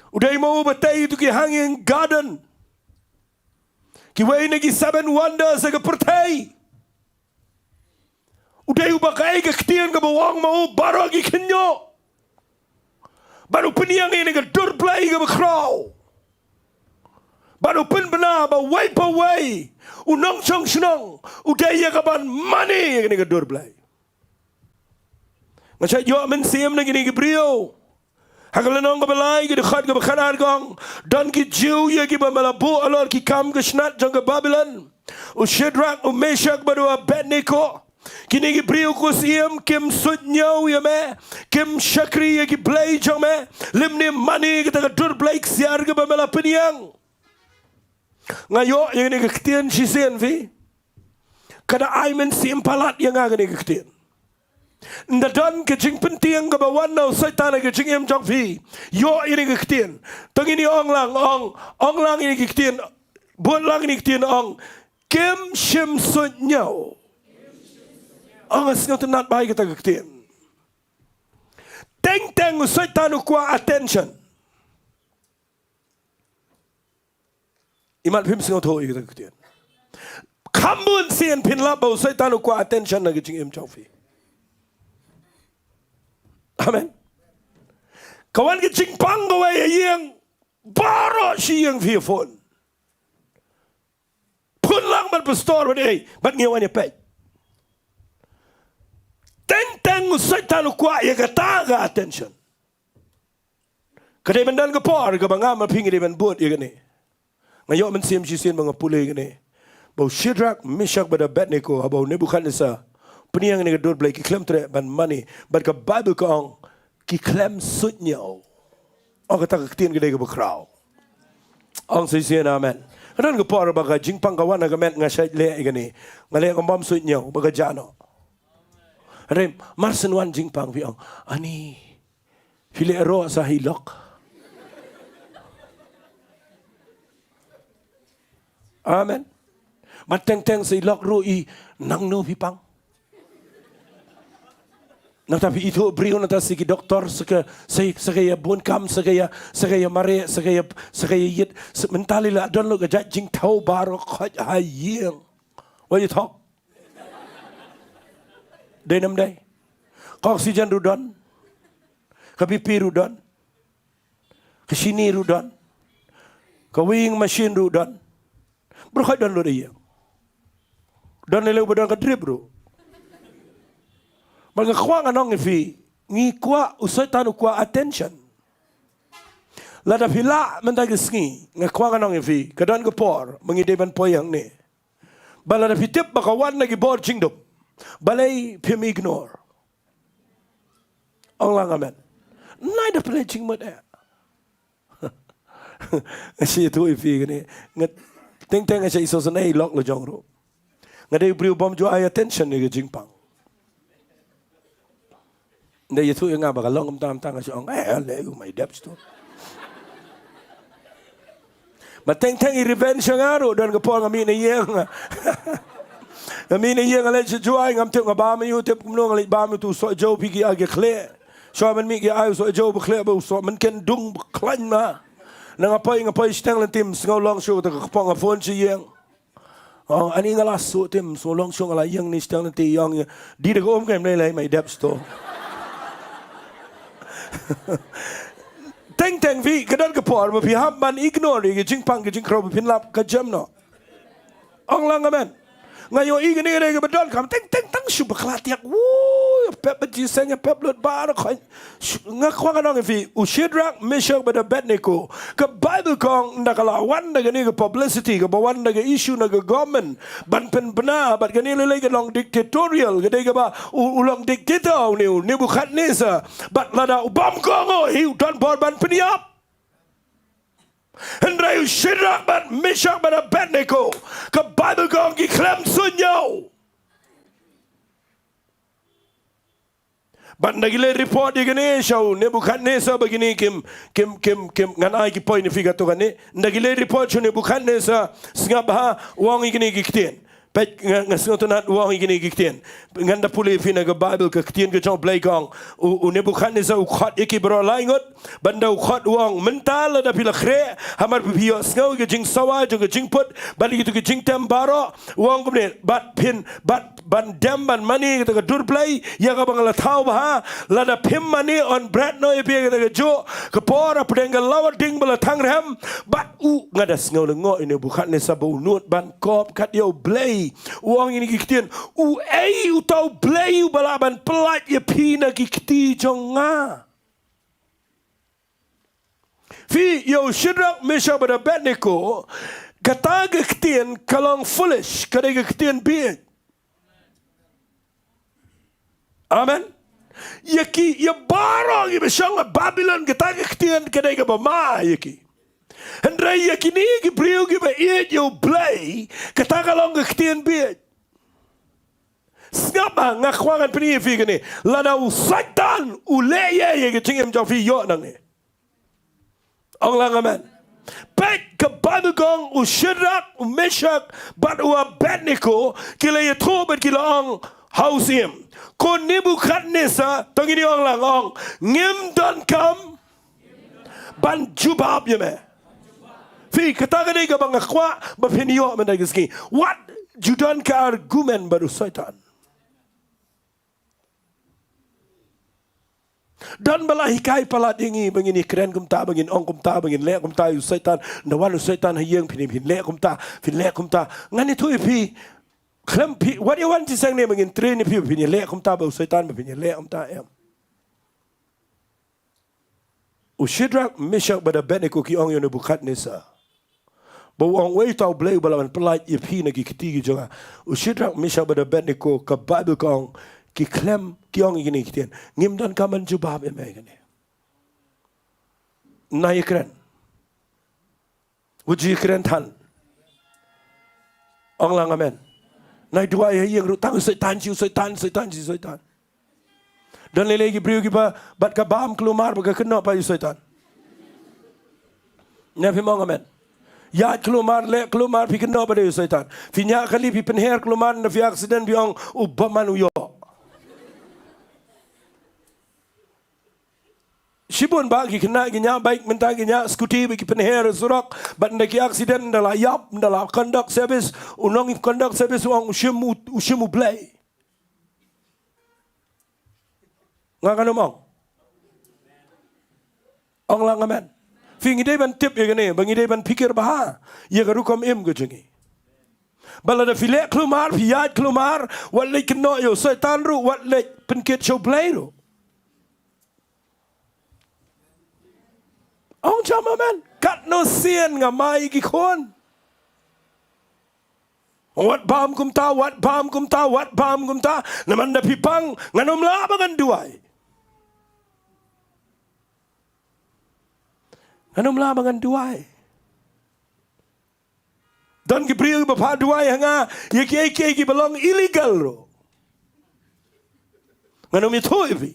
U dei ma u ba tei ïa kito ki hanging garden, kiwei na ki seven wonders ha ka pyrthei. U dei uba kaei ka ktien kaba u ong ma u, baroh ki kynjoh. Bad u pynïeng ïa kane ka dur blei kaba khraw. Bad u pynbna ba uwei pa uwei u nongshong shnong u dei ïa kaban mane ïa kane ka dur blei. Nga shait ïoh mynsiem na kine ki briew. Ha ka lynnong kaba lai, ka dkhot kaba khatar ka ong, don ki Jiw ïa kiba me la buh halor ki kam ka shnat jong ka Babilon. U Shadrak, u Meshak bad u Abednego. Kine ki briew, ko Syiem, kim suidñiew ïa me, kim shakri ïa ki blei jong me, lymne mane ïa kata ka dur blei ksiar kaba me la pynïeng. Nga ïoh ïa kane ka ktien shisien, phi. Ka da ai mynsiem palat ïa nga kane ka ktien. Ynda don ka jingpyntieng kaba wan na u Soitan ha ka jingim jong phi, ïoh ïa kane ka ktien. To ngin ong lang, ong, ong lang ïa kane ka ktien. Bud lang ïa kane ka ktien, ong, kim shym suidñiew. Ong, sngewtynnat bha ïa kata ka ktien. Teng teng u Soitan u kwah attention. Imat phim sngewthuh ïa kata ka ktien. Kham bun sien phin lap ba u Soitan u kwah attention na ka jingim jong phi. Amen. Ka wan ka jingpang kawei ha ïing, baroh shi ïing phi phone. Phone lang bad pastor bad ei, bad ngi wan ïa peit. Teng teng u Soitan u kwah ïa kata ka attention. Ka dei ban don ka por kaba nga ma phi ngi dei ban bud ïa kane. Nga ïoh mynsiem shisien ba nga pule ïa kane. Ba u Shadrak, Meshak bad Abednego, haba u Nebukadnesar pynïeng ïa kane ka dur blei, ki khlem treh ban mane. Bad ka Baibl ka ong, ki khlem suidñiew. Ong, kata ka ktien ka dei kaba khraw. Ong shisien amen. Ka don ka por ba ka jingpang ka wan ha ka met, nga shait leh ïa kane. Nga leh kum bym suidñiew, ba ka jah noh. Hynrei mar shen wan jingpang phi ong, ani, phi leh roh sa hi lok. Amen. Bad teng teng sa i lok ruh i nangno phi pang. Nangta phi ithuh briew nangta sa ki doktor, sa ka, sa, sa ka ïa bun kam, sa ka ïa, sa ka ïa mareh, sa ka ïa, sa ka ïa ïit, sa, mynta lei la don lut ka jait jingthaw baroh khoit ha ïing. Wat ïa thok. Dei ne ym dei? Ka oxygen ruh don. Ka B P ruh don. Ka shini ruh don. Ka weighing machine ruh don. Baroh khoit don lut ïa. Don lei lei ba don ka drip ruh. Bad nga kwah ngan ong ïa phi, ngi kwah, u Soitan u kwah attention. Lada phi lah mynta ka sngi, nga kwah ngan ong ïa phi, ka don ka por ba ngi dei ban poi hangne. Ba lada phi tip ba ka wan na ki bor jingdum, Balei phim ignore? Ong lang amen. Nai da pynleit jingmut eh. Nga shu ïathuh ïa phi kane. Nga teng teng nga shu ïasnoh snoh ei lok la jong ruh. Nga dei u briew bym ju ai attention ïa ka jingpang. Nda ïathuh ïa nga ba ka long kumta kumta nga shu ong eh leh u mai dep tu. Ba teng teng i revenge ïa nga ruh don ka por nga mih na ïing. Nga mih na ïing nga leit sha jwai ngam tip nga bam ïa u tip kumno nga leit bam ïa u tu soh jew phi ki ai ki khleh. Shuwa ban mih ki ai u soh jew ba khleh ba u soh mynken dung ba khlaiñ ma. Na nga poi nga poi shiteng lynti sngew long shuh kata ka kpoh nga phone sha ïing. Ong ani nga la suh tim suh long shuh nga la ïeng ni shiteng lynti ïong ïa. Di da ka um ka em lei lei mai dep sto. Teng teng phi ka don ka por ba phi hap ban ignore ïa ka jingpang ka jingkhrew ba phin lap ka jem noh. Ong lang amen. Nga ïohi kane kane kaba donkam teng teng tang shu bakla tiak. Woo, ïa pep ba jiseng ïa pep lut bar khoin. Shu, nga kwah ngan ong ïa phi, u Shadrach, Meshach bad Abednego. Ka Bible ka ong ynda ka la wan da kane ka publicity, kaba wan da ka issue na ka government ban pynbna bad kane lei lei ka long dictatorial, ka dei kaba u, u long dictator une u Nebuchadnezzar. Bad lada u bam kohnguh hi u don bor ban pynïap. Hynrei u Shadrach bad Meshach bad Abednego, ka Bible ka ong ki khlem suiñiew. Bad ynda ki leit report ïa kine sha u Nebuchadnezzar ba kine kim, kim, kim, kim, ngan ai ki point ïa phi katto katne. Ynda ki leit report sha u Nebuchadnezzar, sngap bha, u ong ïa kine ki ktien. Peit nga, nga sngewtynnat u ong ïa kine ki ktien. Ngan da pule ïa phi na ka Bible ka ktien ka jong u Blei ka ong. U, u Nebuchadnezzar u khot ïa ki baroh lai ngut. Bad ynda u khot u ong mynta lada phi la khreh, hamar phi ïohsngew ïa ka jingsawa jong ka jingput, bad ïa kito ki jingtem baroh, u ong kumne, bad phin, bad ban dem ban mane ïa kata ka dur Blei, ïa kaba nga la thaw bha, lada phim mane yn bret noh ïa phi ïa kata kajuh, ka por hapdeng ka lawa ding ba la thang rhem, bad u nga da sngew lyngngoh ïa u Nebuchadnezzar ba u nud ban kop kat ïa u Blei, u ong ïa kine ki ktien, uei uta u Blei uba lah ban pyllait ïa phi na ki kti jong nga. Phi, ïa u Shadrach, Meshach bad Abednego, kata ka ktien ka long foolish, ka dei ka ktien bieit. Amen. Ïa ki, ïa baroh kiba shong ha Babilon, kata ka ktien ka dei kaba ma ïa ki. Hynrei ïa kine ki briew kiba ïeit ïa u Blei, kata ka long ka ktien bieit. Sngap bha, nga kwah ngan pyni ïa phi kane. Lada u Soitan u leh ïa, ïa ka jingim jong phi ïoh nangne. Ong lang amen. Peit ka Bible ka ong u Shadrach, u Meshach, bad u Abednego, ki la ïathuh bad ki la ong ha u syiem. Ko Nebuchadnezzar, to ngin ong lang ong. Ngim donkam ban jubab ïa me. Phi, kata ka dei kaba nga kwah ba phin ïoh mynta ka sngi. Wat ju don ka argument bad u Soitan. Don ba la hikai palat ïa ngi ba ngin ïakren kumta, ba ngin ong kumta, ba ngin leh kumta ïa u Soitan. Ynda wan u Soitan ha ïing phin, phin leh kumta, phin leh kumta. Ngan ïathuh ïa phi. Khlem phi, wat ïa wan jingïaseng ne ba ngin train ïa phi, phin ïaleh kumta bad u Soitan, ba phin ïaleh kumta em. U Shadrach, Meshach bad Abednego ki ong ïa u Nebuchadnezzar. Ba u ong uei uta u Blei uba lah ban pyllait ïa phi na ki kti ki jong nga. U Shadrach, Meshach bad Abednego ka Bible ka ong ki khlem ki ong ïa kine ki ktien. Ngim donkam ban jubab ïa me kane. Nai ïakren. Wat ju ïakren than. Ong lang amen. Nai duwai ha ïing ruh tang u Soitan, shi u Soitan, Soitan, shi u Soitan. Don lei lei ki briew kiba bad ka bam kulmar bad ka kynnoh pat ïa u Soitan. Ne phim ong amen. Ïaid kulmar, leh kulmar phi kynnoh pat ïa u Soitan. Phi ñiah kali phi pynher kulmar ynda phi accident phi ong u bymman u ïoh. Shibun ba ki khynnah ki ñiah bike mynta ki ñiah scooty ba ki pynher surok bad ynda ki accident ynda la ïap ynda la conduct service u nong conduct service u ong u shim u, u shim u Blei. Nga kan ym ong. Ong lang amen. Phi ngi dei ban tip ïa kane ba ngi dei ban phikir bha ïa ka rukom im ka jong ngi. Ba lada phi leh kulmar phi ïaid kulmar wat leit kynnoh ïa u Soitan ruh wat leit pynkit sha u Blei ruh. Ong jam amen. Katno sien nga mai ki khun. Wat bam kumta, wat bam kumta, wat bam kumta. Namar da phi pang, ngan ym lah ba ngan duwai. Ngan ym lah ba ngan duwai. Don ki briew ba phah duwai ha nga ïa kiei kiei kiba long illegal ruh. Ngan ym ïathuh ïa phi.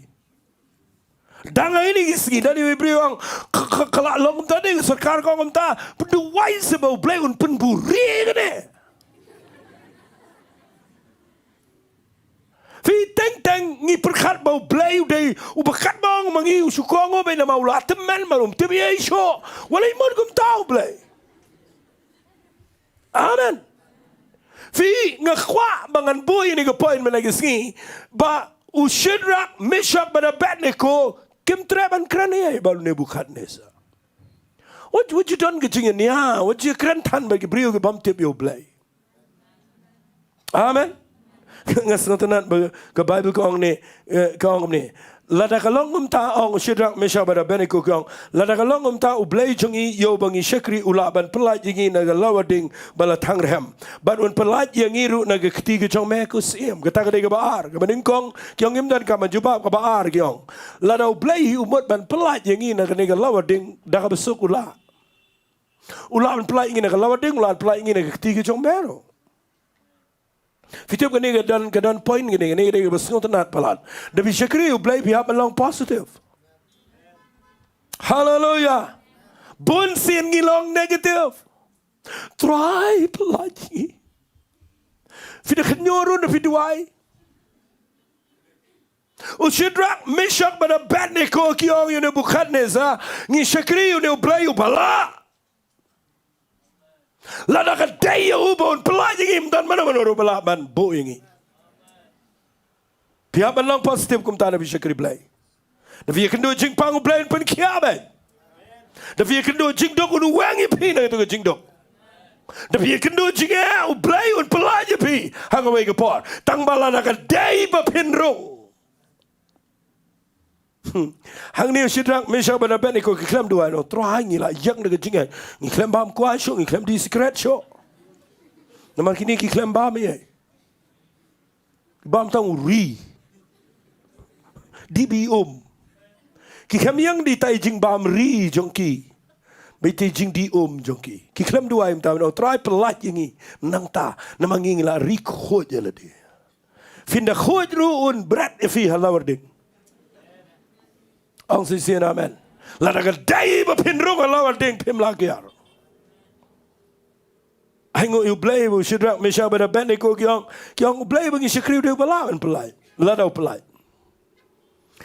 Dang ha kine ki sngi don iwei i briew ong ka, ka, ka la long kumta de, ka sorkar ka ong kumta. Pynduwai seh ba U Blei un pynbuhrieh ïa kane. Phi, teng teng ngi pyrkhat ba U Blei u dei uba katba ong ma ngi u shu kohnguh beit namar u la tymmen, namar um tip ei ei shuh. Wat leit mut kumta U Blei. Amen. Phi, nga kwah ba ngan buh ïa kane ka point mynta ka sngi, ba u Shadrach, Meshach bad Abednego kim treh ban kren ei ei bad u Nebukhadnessar. Wat, wat ju don ka jingïania, wat ju kren than bad ki briew ki bym tip ïa U Blei. Amen. Nga sngewtynnat ba ka Bible ka ong ne, eh, ka ong ne. Lada ka long kumta, ong u Shadrach, Meshach bad Abednego ki ong, lada ka long kumta U Blei jong ngi ïa uba ngi shakri u lah ban pyllait ïa ngi na ka lawar ding ba la thang rhem, bad un pyllait ïa ngi ruh na ka kti ka jong me, ko Syiem. Kata ka dei kaba ar. Kaba nyngkong ki ong ngim donkam ban jubab. Kaba ar ki ong, lada U Blei hi u mut ban pyllait ïa ngi na kane ka lawar ding, da kaba suk u lah. U lah ban pyllait ïa ngi na ka lawar ding, u lah ban pyllait ïa ngi na ka kti ka jong me ruh. Phi tip kane ka don, ka don point kane, kane ka dei kaba sngewtynnat palat. Da phi shakri U Blei phi hap ban long positive. Haleluya. Bun sien ngi long negative. Trai pyllait ngi. Phi da khynñiuh ruh da phi duwai. U Shadrach, Meshach bad Abednego ki ong ïa u Nebukhadnessar, ngi shakri ïa une U Blei uba lah. Lada ka dei ïa u ba un pyllait ïa ngi, ym don mano mano ruh ba lah ban buh ïa ngi. Phi hap ban long positive kumta da phi shakri Blei. Da phi ïakynduh jingpang U Blei un pynkhiah beit. Da phi ïakynduh jingduk un weng ïa phi na kato ka jingduk. Da phi ïakynduh jingeh U Blei un pyllait ïa phi ha kawei ka por. Tang ba lada ka dei ba phin rung. Hmm. Hangne u Shadrach, Meshach bad Abednego ki khlem duwai, no, Trai ngi la ïeng da ka jingngeit. Ngi khlem bam kwai shuh, ngi khlem die sikret shuh. Namar kine ki khlem bam ei ei. Bam tang u ri. Die bad um. Ki khlem ïeng da itai i jingbam ri jong ki. Bad itai i jingdie um jong ki. Ki khlem duwai mynta, no, Trai pyllait ïa ngi nangta. Namar ngi ngi la ri khuid ïa lade. Phin da khuid ruh un bret ïa phi ha lawar ding. Ong shisien amen. Lada ka dei ba phin rung ha lawar ding phim lah kiar. Ai nguh ïa U Blei ba u Shadrach, Meshach bad Abednego ki ong, ki ong U Blei ba ngi shakri u dei uba lah ban pyllait. Lada u pyllait.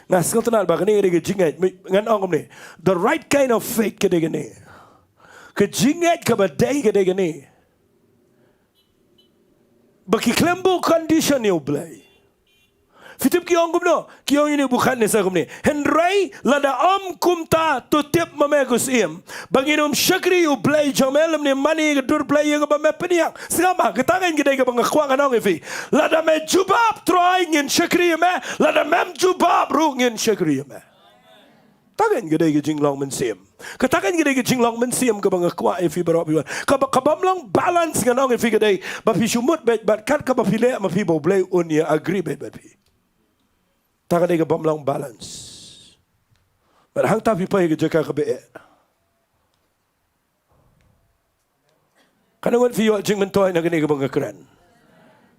Nga sngewtynnat ba kane ka dei ka jingngeit, ngan ong kumne. The right kind of faith ka dei kane. Ka jingngeit kaba dei ka dei kane. Ba ki khlem buh condition ïa U Blei. Phi tip ki ong kumno, ki ong ïa u Nebukhadnessar kumne. Hynrei lada ym kumta to tip ma me ko Syiem ba ngin ym shakri ïa U Blei jong me lymne mane ïa ka dur blei ïa kaba me pynïaid. Sngap ma, kata ka dei kaba nga kwah ngan ong ïa phi. Lada me jubab Trai ngin shakri ïa me, lada mem jubab ruh ngin shakri ïa me. Kata ka dei ka jinglong mynsiem. Kata ka dei ka jinglong mynsiem kaba nga kwah ïa phi baroh phi wan. Kaba, ka bym long balance ngan ong ïa phi ka dei ba phi shu mut beit bad kat kaba phi leh ma phi ba U Blei un ïa agree beit bad phi. Kata ka dei ka bym long balance. Bad hangta phi poi ha ka jaka kaba eh. Katno ngut phi ïoh jingmyntoi na kane kaba nga kren?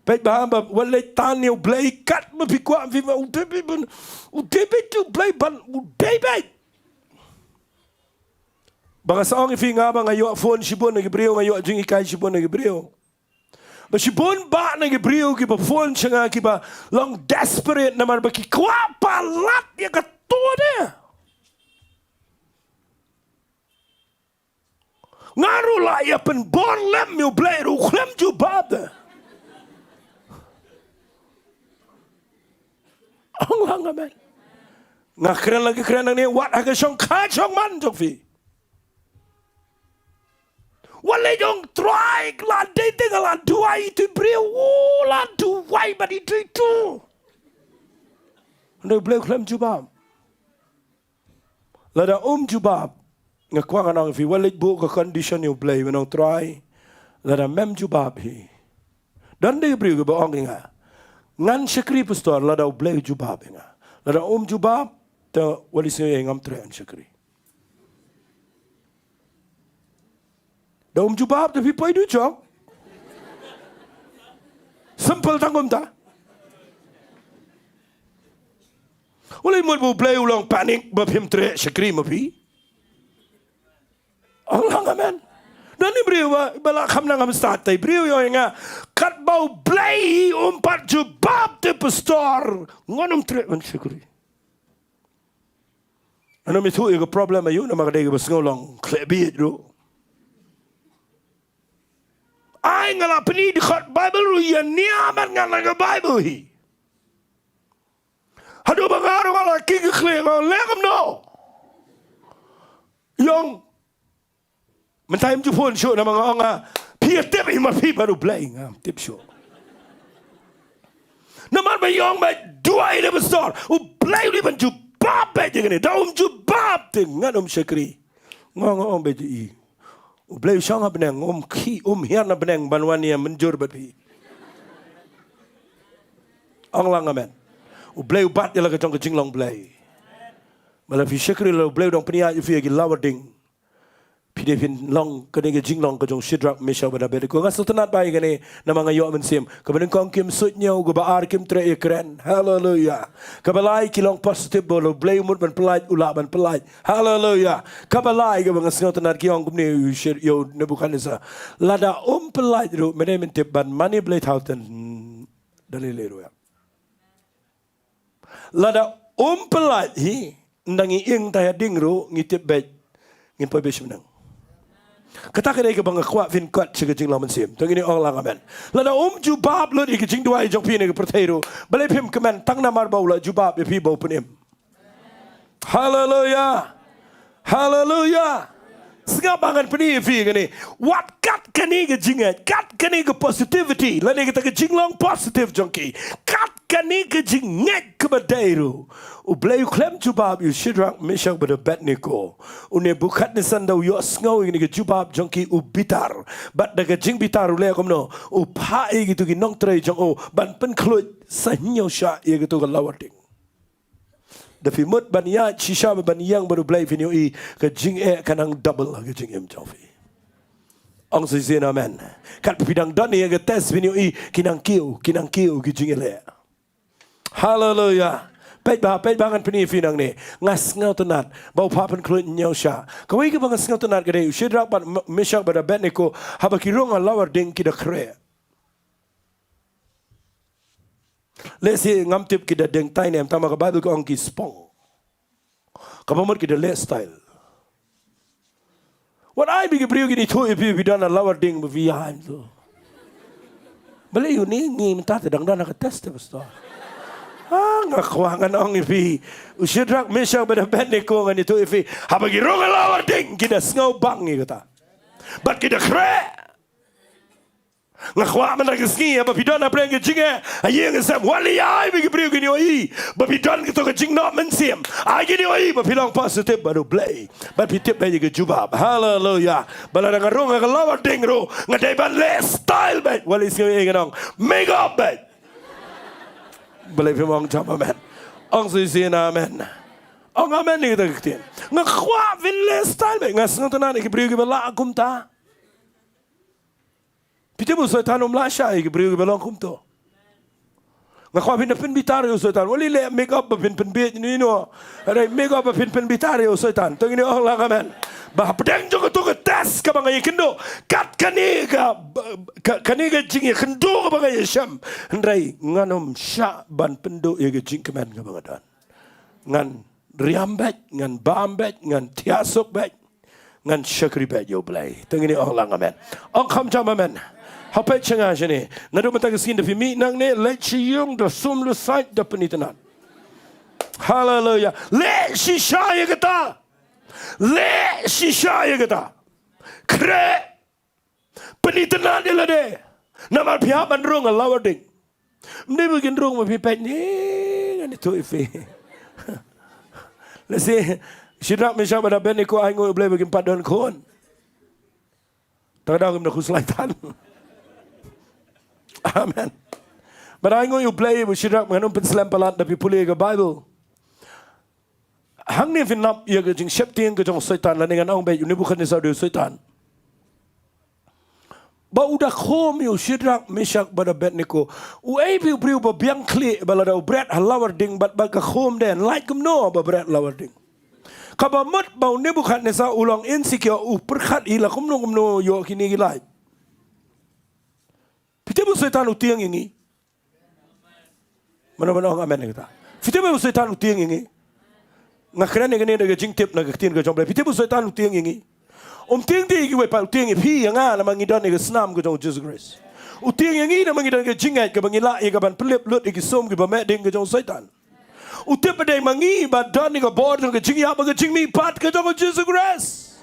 Peit ba, ba wat leit tan ïa U Blei kat ba phi kwah, phi ba U David ban, U David, U Blei ban, U David. Ba nga sa ong ïa phi, nga ba nga ïoh phone shibun na ki briew, nga ïoh jinghikai shibun na ki briew. Ba shibun ba na ki briew kiba phone sha nga kiba long desperate namar ba ki kwah palat ïa kato de. Nga ruh la ïa pynbor lem ïa U Blei ruh u khlem jubab de. Ong lang amen. Nga kren la ki kren nangne wat ha ka shongkha shongman jong phi. Wat leh jong Trai la dei te nga la duwai ïa tu briew, u la duwai bad ïa tu ïa tu. Hynrei U Blei u khlem jubab. Lada um jubab, nga kwah ngan ong ïa phi, wat leit buh ka condition ïa U Blei, wat ong Trai, lada mem jubab hi, Don de ki briew kiba ong ïa nga, ngan shakri pastor lada U Blei u jubab ïa nga. Lada um jubab, te wat lei sngew ïa ngam treh ban shakri. Da um jubab te phi poi duh jong. Simple tang kumta. Wat lei mut ba U Blei u long panic ba phim treh shakri ma phi. Ong lang amen. Don i briew ba, ba la kham nang kham stad, te i briew i ong ïa nga, katba U Blei um pat jubab te pastor, ngan ym treh ban shakri. Ngan ym ithuh ïa ka problem aïu, namar ka dei kaba sngew long khleh bieit ruh. Ai nga la pyni dkhot Bible ruh ïa nia man nga la ka Bible hi. Haduh ba nga ruh nga la ki ka khleh nga leh kumno. Ïong. Mynta im ju phone shuh namar nga ong nga, phi ïa tip hi ma phi bad U Blei, ngam tip shuh. Namar ba ïong ba duwai ïa le pastor, U Blei u dei ban jubab bad ïa kane, da um jubab te ngan ym shakri. Nga nga ong bad ïa i, U Blei u shong ha bneng, um khie um hiar na bneng ban wan ïa mynjur bad phi. Ong lang amen. U Blei u bat ïa la ka jong ka jinglong Blei. Ba la phi shakri la U Blei u dang pynïaid ïa phi ïa ki lawar ding. Phi dei phin long kane ka jinglong ka jong Shadrach, Meshach bad Abednego. Nga sngewtynnat bha ïa kane namar nga ïoh mynsiem. Kaba nyngkong kim suidñiew, kaba ar kim treh ïakren. Haleluya. Kaba lai ki long positive ba la U Blei u mut ban pyllait u lah ban pyllait. Haleluya. Kaba lai kaba nga sngewtynnat ki ong kumne ïa u Shad-, ïa u Nebuchadnezzar. Lada um pyllait ruh, mynne mynta ban mane blei thaw ten da lei lei ruh ïa. Lada um pyllait hi, ynda ngi ïeng tang ha ding ruh ngi tip beit ngin poi beit sha bneng. Kata ka dei kaba nga kwah phin kot sha ka jinglong mynsiem. To ngin ong lang amen. Lada um jubab lut ïa ka jingduwai jong phi ne ka pyrthei ruh, balei phim kmen, tang namar ba u la jubab ïa phi ba u pynim. Haleluya. Haleluya. Sngap ba ngan pyni ïa phi kane. Wat kat kane ka jingngeit, kat kane ka positivity, lane kata ka jinglong positive jong ki, kat kane ka jingngeit kaba dei ruh, U Blei u khlem jubab ïa u Shadrach, Meshach bad Abednego. U Nebuchadnezzar da u ïohsngew ïa kane ka jubab jong ki u bitar. Bad da ka jingbitar u leh kumno? U phah ïa kito ki nongtrei jong u ban pynkhluit sa hynñiew shah ïa kito ka lawar ding. Da phi mut ban ïaid shisha bad ban ïeng bad U Blei phin ïohi ka jingeh ka nang double ha ka jingim jong phi. Ong shisien amen. Katba phi dang don ïa ka test phin ïohi ki nang kiew, ki nang kiew ki jingeh leh. Haleluya. Peit bha, peit bha ngan pyni ïa phi nangne. Nga sngewtynnat ba u phah pynkhluit hynñiew shah. Kawei kaba nga sngewtynnat ka dei u Shadrach bad M-, Meshach bad Abednego haba ki rung ha lawar ding ki da khreh. Lehse ngam tip ki da deng tai ne em, tangba ka Bible ka ong ki spong. Kaba mut ki da leh style. Wat ai ba ki briew kin ithuh ïa phi ba phi don ha lawar ding ba phi ïaid to. Balei uni ngi mynta te dang don ha ka test te pastor. Ah, nga kwah ngan ong ïa phi. U Shadrach, Meshach bad Abednego ngan ithuh ïa phi. Haba ki rung ha lawar ding ki da sngew bang ïa kata. Bad ki da khreh. Nga kwah mynta ka sngi ba phi don ha pdeng ka jingeh, ha ïing ha sem, wat leit ai ba ki briew kin ïohi ba phi don kato ka jingnoh mynsiem. Ai kin ïohi ba phi long positive bad U Blei. Bad phi tip beit ïa ka jubab. Haleluya. Ba lada nga rung ha ka lawar ding ruh nga dei ban leh style beit. Wat leit sngew ïa ngan ong make up beit. Balei phim ong jam amen? Ong shisien amen. Ong amen ïa kata ka ktien. Nga kwah phin leh style beit. Nga sngewtynnat ïa ki briew kiba lah kumta. Phi tip u Soitan um lah shah ïa ki briew kiba long kumto. Nga kwah phin da pynbitar ïa u Soitan. Wat leit leh make up ba phin pynbieit ïano ïano. Hynrei make up ba phin pynbitar ïa u Soitan. To ngin ong lang amen. Ba hapdeng jong kato ka test kaba nga ïakynduh, kat kane ka, ka, kane ka jingïakynduh kaba nga ïashem, hynrei ngan ym shah ban pynduh ïa ka jingkmen kaba nga don. Ngan riam beit, ngan bam beit, ngan thiah suk beit, ngan shakri beit ïa U Blei. To ngin ong lang amen. Ong kham jam amen. Hapdeng sha nga shane. Naduh mynta ka sngi da phi mih nangne, leit sha ïing da sum da sait da pynitynnat. Haleluya. Leh shisha ïa kata. Leh shisha ïa kata. Khreh. Pynitynnat ïa lade. Namar phi hap ban rung ha lawar ding. Ym dei ba kin rung ba phi peit ne ngan ithuh ïa phi. Lehse Shadrach, Meshach bad Abednego ai nguh ïa U Blei ba kim pat don khun. Tang da kim da khuslai than. Amen. Bad ai nguh ïa U Blei ba u Shadrak, ngan ym pynslem palat, da phi pule ka Bible, hangne phin nap ïa ka jingsheptieng ka jong u Soitan, lane ngan ong beit u Nebukhadnessar u dei u Soitan. Ba u da khum ïa u Shadrak, Meshak bad Abednego. Uei phi u briew ba biang khlieh ba lada u bret ha lawar ding bad, bad ka khum dei, lait kumno ba bret lawar ding? Kaba mut ba u Nebukhadnessar u long insecure, u pyrkhat hi la kumno kumno ïoh kine ki lait. Phi tip u Soitan u tieng ïa ngi? Mano mano ong amen ïa kata. Phi tip u Soitan u tieng ïa ngi? Nga kren ïa kane da ka jingtip na ka ktien ka jong U Blei. Phi tip u Soitan u tieng ïa ngi? Um tieng te ïa kiwei pat, u tieng ïa phi ïa nga namar ngi don ïa ka snam ka jong u Jisu Khrist. U tieng ïa ngi namar ngi don ïa ka jingngeit kaba ngi lah ïa ka ban pynlip lut ïa ki sum kiba meh ding ka jong u Soitan. U tip ba dei ma ngi ba don ïa ka bor jong ka jingïap bad ka jingmihpat ka jong u Jisu Khrist.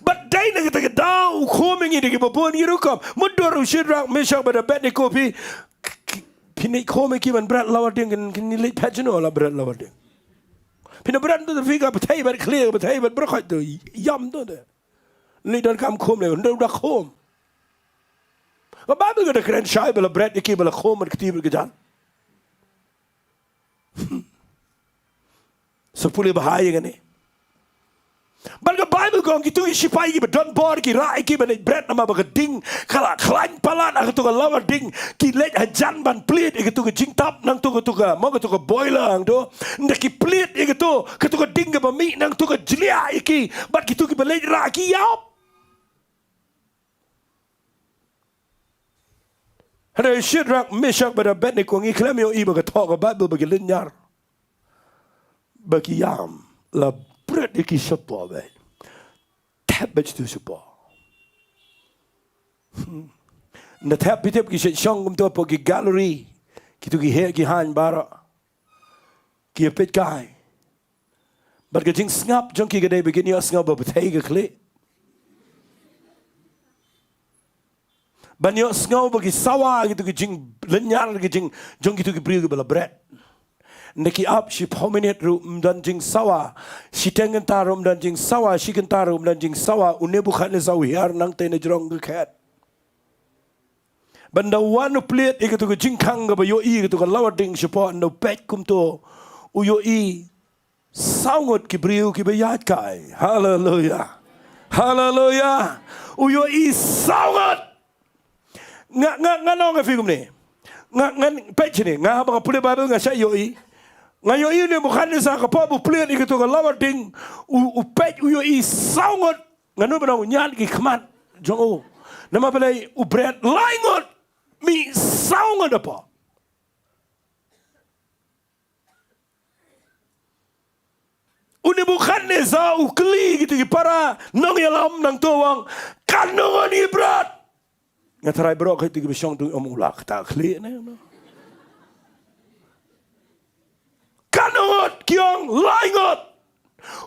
Bad dei na kata ka daw u khum ïa ngi da kiba bun ki rukom. Mutdur u Shadrak, Meshak bad Abednego, phi, phi, phin ïa khum ïa ki ban bret lawar ding, kin, kin leit phet jino la bret lawar ding? Phin ïa bret to, phi ka pynthei bad khlieh, ka pynthei bad bret khoit to, ïam to de. Leit donkam khum lei, ynda u da khum. Ka Bible ka da kren shai ba la bret ïa ki ba la khum bad kti bad ka jan. Sa pule bha ïa kane. Bad ka Bible ka ong kito ki shipai kiba don bor ki rah ïa ki ban leit bret namar ba ka ding ka la khlaiñ palat ha kato ka lawar ding, ki leit hajan ban plied ïa kato ka jingtap nangto kato ka, mo, kato ka boiler hangto. Ynda ki plied ïa kato, kato ka ding kaba mih nangto ka jliah ïa ki. Bad kito kiba leit rah ki ïap. Hynrei Shadrak, Meshak bad Abednego ngi khlem ïohi ba ka thoh ka Bible ba ki lynñiar ba ki ïam, la bret ïa ki shapoh beit. Thep beit tu shapoh. Hmm. Ynda thep, phi tip ki shait shong kumto hapoh ki gallery, kito ki heh ki haiñ baroh ki ïa peit kai. Bad ka jingsngap jong ki ka dei ba kin ïohsngew ba pyrthei ka khlieh. Ban ïohsngew ba ki sawa kito ki jinglynñiar ki jing, jong kito ki briew kiba la bret. Ynda ki ap shiphew minit ruh ym don jingsawa. Shiteng kynta ruh ym don jingsawa, shi kynta ruh ym don jingsawa, u Nebukhadnessar u hiar nangtei na jrong ka khet. Bad ynda u wan u plied ïa kato ka jingkhang kaba ïohi ïa kato ka lawar ding shapoh, ynda u peit kumto, u ïohi saw ngut ki briew kiba ïaid kai. Haleluya. Haleluya. U ïohi saw ngut. Nga, nga, ngan ong ïa phi kumne. Nga, ngan peit shane. Nga haba nga pule Bible nga shait ïohi. Nga ïohi u Nebukhadnessar ka por ba u plied ïa kato ka lawar ding. U, u peit u ïohi saw ngut. Nga nud ban ong u ñiad ki khmat jong u. Namar balei? U bret lai ngut. Mih saw ngut hapoh. U Nebukhadnessar u kylli kito ki para nongïalam nangto u ong, katno ngut ngi bret? Nga tharai baroh kito kiba shong tu ym u lah kata khlieh ne. Katno ngut? Ki ong lai ngut.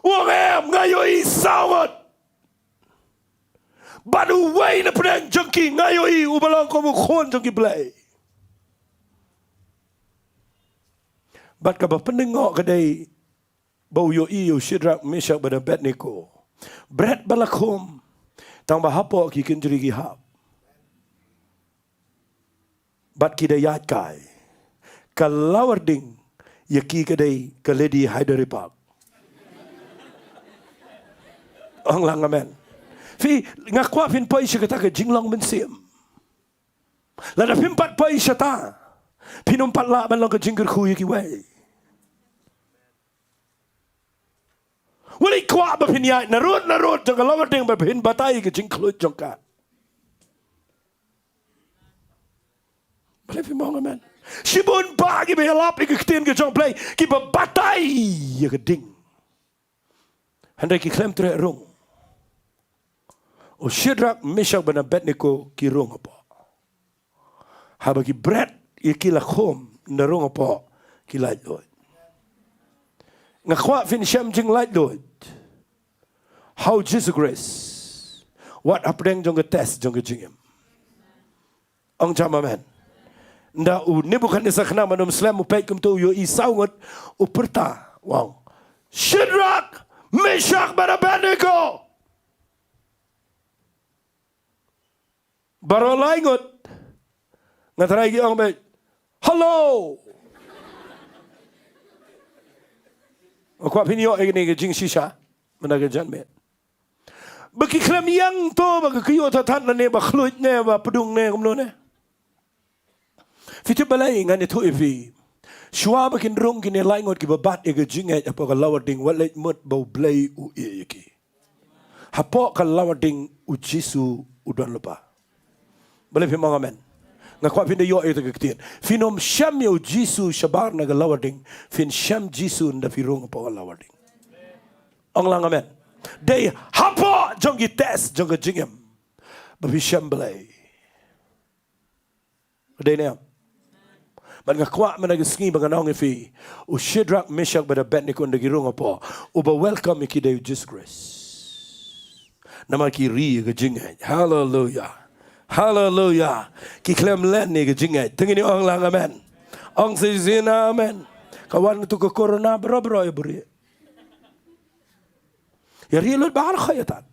U ong em, nga ïohi saw ngut. Bad uwei na pdeng jong ki nga ïohi uba long kum u khun jong ki blei. Bad kaba pyndengoh ka dei ba u ïohi ïa u Shadrak, Meshak bad Abednego. Bret ba la khum. Tang ba hapoh ki kynjri ki hap. Bad ki da ïaid kai. Ka lawar ding ïa ki ka dei ka Lady Hyderabad. Ong lang amen. Phi, nga kwah phin poi sha kata ka jinglong mynsiem. Lada phim pat poi shata, phin ym pat lah ban long ka jingkyrkhu ïa kiwei. Wat ïa kwah ba phin ïaid narud narud jong ka lawar ding ba phin batai ïa ka jingkhluit jong ka. Balei phim ong amen? Shibun bah kiba ïalap ïa ka ktien ka jong U Blei kiba batai ïa ka ding. Hynrei ki khlem treh rung. U Shadrak, Meshak bad Abednego ki rung hapoh. Haba ki bret ïa ki la khum na rung hapoh, ki laitluid. Nga kwah phin shem jinglaitluid ha u Jisu Khrist. Wat hapdeng jong ka test jong ka jingim. Ong jam amen. Ynda u Nebukhadnessar khnang ban ym slem u peit kumto u ïohi saw ngut, u pyrta u ong, Shadrak, Meshak bad Abednego. Baroh lai ngut Nga tharai ki ong beit, "Hello." Nga kwah phin ïoh ïa kane ka jingshisha mynta ka janmiet. Ba ki khlem ïeng to ba ka kyiuh ta than ne ba khluit ne ba pdung ne kumno ne. Phi tip balei? Ngan ïathuh ïa phi. Shuwa ba kin rung kine lai ngut kiba bat ïa ka jingngeit hapoh ka lawar ding, wat leit mut ba U Blei u ïeh ïa ki. Hapoh ka lawar ding U Jisu u don lypa. Balei phim ong amen? Nga kwah phin da ïoh ïa ka ktien. Phin ym shem ïa U Jisu shabar na ka lawar ding. Phin shem Jisu ynda phi rung hapoh ka lawar ding. Ong lang amen. Dei hapoh jong ki test jong ka jingim ba phi shem Blei. Dei ne em? Bad nga kwah mynta ka sngi ba ngan ong ïa phi, u Shadrach, Meshach bad Abednego ynda ki rung hapoh, uba welcome ïa ki dei U Jisu Khrist. Namar ki ri ïa ka jingngeit. Haleluya. Haleluya. Ki khlem len ïa ka jingngeit. To ngin ong lang amen. Ong shisien amen. Ka wan tu ka corona bro bro ïa buri. Ïa ri lut ba ar kho ïa tat.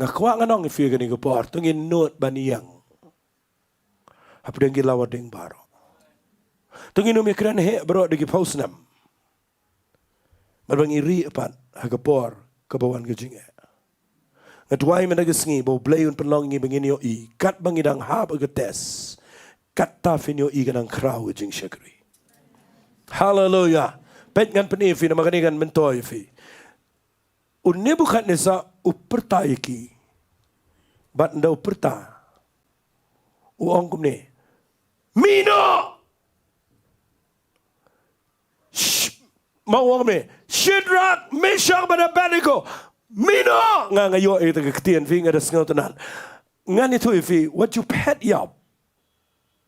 Nga kwah ngan ong ïa phi kane ka por, to ngin nud ban ïeng hapdeng ki lawar ding baroh. To ngin ym ïakren heh baroh da ki phew snem. Bad ba ngi rieh pat ha ka por kaba wan ka jingeh. Nga duwai mynta ka sngi ba U Blei un pynlong ïa ngi ba ngin ïohi katba ngi dang hap ha ka test, katta phin ïohi ka dang khraw ka jingshakri. Haleluya. Peit, ngan pyni ïa phi namar kane kan myntoi ïa phi. U Nebukhadnessar u pyrta ïa ki. Bad ynda u pyrta, u ong kumne, "Mih noh!" Sh-, ma u ong kumne, "Shadrach, Meshach bad Abednego, mih noh!" Nga, nga ïoh ïa ka ktien, phi, nga da sngewtynnat. Ngan ïathuh ïa phi, wat ju phet ïap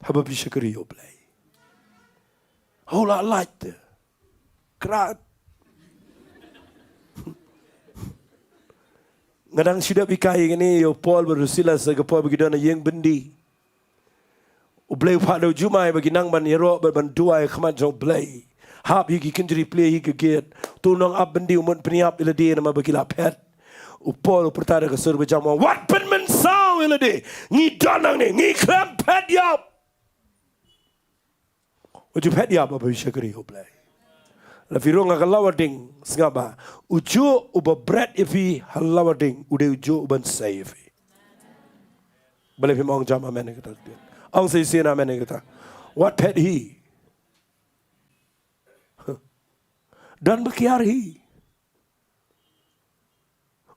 haba phi shakri ïa U Blei. Hau la lait te. Krat. Nga dang shu dep hikai ïa kane ïa u Paul bad u Silas ha ka por ba ki don ha ïing byndi. U Blei u phah da u jumai ba ki nang ban ïaroh bad ban duwai ha khmat jong U Blei. Hap ïa ki kynjri plie ïa ka gate. Utu u nongap byndi u mut pynïap ïa lade namar ba ki la phet. U Paul u pyrta da ka sur ba jam, u ong, "Wat pynmynsaw ïa lade. Ngi don hangne, ngi khlem phet ïap." Wat ju phet ïap haba phi shakri ïa U Blei. Lada phi rung ha ka lawar ding, sngap ba ujuh uba bret ïa phi ha lawar ding u dei ujuh uban sei ïa phi. Balei phim ong jam amen ïa kata? Ong shisien amen ïa kata. Wat phet hi. Don ba kiar hi.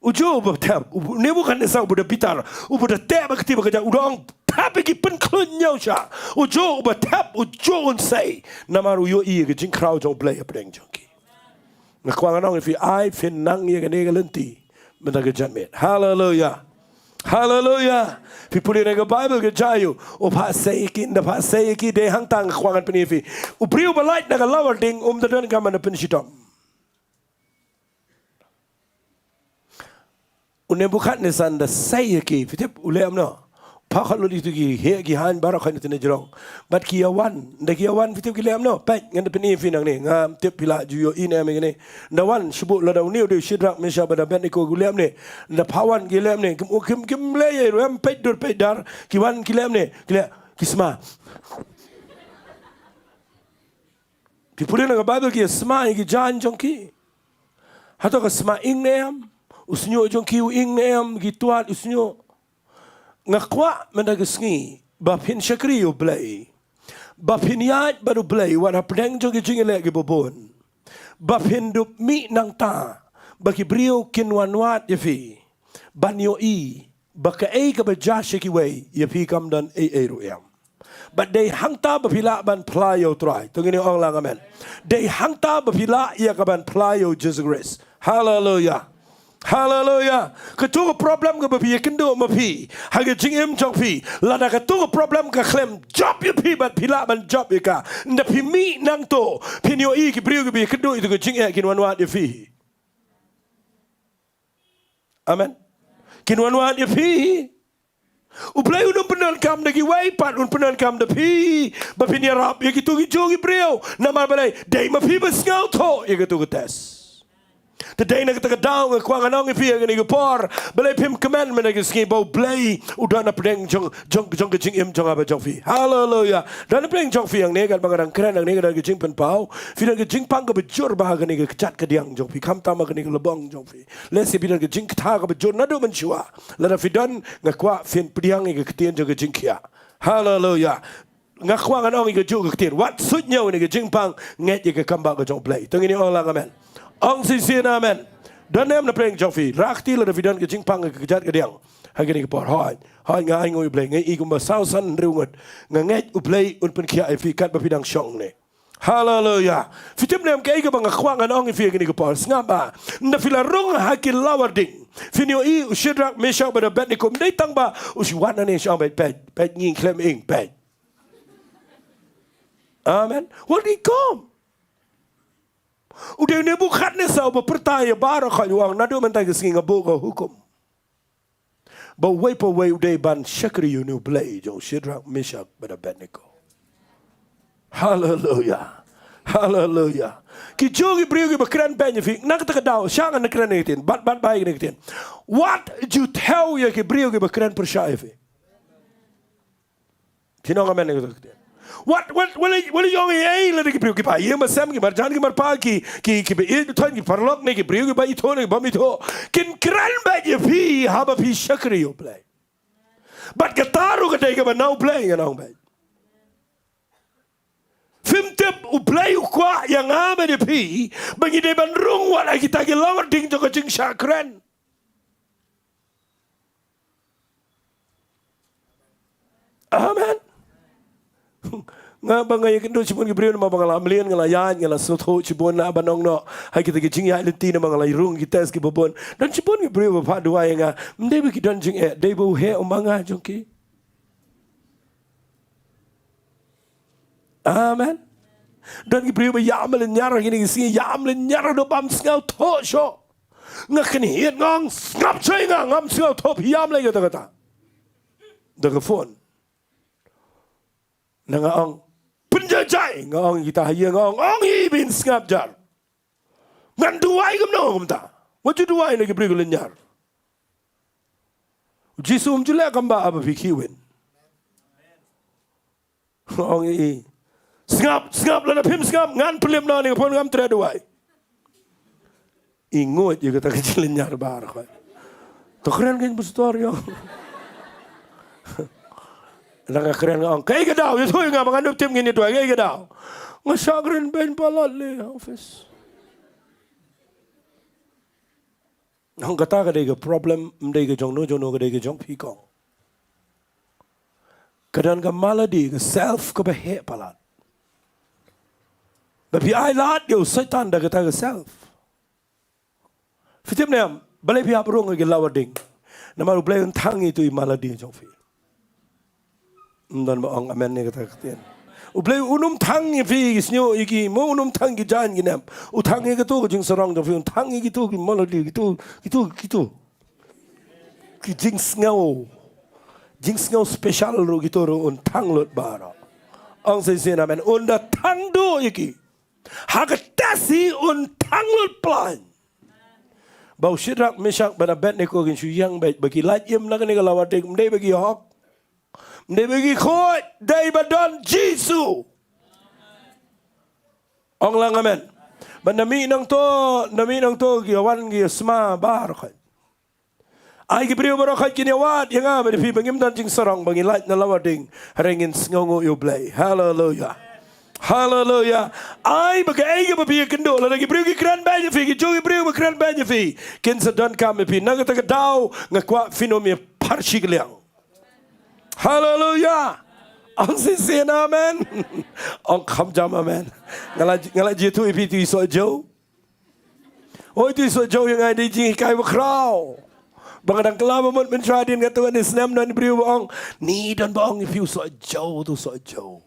Ujuh uba thep, u Nebukhadnessar uba da bitar, uba da teh bad ka kti bad ka kjat, u da ong, "Thep ïa ki, pynkhluit ñiew sha." Ujuh uba thep, ujuh un sei. Namar u ïohi ïa ka jingkhraw jong U Blei hapdeng jong ki. Nga kwah ngan ong ïa phi, ai phin nang ïa kane ka lynti mynta ka janmiet. Haleluya. Haleluya. Phi pule na ka Baibl ka jia aïu? U phah sei ïa ki, ynda phah sei ïa ki, dei hangta, nga kwah ngan pyni ïa phi. U briew uba lait na ka lawar ding um da donkam ban da pynshitom. U Nebukhadnessar ynda sei ïa ki, phi tip u leh kumno? Phah khot lut ïa kitu ki heh ki haiñ baroh kane tene jrong. Bad ki ïa wan, ynda ki ïa wan, phi tip ki leh kumno? Peit, ngan da pyni ïa phi nangne, ngam tip phi la ju ïohi ne em ïa kane. Ynda wan, shu buh lada une u dei u Shadrach, Meshach bad Abednego u leh kumne. Ynda phah wan ki leh kumne, kim, kim, kim leh ïa ruh em, peit dur peit dar, ki wan ki leh kumne, ki leh, ki sma. Phi pule na ka Baibl ki ïa sma ïa ki jaiñ jong ki. Hato ka sma ing ne em? U shñiuh jong ki u ing ne em? Ki tuat u shñiuh. Nga kwah mynta ka sngi ba phin shakri ïa U Blei, ba phin ïaid bad U Blei wat hapdeng jong ki jingïaleh kiba bun, ba phin dup mih nangta, ba ki briew kin wan wad ïa phi ban ïohi ba kaei kaba jia sha kiwei, ïa phi kam don ei ei ruh em. Bad dei hangta ba phi lah ban phla ïa U Trai. To ngin ong lang amen. Dei hangta ba phi lah ïa ka ban phla ïa U Jisu Khrist. Haleluya. Haleluya. Katu ka problem kaba phi ïakynduh ma phi ha ka jingim jong phi, lada katu ka problem ka khlem jop ïa phi bad phi lah ban jop ïa ka, ynda phi mih nangto phin ïohi ki briew kiba ïakynduh ïa katu ka jingeh kin wan wad ïa phi. Amen. Kin wan wad ïa phi. U Blei un ym pyndonkam da kiwei pat, un pyndonkam da phi, ba phin ïarap ïa kitu kijuh ki briew. Namar balei? Dei ma phi ba sngewthuh ïa katu ka test. Te dei na kata ka daw nga kwah ngan ong ïa phi ha kane ka por, balei phim kmen mynta ka sngi ba U Blei u don hapdeng jong, jong, jong ka jingim jong nga bad jong phi. Haleluya. Don hapdeng jong phi hangne katba nga dang kren hangne, ka don ka jingpynpaw. Phi don ka jingpang kaba jur bha ha kane ka kjat kadiang jong phi, khamtam ha kane ka lbong jong phi. Lehse phi don ka jingkta kaba jur naduh mynshuwa. Lada phi don, nga kwah phin pdiang ïa ka ktien jong ka jingkhiah. Haleluya. Nga kwah ngan ong ïa kajuh ka ktien. Wat suidñiew ïa ka jingpang, ngeit ïa ka kam ba ka jong U Blei. To ngin ong lang amen. Ong shisien amen. Don ne em na pdeng jong phi? Rah kti lada phi don ka jingpang ha ka kjat kadiang ha kane ka por. Hooid. Hooid, nga ainguh ïa U Blei. Nga i kumba saw san hynriew ngut. Nga ngeit U Blei un pynkhiah ïa phi katba phi dang shong ne. Haleluya. Phi tip ne em kaei kaba nga kwah ngan ong ïa phi ha kane ka por? Sngap bha. Ynda phi la rung ha ki lawar ding, phin ïohi u Shadrak, Meshak bad Abednego ym dei tang ba u shu wan hangne shu ong peit, peit, peit, ngi khlem ing, peit. Amen. Wat i kom. U dei u Nebukadnesar uba pyrta ïa baroh khoit, u ong naduh mynta ka sngi nga buh ka hukum ba uwei pa uwei u dei ban shakri ïa une U Blei jong u Shadrak, Meshak bad Abednego. Haleluya. Haleluya. Kijuh ki briew kiba kren beiñ ïa phi, na kata ka daw, sha ngan kren ïa ka ktien, bat, bat bai ïa ka ktien. Wat ju thew ïa ki briew kiba kren pyrshah ïa phi. Phin ong amen ïa kata ka ktien. Wat, wat, wat la, wat la ïong ei ei lada ki briew kiba ïing ba sem, ki marjan ki marpa, ki, ki, kiba ïeit ba thoh, ki paralok ne ki briew kiba ithuh ne ki bym ithuh, kin kren beiñ ïa phi haba phi shakri ïa U Blei. Bad kata ruh ka dei kaba na U Blei, ngan ong beit. Phim tip U Blei u kwah ïa nga bad ïa phi ba ngi dei ban rung wat ha kita ki lawar ding jong ka jingshah kren. Amen. Nga ba nga ïakynduh shibun ki briew namar ba nga la mlien, nga la ïaid, nga la sngewthuh shibun na ban ong noh ha kita ki jingïaid lynti namar nga la rung ki test kiba bun. Don shibun ki briew ba phah duwai ïa nga, ym dei ba ki don jingeh, dei ba u heh u ma nga jong ki. Amen. Don ki briew ba ïam lynñiar ha kine ki sngi, ïam lynñiar haduh bym sngewthuh shuh. Nga kynhied nga ong, sngap shuh ïa nga, ngam sngewthuh phi ïam lei kata kata. Da ka phone. Na nga ong, pynjah jai, nga ong kita ha ïing, nga ong, ong hi, phin sngap jar. Ngan duwai kumno kumta? Wat ju duwai na ki briew ki lynñiar. U Jisu um ju leh kam ba haba phi khih win. Ong i. Sngap, sngap, lada phim sngap, ngan pynlip noh ne ka phone, ngam treh duwai. I nguid ïa kata ka jinglynñiar baroh khoit. To kren kein pastor ïa. Nang nga kren nga ong, kaei ka daw, ïathuh ïa nga ba ngan ïoh tip ngin ïa duwai, kaei ka daw. Nga shah kren beiñ palat lei ha office. Ong kata ka dei ka problem, ym dei ka jong no jong no, ka dei ka jong phi kong. Ka don ka malady, ka self kaba heh palat. Ba phi ailad ïa u Soitan da kata ka self. Phi tip ne em, balei phi hap rung ha ki lawar ding? Namar U Blei un thang ïa itu i malady jong phi. Ym don ba ong amen ïa kata ka ktien. U Blei un ym thang ïa phi ki shñiuh ïa ki, mo un ym thang ki jaiñ ki nep. U thang ïa kito ka jingsarong jong phi, un thang ïa kito ki malady, kito, kito, kito. Ki jingsngew. Jingsngew special ruh kito ruh un thang lut baroh. Ong shisien amen. Un da thang duh ïa ki. Ha ka test hi un thang lut plan. Ba u Shadrak, Meshak bad Abednego kin shu ïeng beit, ba ki lait im na kane ka lawar ding, ym dei ba ki hok. Ym dei ba ki khuid, dei ba don Jisu. Ong lang amen. Ba na mih nangto, na mih nangto ki wan ki sma baroh khoit. Ai ki briew baroh khoit kin ïa wad ïa nga bad ïa phi ba ngim don jingsarong, ba ngi lait na lawar ding. Hynrei ngin sngewnguh ïa U Blei. Haleluya. Haleluya. Ai ba kaei kaba phi ïakynduh, lada ki briew ki kren beiñ ïa phi, kijuh ki briew ba kren beiñ ïa phi, kin sa donkam ïa phi. Na kata ka daw nga kwah phin ym ïa pharshi kylliang. Haleluya. Ong shisien amen. Ong kham jam amen. Nga la, nga la jied ïa phi, tu i soh jew. Oi, tu i soh jew ïa nga dei jinghikai ba khraw. Ba nga dang kylla ba mut mynshuwa dien, nga tu ngan ïa snem, don briew ba ong, ni don ba ong ïa phi u soh jew, tu soh jew.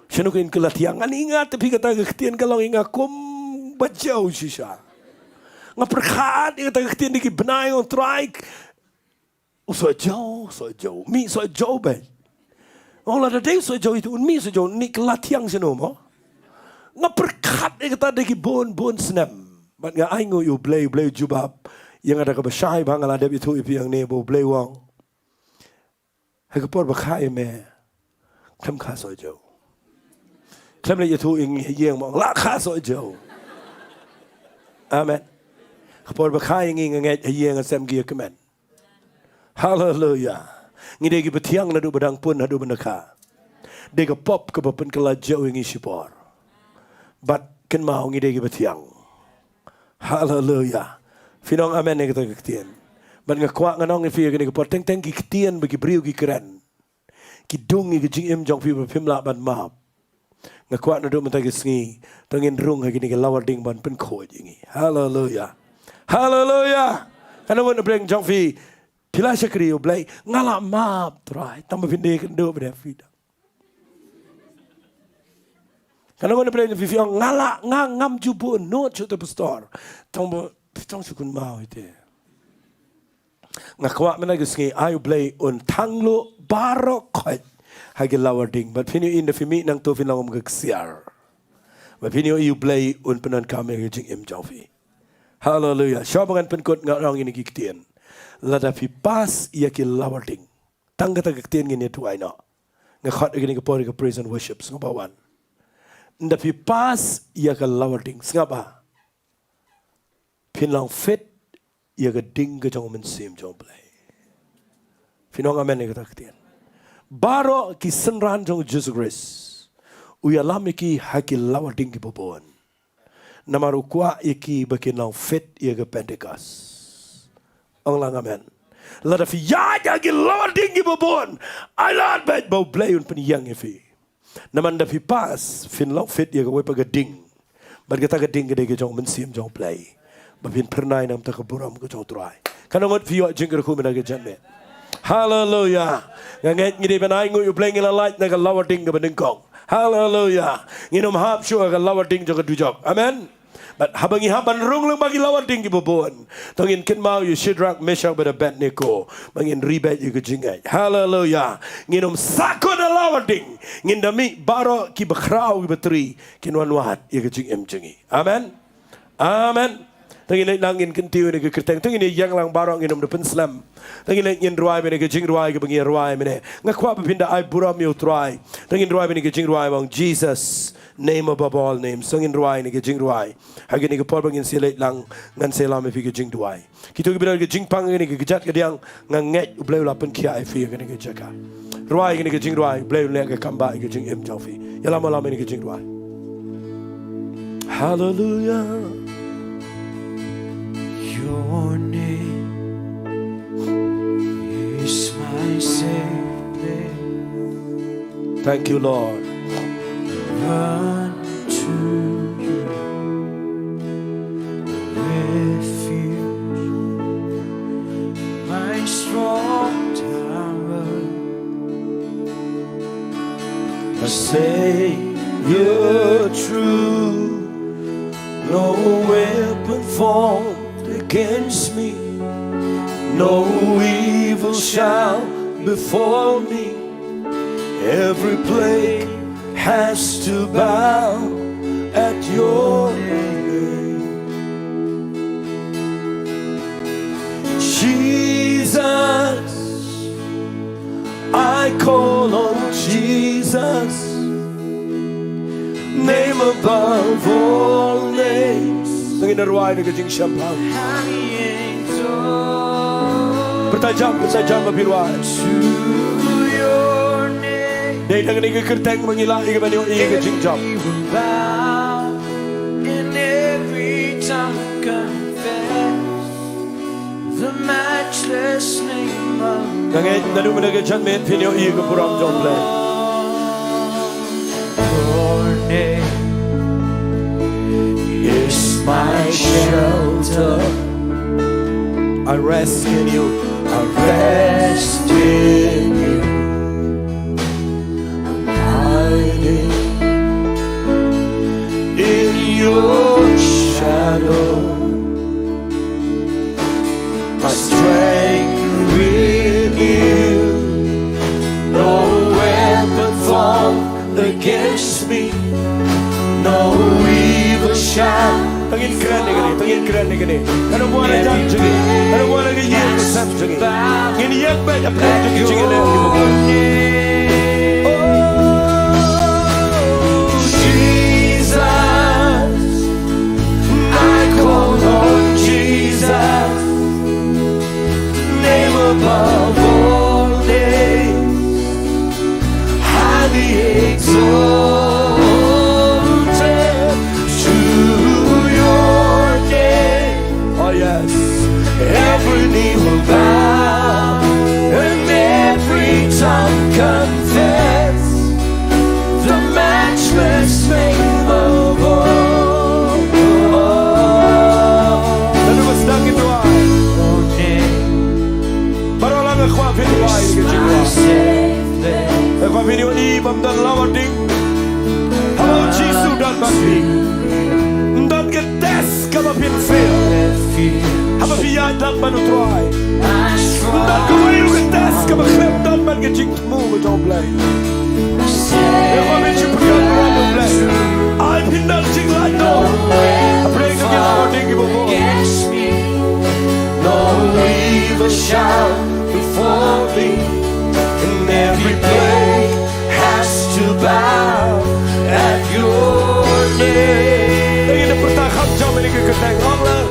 Shano kin kylla thiang, ngan ïa nga te phi kata ka ktien ka long ïa nga kum ba jew shisha. Nga pyrkhat ïa kata ka ktien da ki bnai, nga ong Trai, u soh jew, u soh jew, mih soh jew beit. Ong lada dei u soh jew itu, un mih soh jew, ni kylla thiang shano mo. Nga pyrkhat ïa kata da ki bun bun snem. Bad nga ai nguh ïa U Blei, U Blei u jubab ïa nga da kaba shai ba nga la dep ïathuh ïa phi hangne ba U Blei u ong, ha ka por ba kha ïa me, khlem kha sohjew. Khlem leit ïathuh ïa ngi ha ïing, ma la kha sohjew. Amen. Ka por ba kha ïa ngi, nga ngeit ha ïing, ha sem ki ïa kmen. Haleluya. Ngi dei kiba thiang naduh ba dang pun haduh ba dang kha. Dei ka pop kaba pynkylla jew ïa ngi shipor. Bad kynmaw, ngi dei kiba thiang. Haleluya. Phin ong amen ïa kata ka ktien. Bad nga kwah ngan ong ïa phi ïa kane ka por, teng teng ki ktien ba ki briew ki kren, ki dung ïa ka jingim jong phi ba phim lah ban map. Nga kwah naduh mynta ka sngi, to ngin rung ha kine ki lawar ding ban pynkhuid ïa ngi. Haleluya. Haleluya. Katno ngut na pdeng jong phi, phi la shakri ïa U Blei, nga la map Trai, tang ba phin dei kynduh ba dei phi da. Katno ngut na pdeng jong phi, phi ong, nga la, nga ngam ju bun nud shuh te pastor, tang ba phi tang shu kynmaw ïa te. Nga kwah mynta ka sngi, ai U Blei un thang luh baroh khoit ha ki lawar ding. Bad phin ïohi, ynda phi mih nangto phin long kum ka ksiar. Bad phin ïohi U Blei un pyndonkam ïa ka jingim jong phi. Haleluya. Shuwa ba ngan pynkut, nga ong ïa kine ki ktien. Lada phi pass ïa ki lawar ding, tang kata ka ktien ngin ïa duwai noh. Nga khot ïa kine ki por ïa ka praise and worship, sngewbha wan. Ynda phi pass ïa ka lawar ding, sngap ba phin long fit ïa ka ding ka jong u Mynsiem jong U Blei. Phin ong amen ïa kata ka ktien. Baroh ki synran jong U Jisu Khrist u ïalam ïa ki ha ki lawar ding kiba bun. Namar u kwah ïa ki ba kin long fit ïa ka Pentekost. Ong lang amen. Lada phi ïaid ha ki lawar ding kiba bun, ai lad beit ba U Blei un pynïeng ïa phi. Namar ynda phi pass, phin long fit ïa kawei pat ka ding. Bad kata ka ding ka dei ka jong u Mynsiem jong U Blei, ba phin phyrnai na ka bynta ka burom ka jong U Trai. Katno ngut phi ïoh jingkyrkhu mynta ka janmiet? Haleluya. Nga ngeit ngi dei ban ai nguh ïa U Blei, ngi la lait na ka lawar ding kaba nyngkong. Haleluya. Ngin ym hap shuh ha ka lawar ding jong ka dujok. Amen. Bad haba ngi hap ban rung lyngba ki lawar ding kiba bun, to ngin kynmaw ïa u Shadrak, Meshak bad Abednego ba ngin ri beit ïa ka jingngeit. Haleluya. Ngin ym sahkut ha lawar ding. Ngin da mih baroh kiba khraw kiba tri kin wan wad ïa ka jingim jong ngi. Amen. Amen. To ngin leit lang, ngin kyntiew ïa ka kyrteng. To ngin ïeng lang baroh, ngin ym da pynslem. To ngin leit, ngin rwai ïa ka jingrwai kaba ngi rwai mynne. Nga kwah ba phin da ai burom ïa U Trai. To ngin rwai ïa ka jingrwai ba ong Jesus, name above all names. To ngin rwai ïa ka jingrwai. Ha kane ka por ba ngin sa leit lang, ngan sa lam ïa phi ka jingduwai. Kito kiba don ka jingpang ha kane ka kjat kadiang, nga ngeit U Blei u la pynkhiah ïa phi ha kane ka jaka. Rwai ïa kane ka jingrwai, U Blei un leh ka kam ba ïa ka jingim jong phi. Ïalam, ïalam ïa kane ka jingrwai. Haleluya. Your name is my safe place. Thank you, Lord. Run to you, refuge, my strong tower, a Savior true. No weapon formed against me, no evil shall befall me. Every plague has to bow at your name. Jesus, I call on Jesus, name above all names. To ngin rwai da ka jingshemphang. Pyrta jam, pyrta jam ba phi rwai. To your name. Dei da kane ka kyrteng ba ngi lah ïa ka ban ïohi ïa ka jingjop. Every knee will bow and every tongue confess the matchless name of. Nga ngeit naduh mynta ka janmiet phin ïohi ïa ka burom jong U Blei. Your name is my shelter. I rest in you. I rest in you. I'm hiding in your shadow. My strength renewed. No weapon formed against me, no evil shall To ngin kren ïa kane, to ngin kren ïa kane. Hana wan ha ïing jong ngi, hana wan ha ka ïing ka sem jong ngi. Ngin ïeng beit ha pdeng jong ki jingïaleh kiba bun. Oh, Jesus, I call on Jesus, name above all names, highly exalted to your name. Oh, yes. Every knee will bow and every tongue confess the matchless name of all. Lada ba sdang ki duwai, baroh lang nga kwah phin duwai ïa ka jingduwai. Nga kwah phin ïohi ba ym don lawar ding haba u Jisu u don bad phi. Ym don ka test kaba phin fail haba phi ïaid lang bad u Trai. Ym don kawei ruh ka test kaba khlem don bad ka jingthmu ka jong U Blei. Nga kwah phin shu pyrkhat bad U Blei. Ai phin don jinglait noh hapdeng jong ki lawar ding kiba bun. No evil shall before me, and every plague has to bow at your name. Ngin ïa pyrta kham jam ïa kane ka kyrteng. Ong lang,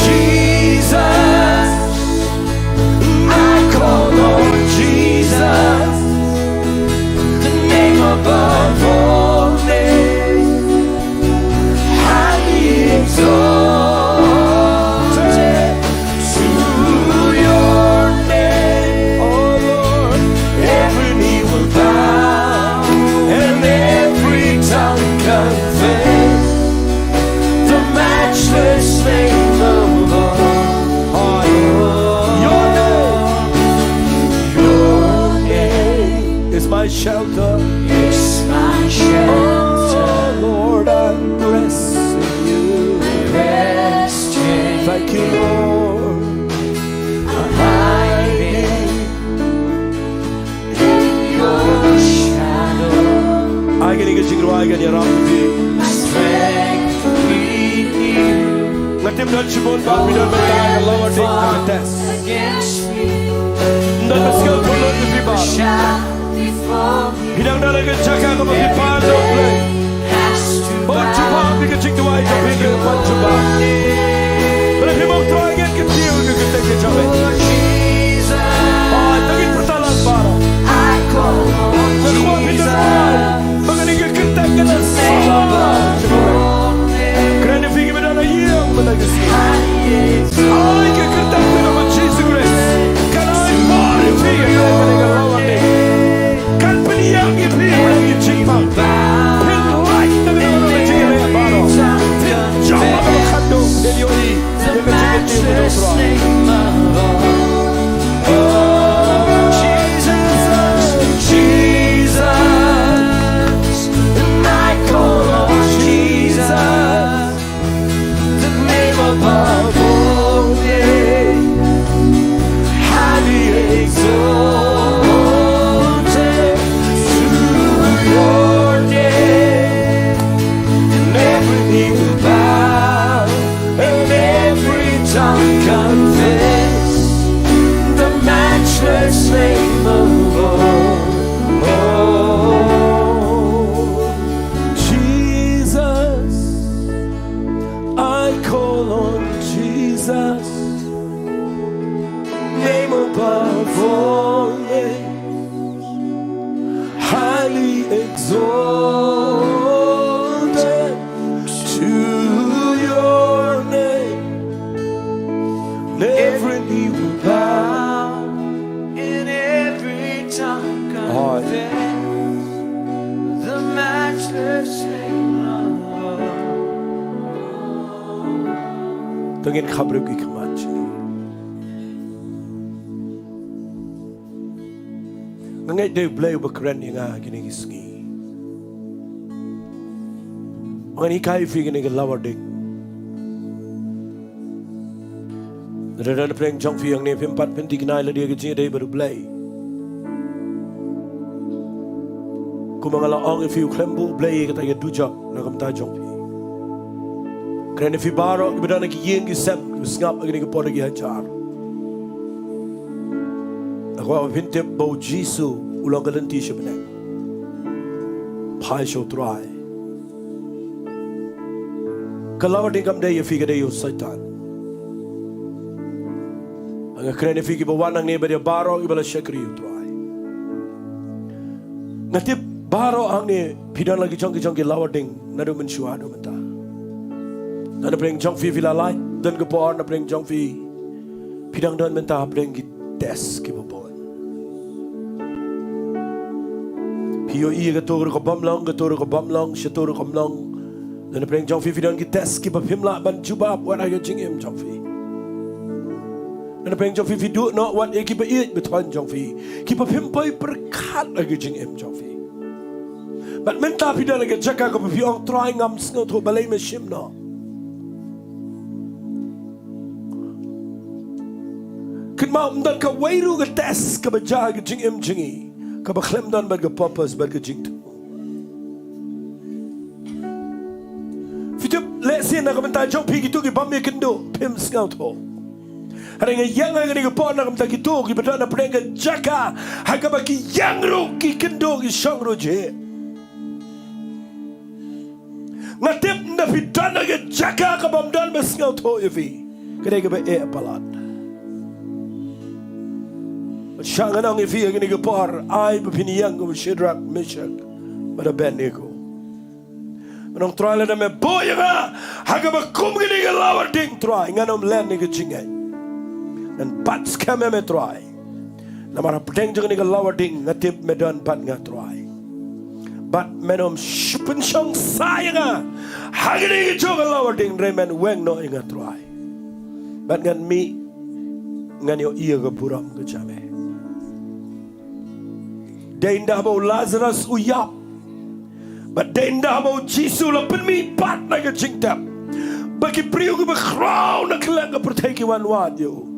Jesus, I call on Jesus, the name above all names, highly exalted to your name. Oh Lord, every knee will bow and every tongue confess the matchless name of all. Your name, your name is my shelter. It's my shelter. Oh Lord, I rest in you. Rest in Thank you, Lord. Abiding in your shadow. Ai kane ka jingrwai kan ïarap ïa phi. My strength renew. Nga tip don shibun ba phi don mynta ha ka lawar ding ha ka test. Against me. Don ba skhem pynlut ïa phi ba. Shall before me. Phi dang don ha ka jaka kaba phi pan da U Blei. Ban jubab ïa ka jingduwai jong phi, ban jubab. Balei phi mut Trai, ngan kyntiew ïa ka kyrteng ka jong me. Ai, to ngin pyrta lang baroh. Nga kwah phin duwai ba kane ka kyrteng kan sa. Kren ïa phi kiba don ha ïing mynta ka sngi. Ai, ka kyrteng ka jong U Jisu Khrist kan ai bor ïa phi ha kane ka lawar ding. Kan pynïap ïa phi na ki jingpang. Phin lait na ka jingïaleh baroh. Phin jop ha kaba khatduh. Phin ïohi ïa ka jingïaid ka jong U Trai. Oh, Jesus, Jesus, and I call on Jesus. The name above all names, highly exalted to your name. And every knee will bow, and every tongue confess the matchless name of all. Oh, Jesus. I call on Jesus, name above all names, highly exalted to your name. And every knee will bow, and every tongue confess the matchless name of To ngin kham briew ki khmat. Nga ngeit dei U Blei uba kren ïa nga kine ki sngi. Ngan hikai ïa phi kine ki lawar ding. Lada na pdeng jong phi hangne phim pat pynthikna ïa lade ka jingïadei bad U Blei. Kumba nga la ong ïa phi, u khlem buh Blei ïa kata ka dujok na ka bynta jong phi. Kren ïa phi baroh kiba don ha ki ïing ki sem, kiba sngap ha kane ka por da ki hajar. Nga kwah ba phin tip ba u Jisu u long ka lynti sha bneng. Phai sha u Trai. Ka lawar ding kam dei ïa phi, ka dei ïa u Soitan. Nga kren ïa phi kiba wan hangne bad ïa baroh kiba la shakri ïa u Trai. Nga tip baroh hangne phi don la ki jong ki jong ki lawar ding naduh mynshuwa haduh mynta. Don napdeng jong phi phi la lait, don ka por napdeng jong phi phi dang don mynta hapdeng ki test kiba bun. Phi ïohi ïa kato ruh ka bym long, kato ruh ka bym long, shato ruh kam long. Don napdeng jong phi phi don ki test kiba phim lah ban jubab wat ha ka jingim jong phi. Don napdeng jong phi phi duh noh wat ïa kiba ïeit ba thon jong phi, kiba phim poi pyrkhat ha ka jingim jong phi. Bad mynta phi don ha ka jaka kaba phi ong, Trai, ngam sngewthuh, balei me shim noh. Kynmaw, ym don kawei ruh ka test kaba jia ha ka jingim jong ngi kaba khlem don bad ka purpose bad ka jingthoh. Phi tip, lehse na ka bynta jong phi kito ki bym ïakynduh phim sngewthuh. Hynrei nga ïeng ha kane ka por na ka bynta kito kiba don hapdeng ka jaka ha kaba ki ïeng ruh ki kynduh, ki shong ruh jhieh. Nga tip ynda phi don ha ka jaka ka bym don ba sngewthuh ïa phi, ka dei kaba eh palat. Bad shah ngan ong ïa phi ha kane ka por, ai ba phin ïeng kum u Shadrak, Meshak bad Abednego. Ngan ong, Trai, lada me buh ïa nga ha kaba kum kane ka lawar ding, Trai, ngan ym len ïa ka jingngeit. Ngan bat skhem ïa me, Trai. Namar hapdeng jong kane ka lawar ding nga tip me don bad nga, Trai. Bad men ym shu pynshong sah ïa nga ha kane ka jong ka lawar ding, hynrei men weng noh ïa nga, Trai. Bad ngan mih, ngan ïohi ïa ka burom ka jong me. Dei ynda haba u Lazarus u ïap, bad dei ynda haba u Jisu u la pynmih pat na ka jingtep, ba ki briew kiba khraw na kylleng ka pyrthei ki wan wad ïa u.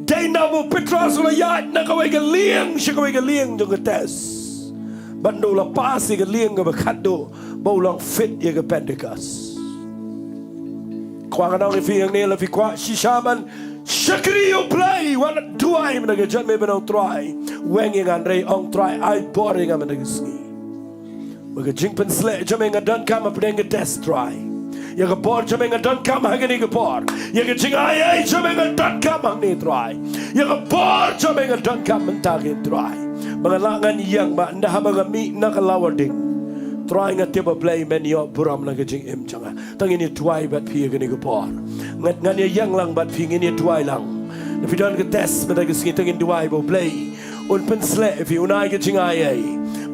Dei ynda haba u Petros u la ïaid na kawei ka lieng sha kawei ka lieng jong ka test, bad ynda u la pass ïa ka lieng kaba khatduh, ba u long fit ïa ka Pentecost. Kwah ngan ong ïa phi hangne, lada phi kwah shisha ban shakri ïa u Blei, wat duwai mynta ka janmiet ban ong, Trai, weng ïa nga, hynrei ong, Trai, ai bor ïa nga mynta ka sngi. Ba ka jingpynsleh jong me nga donkam hapdeng ka test, Trai. Ïa ka bor jong me nga donkam ha kane ka por. Ïa ka jingai ei jong me nga donkam hangne, Trai. Ïa ka bor jong me nga donkam mynta kein, Trai. Ba ngan lah ngan ïeng, ba ynda haba nga mih na ka lawar ding, Trai, nga tip ba Blei men ïoh burom na ka jingim jong nga. To ngin ïa duwai bad phi ha kane ka por. Ngan, ngan ïa ïeng lang bad phi, ngin ïa duwai lang. Lada phi don ka test mynta ka sngi, to ngin duwai ba u Blei un pynsleh ïa phi, un ai ka jingai ei.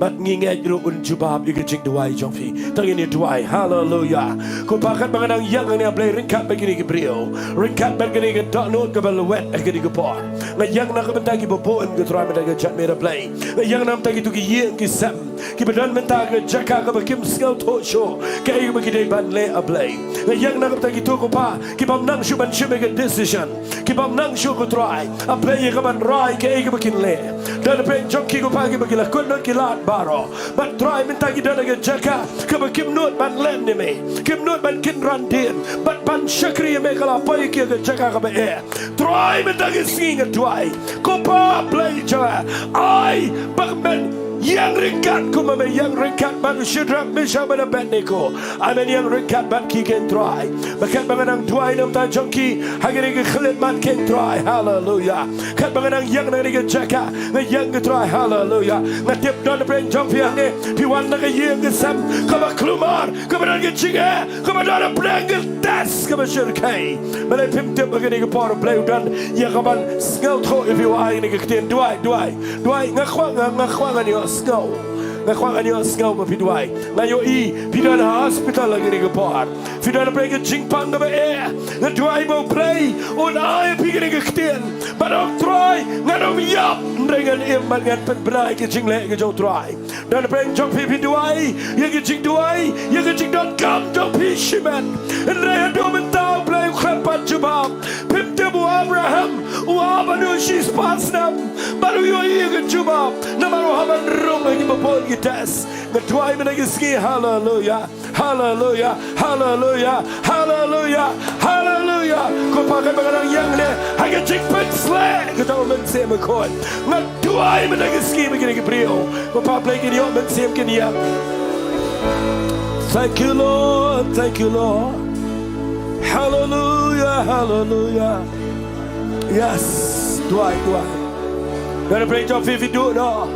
Bad ngi ngeit ruh un jubab ïa ka jingduwai jong phi. To ngin ïa duwai. Haleluya. Ko Pa, katba nga dang ïeng hangne, Blei, ryngkat bad kine ki briew, ryngkat bad kane ka dohnud kaba lwet ha kane ka por. Nga ïeng na ka bynta kiba bun, ko Trai, mynta ka janmiet, Blei. Nga ïeng na ka bynta kito ki ïing ki sem kiba don mynta ha ka jaka kaba kim sngewthuh shuh kaei kaba ki dei ban leh, A Blei. Nga ïeng na ka bynta kito, ko Pa, ki bym nang shuh ban shim ïa ka decision, ki bym nang shuh, ko Trai, A Blei, ïa ka ban rai kaei kaba kin leh. Don hapdeng jong ki, ko Pa, kiba ki la kut lut ki lad baroh, bad Trai, mynta ki don ha ka jaka kaba kim nud ban len ïa me, kim nud ban kynran dien bad ban shakri ïa me, ka la poi ïa ki ha ka jaka kaba eh. Trai, mynta ka sngi nga duwai, ko Pa Blei jong nga, ai ba men ïeng ryngkat kumba me ïeng ryngkat bad u Shadrak, Meshak bad Abednego. Ai men ïeng ryngkat bad ki, kein Trai. Ba katba nga dang duwai na ka bynta jong ki ha kane ka khlieh mat, kein Trai, haleluya, katba nga dang ïeng na kane ka jaka, nga ïeng, ko Trai, haleluya, nga tip don hapdeng jong phi hangne, phi wan na ka ïing ka sem kaba kulmar, kaba don ka jingeh, kaba don hapdeng ka test kaba shyrkhei. Balei phim tip ha kane ka por, Blei, u don ïa ka ban sngewthuh ïa phi, u ai kane ka ktien. Duwai, duwai, duwai. Nga kwah, nga, nga kwah ngan ïohsngew. Nga kwah ngan ïohsngew ba phi duwai. Nga ïohi phi don ha hospital ha kane ka por, phi don hapdeng ka jingpang kaba eh. Nga duwai ba u Blei un ai ïa phi kane ka ktien, bad ong, Trai, ngan ym ïap, hynrei ngan im bad ngan pynbna ïa ka jingleh ka jong u Trai. Don hapdeng jong phi, phi duwai ïa ka jingduwai, ïa ka jingdonkam jong phi shimet, hynrei haduh mynta, Blei, u khlem pat jubab. Phim tip, u Abraham, u Ab- Ba u shispah snem, ba u ïohi ïa ka jubab, namar u hap ban rung ha kiba bun ki test. Nga duwai mynta ka sngi, haleluya, haleluya, haleluya, haleluya, haleluya. Ko Pa, katba nga dang ïeng ne ha ka jingpynsleh, kata u Mynsiem Bakhuid. Nga duwai mynta ka sngi ba kine ki briew, ko Pa Blei, kin ïoh mynsiem, kin ïeng. Thank you, Lord. Thank you, Lord. Haleluya, haleluya. Yes, duwai, duwai. Nga da pyrshang phi, phi duh noh.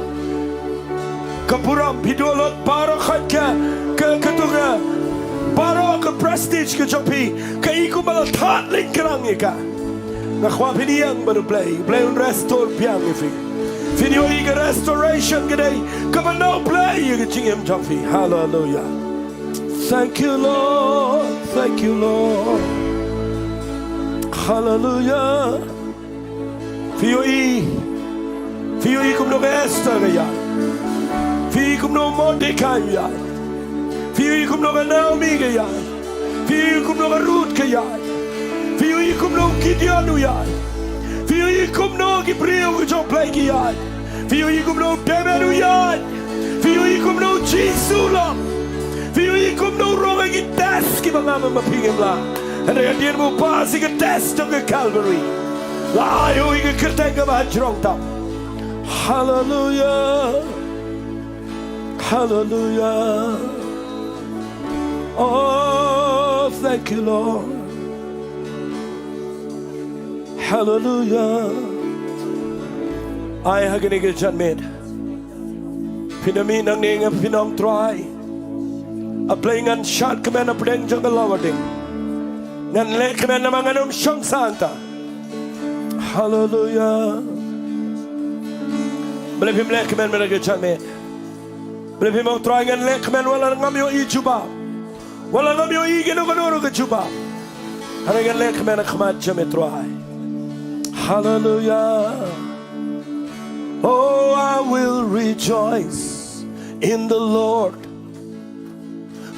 Ka burom, phi duh lut baroh ka, ka, ka tu ka, baroh ka prestige ka jong phi, kaei kumba la thad lyngkhrang ïa ka. Nga kwah phin ïeng bad U Blei, U Blei un restore biang ïa phi. Phin ïohi ka restoration ka dei kaba na U Blei ïa ka jingim jong phi. Haleluya. Thank you, Lord. Thank you, Lord. Haleluya. Phi ïohi, phi ïohi kumno ka Esther ka ïaid. Phi ïohi kumno u Mordekai u ïaid. Phi ïohi kumno ka Naomi ka ïaid. Phi ïohi kumno ka Ruth ka ïaid. Phi ïohi kumno u Gideon u ïaid. Phi ïohi kumno ki briew ki jong U Blei ki ïaid. Phi ïohi kumno u David u ïaid. Phi ïohi kumno u Jisu u long. Phi ïohi kumno u rung ha ki test kiba ngam, ma phi ngim lah. Hynrei hadien ba u pass ïa ka test jong ka Calvary, la ai ïa u ïa ka kyrteng kaba ha jrong tam. Haleluya. Haleluya. Oh, thank you, Lord. Haleluya. Ai ha kane ka janmiet, phin ym mih nangne, nga phin ong, Trai, A Blei, ngan shad kmen hapdeng jong ka lawarding. Ngan leh kmen namar ngan ym shong sah hangta. Haleluya. Balei phim leh kmen mynta ka janmiet? Balei phim ong, Trai, ngan leh kmen wat la ngam ïohi jubab, wat la ngam ïohi kano kano ka jubab? Hynrei ngan leh kmen ha khmat jong me, Trai. Haleluya. Oh, I will rejoice in the Lord,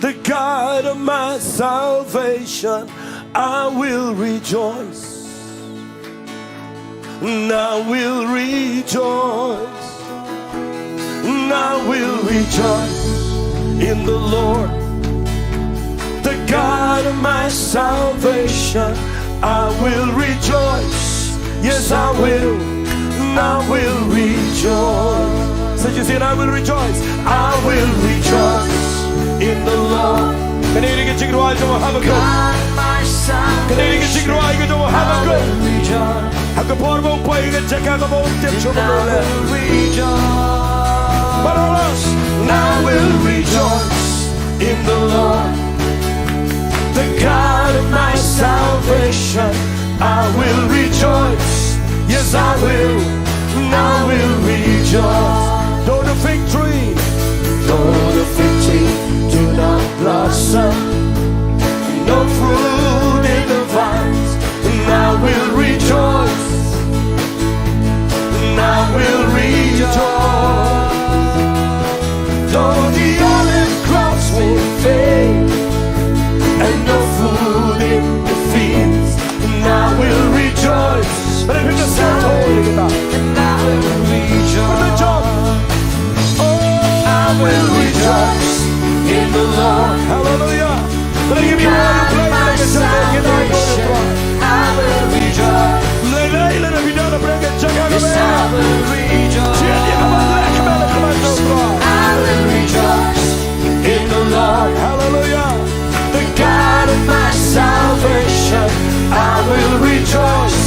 the God of my salvation. I will rejoice. And I will rejoice. And I will rejoice in the Lord, the God of my salvation. I will rejoice. Yes, I will. And I will rejoice. So you say, "And I will rejoice. I will rejoice in the Lord." Kane ka jingrwai jong u Habakkuk. Kane ka jingrwai ka jong u Habakkuk. Ha ka por ba u poi ha ka jaka kaba um tip shuh ban leh. But alas, and I will rejoice in the Lord, the God of my salvation. I will rejoice, yes, I will, and I will rejoice. Though the fig tree, though the fig tree do not blossom, no fruit in the vines, and I will rejoice, and I will rejoice. Though the olive groves will fade, and no food in the fields, and I will rejoice. Balei phim ïa sngewthuh ïa kata? And I will rejoice. Put the job. Oh, I will rejoice in the Lord. Hallelujah. Balei ngim ïa wan u Blei, balei ka jingmut ngin ai bor ïa u Trai. I will rejoice. Lei lei lei na phi don ha pdeng ka jaka kaba. Yes, I will rejoice. Jied ïa kaba leh kmen ha khmat jong u Trai. I will rejoice in the Lord. Hallelujah. The God of my salvation. I will rejoice.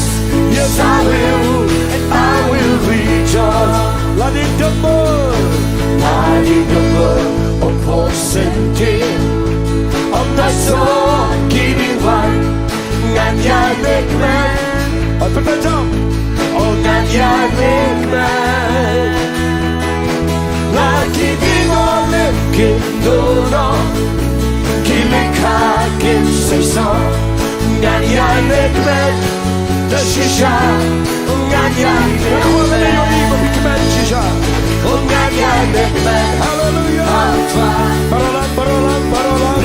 Yes, I will. I will rejoice. Lada dang bor. Lada dang bor. Ym phuh syntiew. Ym da suk ki dieng waiñ. Ngan ïaid leh kmen. Oi, pynban jam. Oh, ngan ïaid leh kmen. La ki dieng olib kin duh noh. Ki lyngkha kin seisoh. Ngan ïaid leh kmen. Da shisha. Ngan ïaid leh kmen. Ngan ïaid leh kmen. Hallelujah. Baroh lang, baroh lang, baroh lang.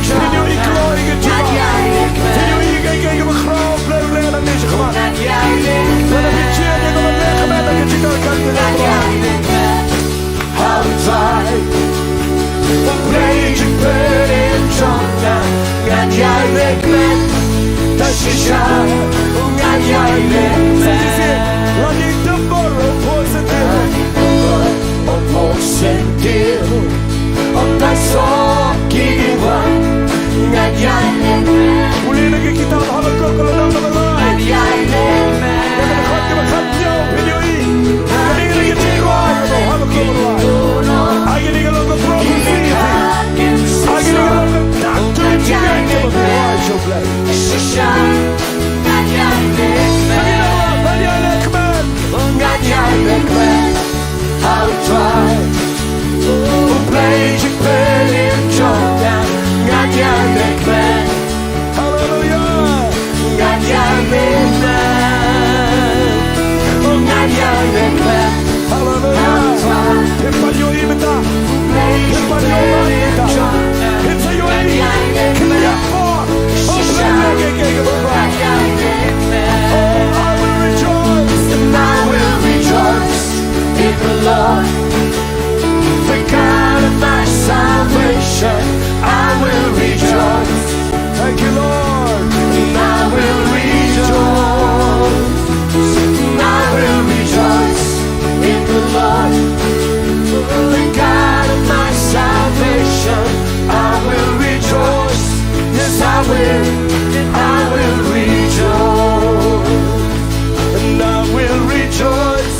Phin ïohi kloi ïa ka jubab. Phin ïohi kaei kaei kaba khraw Blei u leh nangne shakhmat. Hallelujah. Hallelujah. Him ban ïohi mynta. Him ban ïohi mynta. Him sa ïohi. Khyndiat por. Oh, blei, blei, blei, blei, blei. Oh, I will rejoice. And I will rejoice in the Lord. The God of my salvation, I will rejoice. Thank you, Lord. And I will rejoice. And I will rejoice in the Lord. The God of my salvation, I will rejoice. Yes, I will. I will rejoice. And I will rejoice.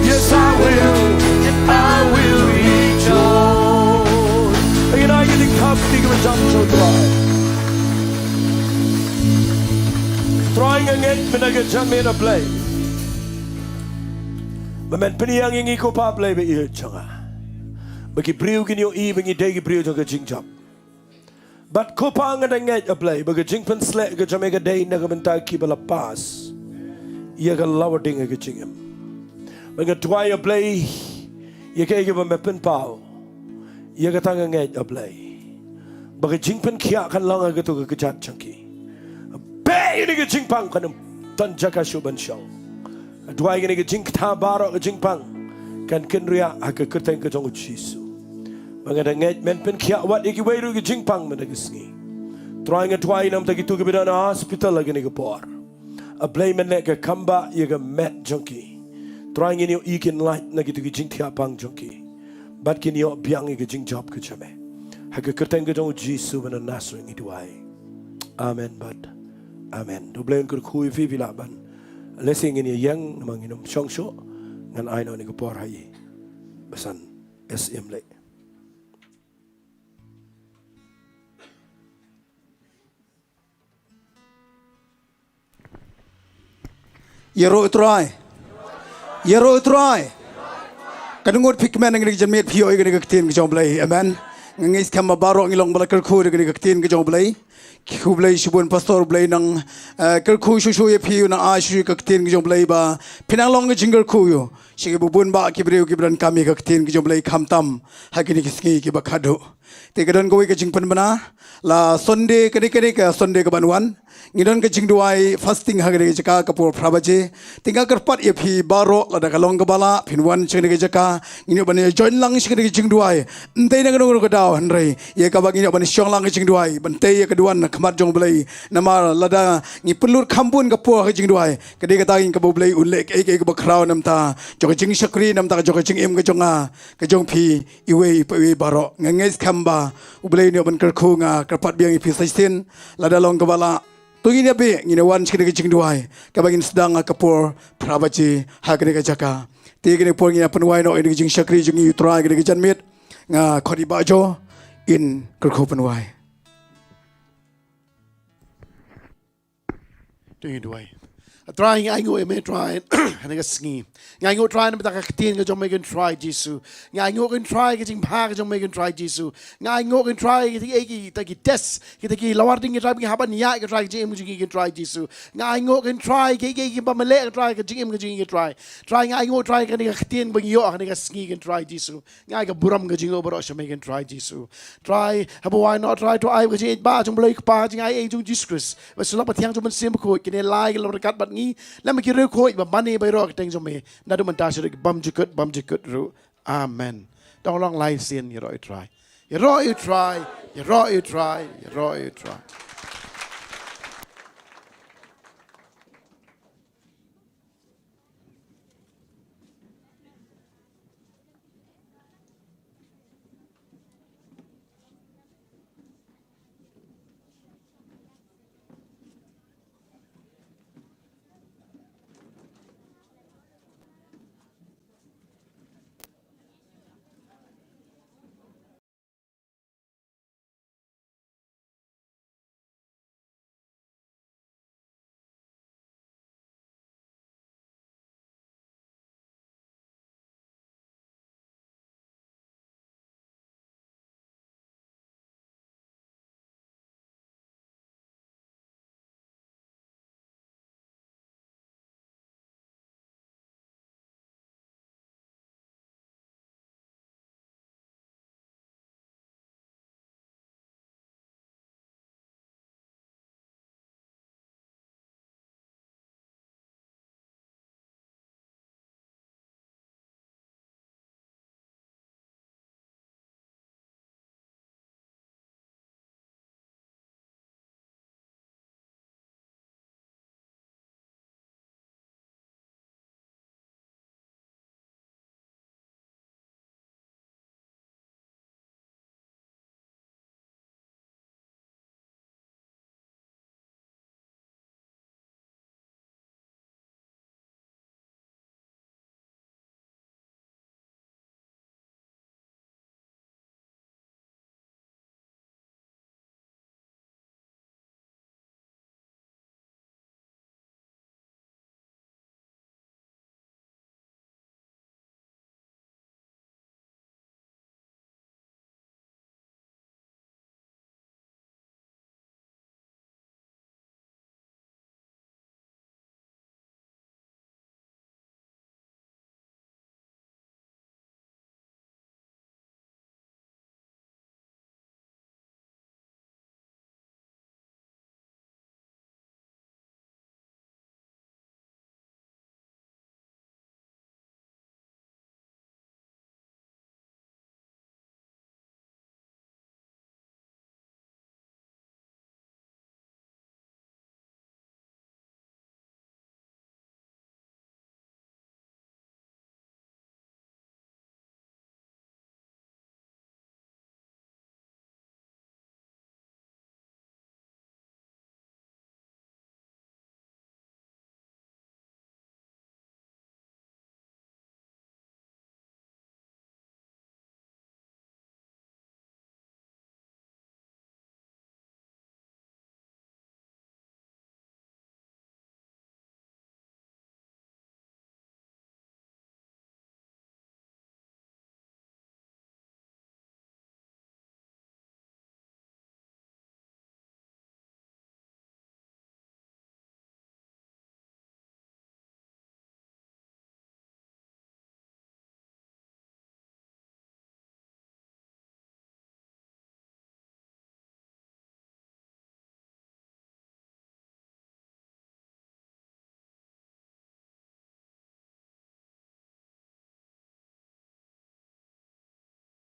Yes, I will. I will rejoice. Ngin ai ka jingthap ïa ki ba jam sha u Trai. Trai, nga ngeit mynta ka janmiet, A Blei, ba men pynïeng ïa ngi ko Pa Blei ba ïeit jong nga, ba ki briew kin ïohi ba ngi dei ki briew jong ka jingjop. Bad ko Pa, nga da ngeit, A Blei, ba ka jingpynsleh ka jong me ka dei na ka bynta kiba la pass ïa ka lawarding ïa ka jingim. Bad nga duwai, A Blei, ïa kaei kaba me pynpaw, ïa kata nga ngeit, A Blei, ba ka jingpynkhiah kan long ha kato ka kjat jong ki. Bad ïa kane ka jingpang kan ym don jaka shuh ban shong. Nga duwai kane ka jingkta baroh ka jingpang kan kynriah ha ka kyrteng ka jong u Jisu. Ba nga da ngeit men pynkhiah wat ïa kiwei ruh ki jingpang mynta ka sngi. Trai, nga duwai namar kito kiba don ha hospital ha kane ka por. A Blei, men leh ka kambah ïa ka met jong ki. Trai, ngin ïohi kin lait na kito ki jingthiah pang jong ki. Bad kin ïoh biang ïa ka jingjop ka jong me. Ha ka kyrteng ka jong u Jisu ba na Nasareth ngi duwai. Amen bad amen. To Blei un kyrkhu ïa phi, phi lah ban lehse ngin ïa ïeng namar ngin ym shong shuh. Ngan ai noh ïa ka por ha i Basan S M leh. Ïaroh ïa u Trai. Ïaroh ïa u Trai. Katno ngut phi kmen ha kane ka janmiet phi ïohi ïa kane ka ktien ka jong u Blei? Amen. Nga ngeit skhem ba baroh ngi long ba la kyrkhu da kane ka ktien ka jong u Blei. Khublei shibun Pastor, u Blei un nang, eh, kyrkhu shuh shuh ïa phi, un nang ai shuh shuh ïa ka ktien ka jong u Blei ba phin nang long ka jingkyrkhu ïa sha kiba bun bah ki briew kiba donkam ïa ka ktien ka jong u Blei khamtam ha kine ki sngi kiba khadduh. Te ka don kawei ka jingpynbna, la Sunday, kane, kane ka Sunday kaban wan ngi don ka jingduwai fasting ha kane ka jaka ka por phra baje. Te nga kyrpad ïa phi baroh, lada ka long kaba lah phin wan sha kane ka jaka, ngin ïoh ban ïa join lang sha kane ka jingduwai. Ym dei na kano kano ka daw, hynrei ïa kaba ngin ïoh ban shong lang ka jingduwai ban tei ïa ka duwan ha khmat jong u Blei. Namar lada ngi pynlut kham bun ka por ha ka jingduwai, ka dei kata ngin, kaba u Blei un leh kaei kaei kaba khraw na bynta jong ka jingshakri, na bynta jong ka jingim ka jong nga, ka jong phi, iwei pa iwei baroh. Nga ngeit skhem ba u Blei un ïoh ban kyrkhu. Nga kyrpad biang ïa phi sa shisien, lada long kaba lah, to ngin ïa beh, ngin ïa wan sha kane ka jingduwai kaba ngin sdang ha ka por phra baje ha kane ka jaka. Te kane ka por ngin ïa pynwai noh ïa kane ka jingshakri jong ngi ïa u Trai ha kane ka janmiet. Nga khot ïa i Bah Jo in kyrkhu pynwai. To ngin duwai. A Trai, nga ainguh ïa me Trai ha kane ka sngi. Nga ainguh Trai na bynta ka ktien ka jong me ko Trai Jisu. Nga ainguh ko Trai ka jingbha ka jong me ko Trai Jisu. Nga ainguh ko Trai kita ki, kita ki test, kita ki lawarding ko Trai ba ngi hap ban ïaid ko Trai ka jingim ka jong ngi ko Trai Jisu. Nga ainguh ko Trai ki, ki, kiba me leh ko Trai ka jingim ka jong ngi ko Trai. Trai, nga ainguh Trai kane ka ktien ba ngi ïoh ha kane ka sngi ko Trai Jisu. Nga ai ka burom ka jong ngi baroh sha me ko Trai Jisu. Trai, haba wai noh Trai, to ai ka jingïeit ba jong u Blei Kpa, ka jingaiei jong u Jisu Khrist, bad ka jingïasyllok ba thiang jong u Mynsiem Bakhuid kin ïalai, kin long ryngkat bad ngi lem bad ki riewkhuid ba mane baroh ha ka kyrteng jong me, naduh mynta shaduh ki bymjukut bymjukut ruh. Amen. To ngin long lai sien, ïaroh ïa u Trai. Ïaroh ïa u Trai. Ïaroh ïa u Trai. Ïaroh ïa u Trai.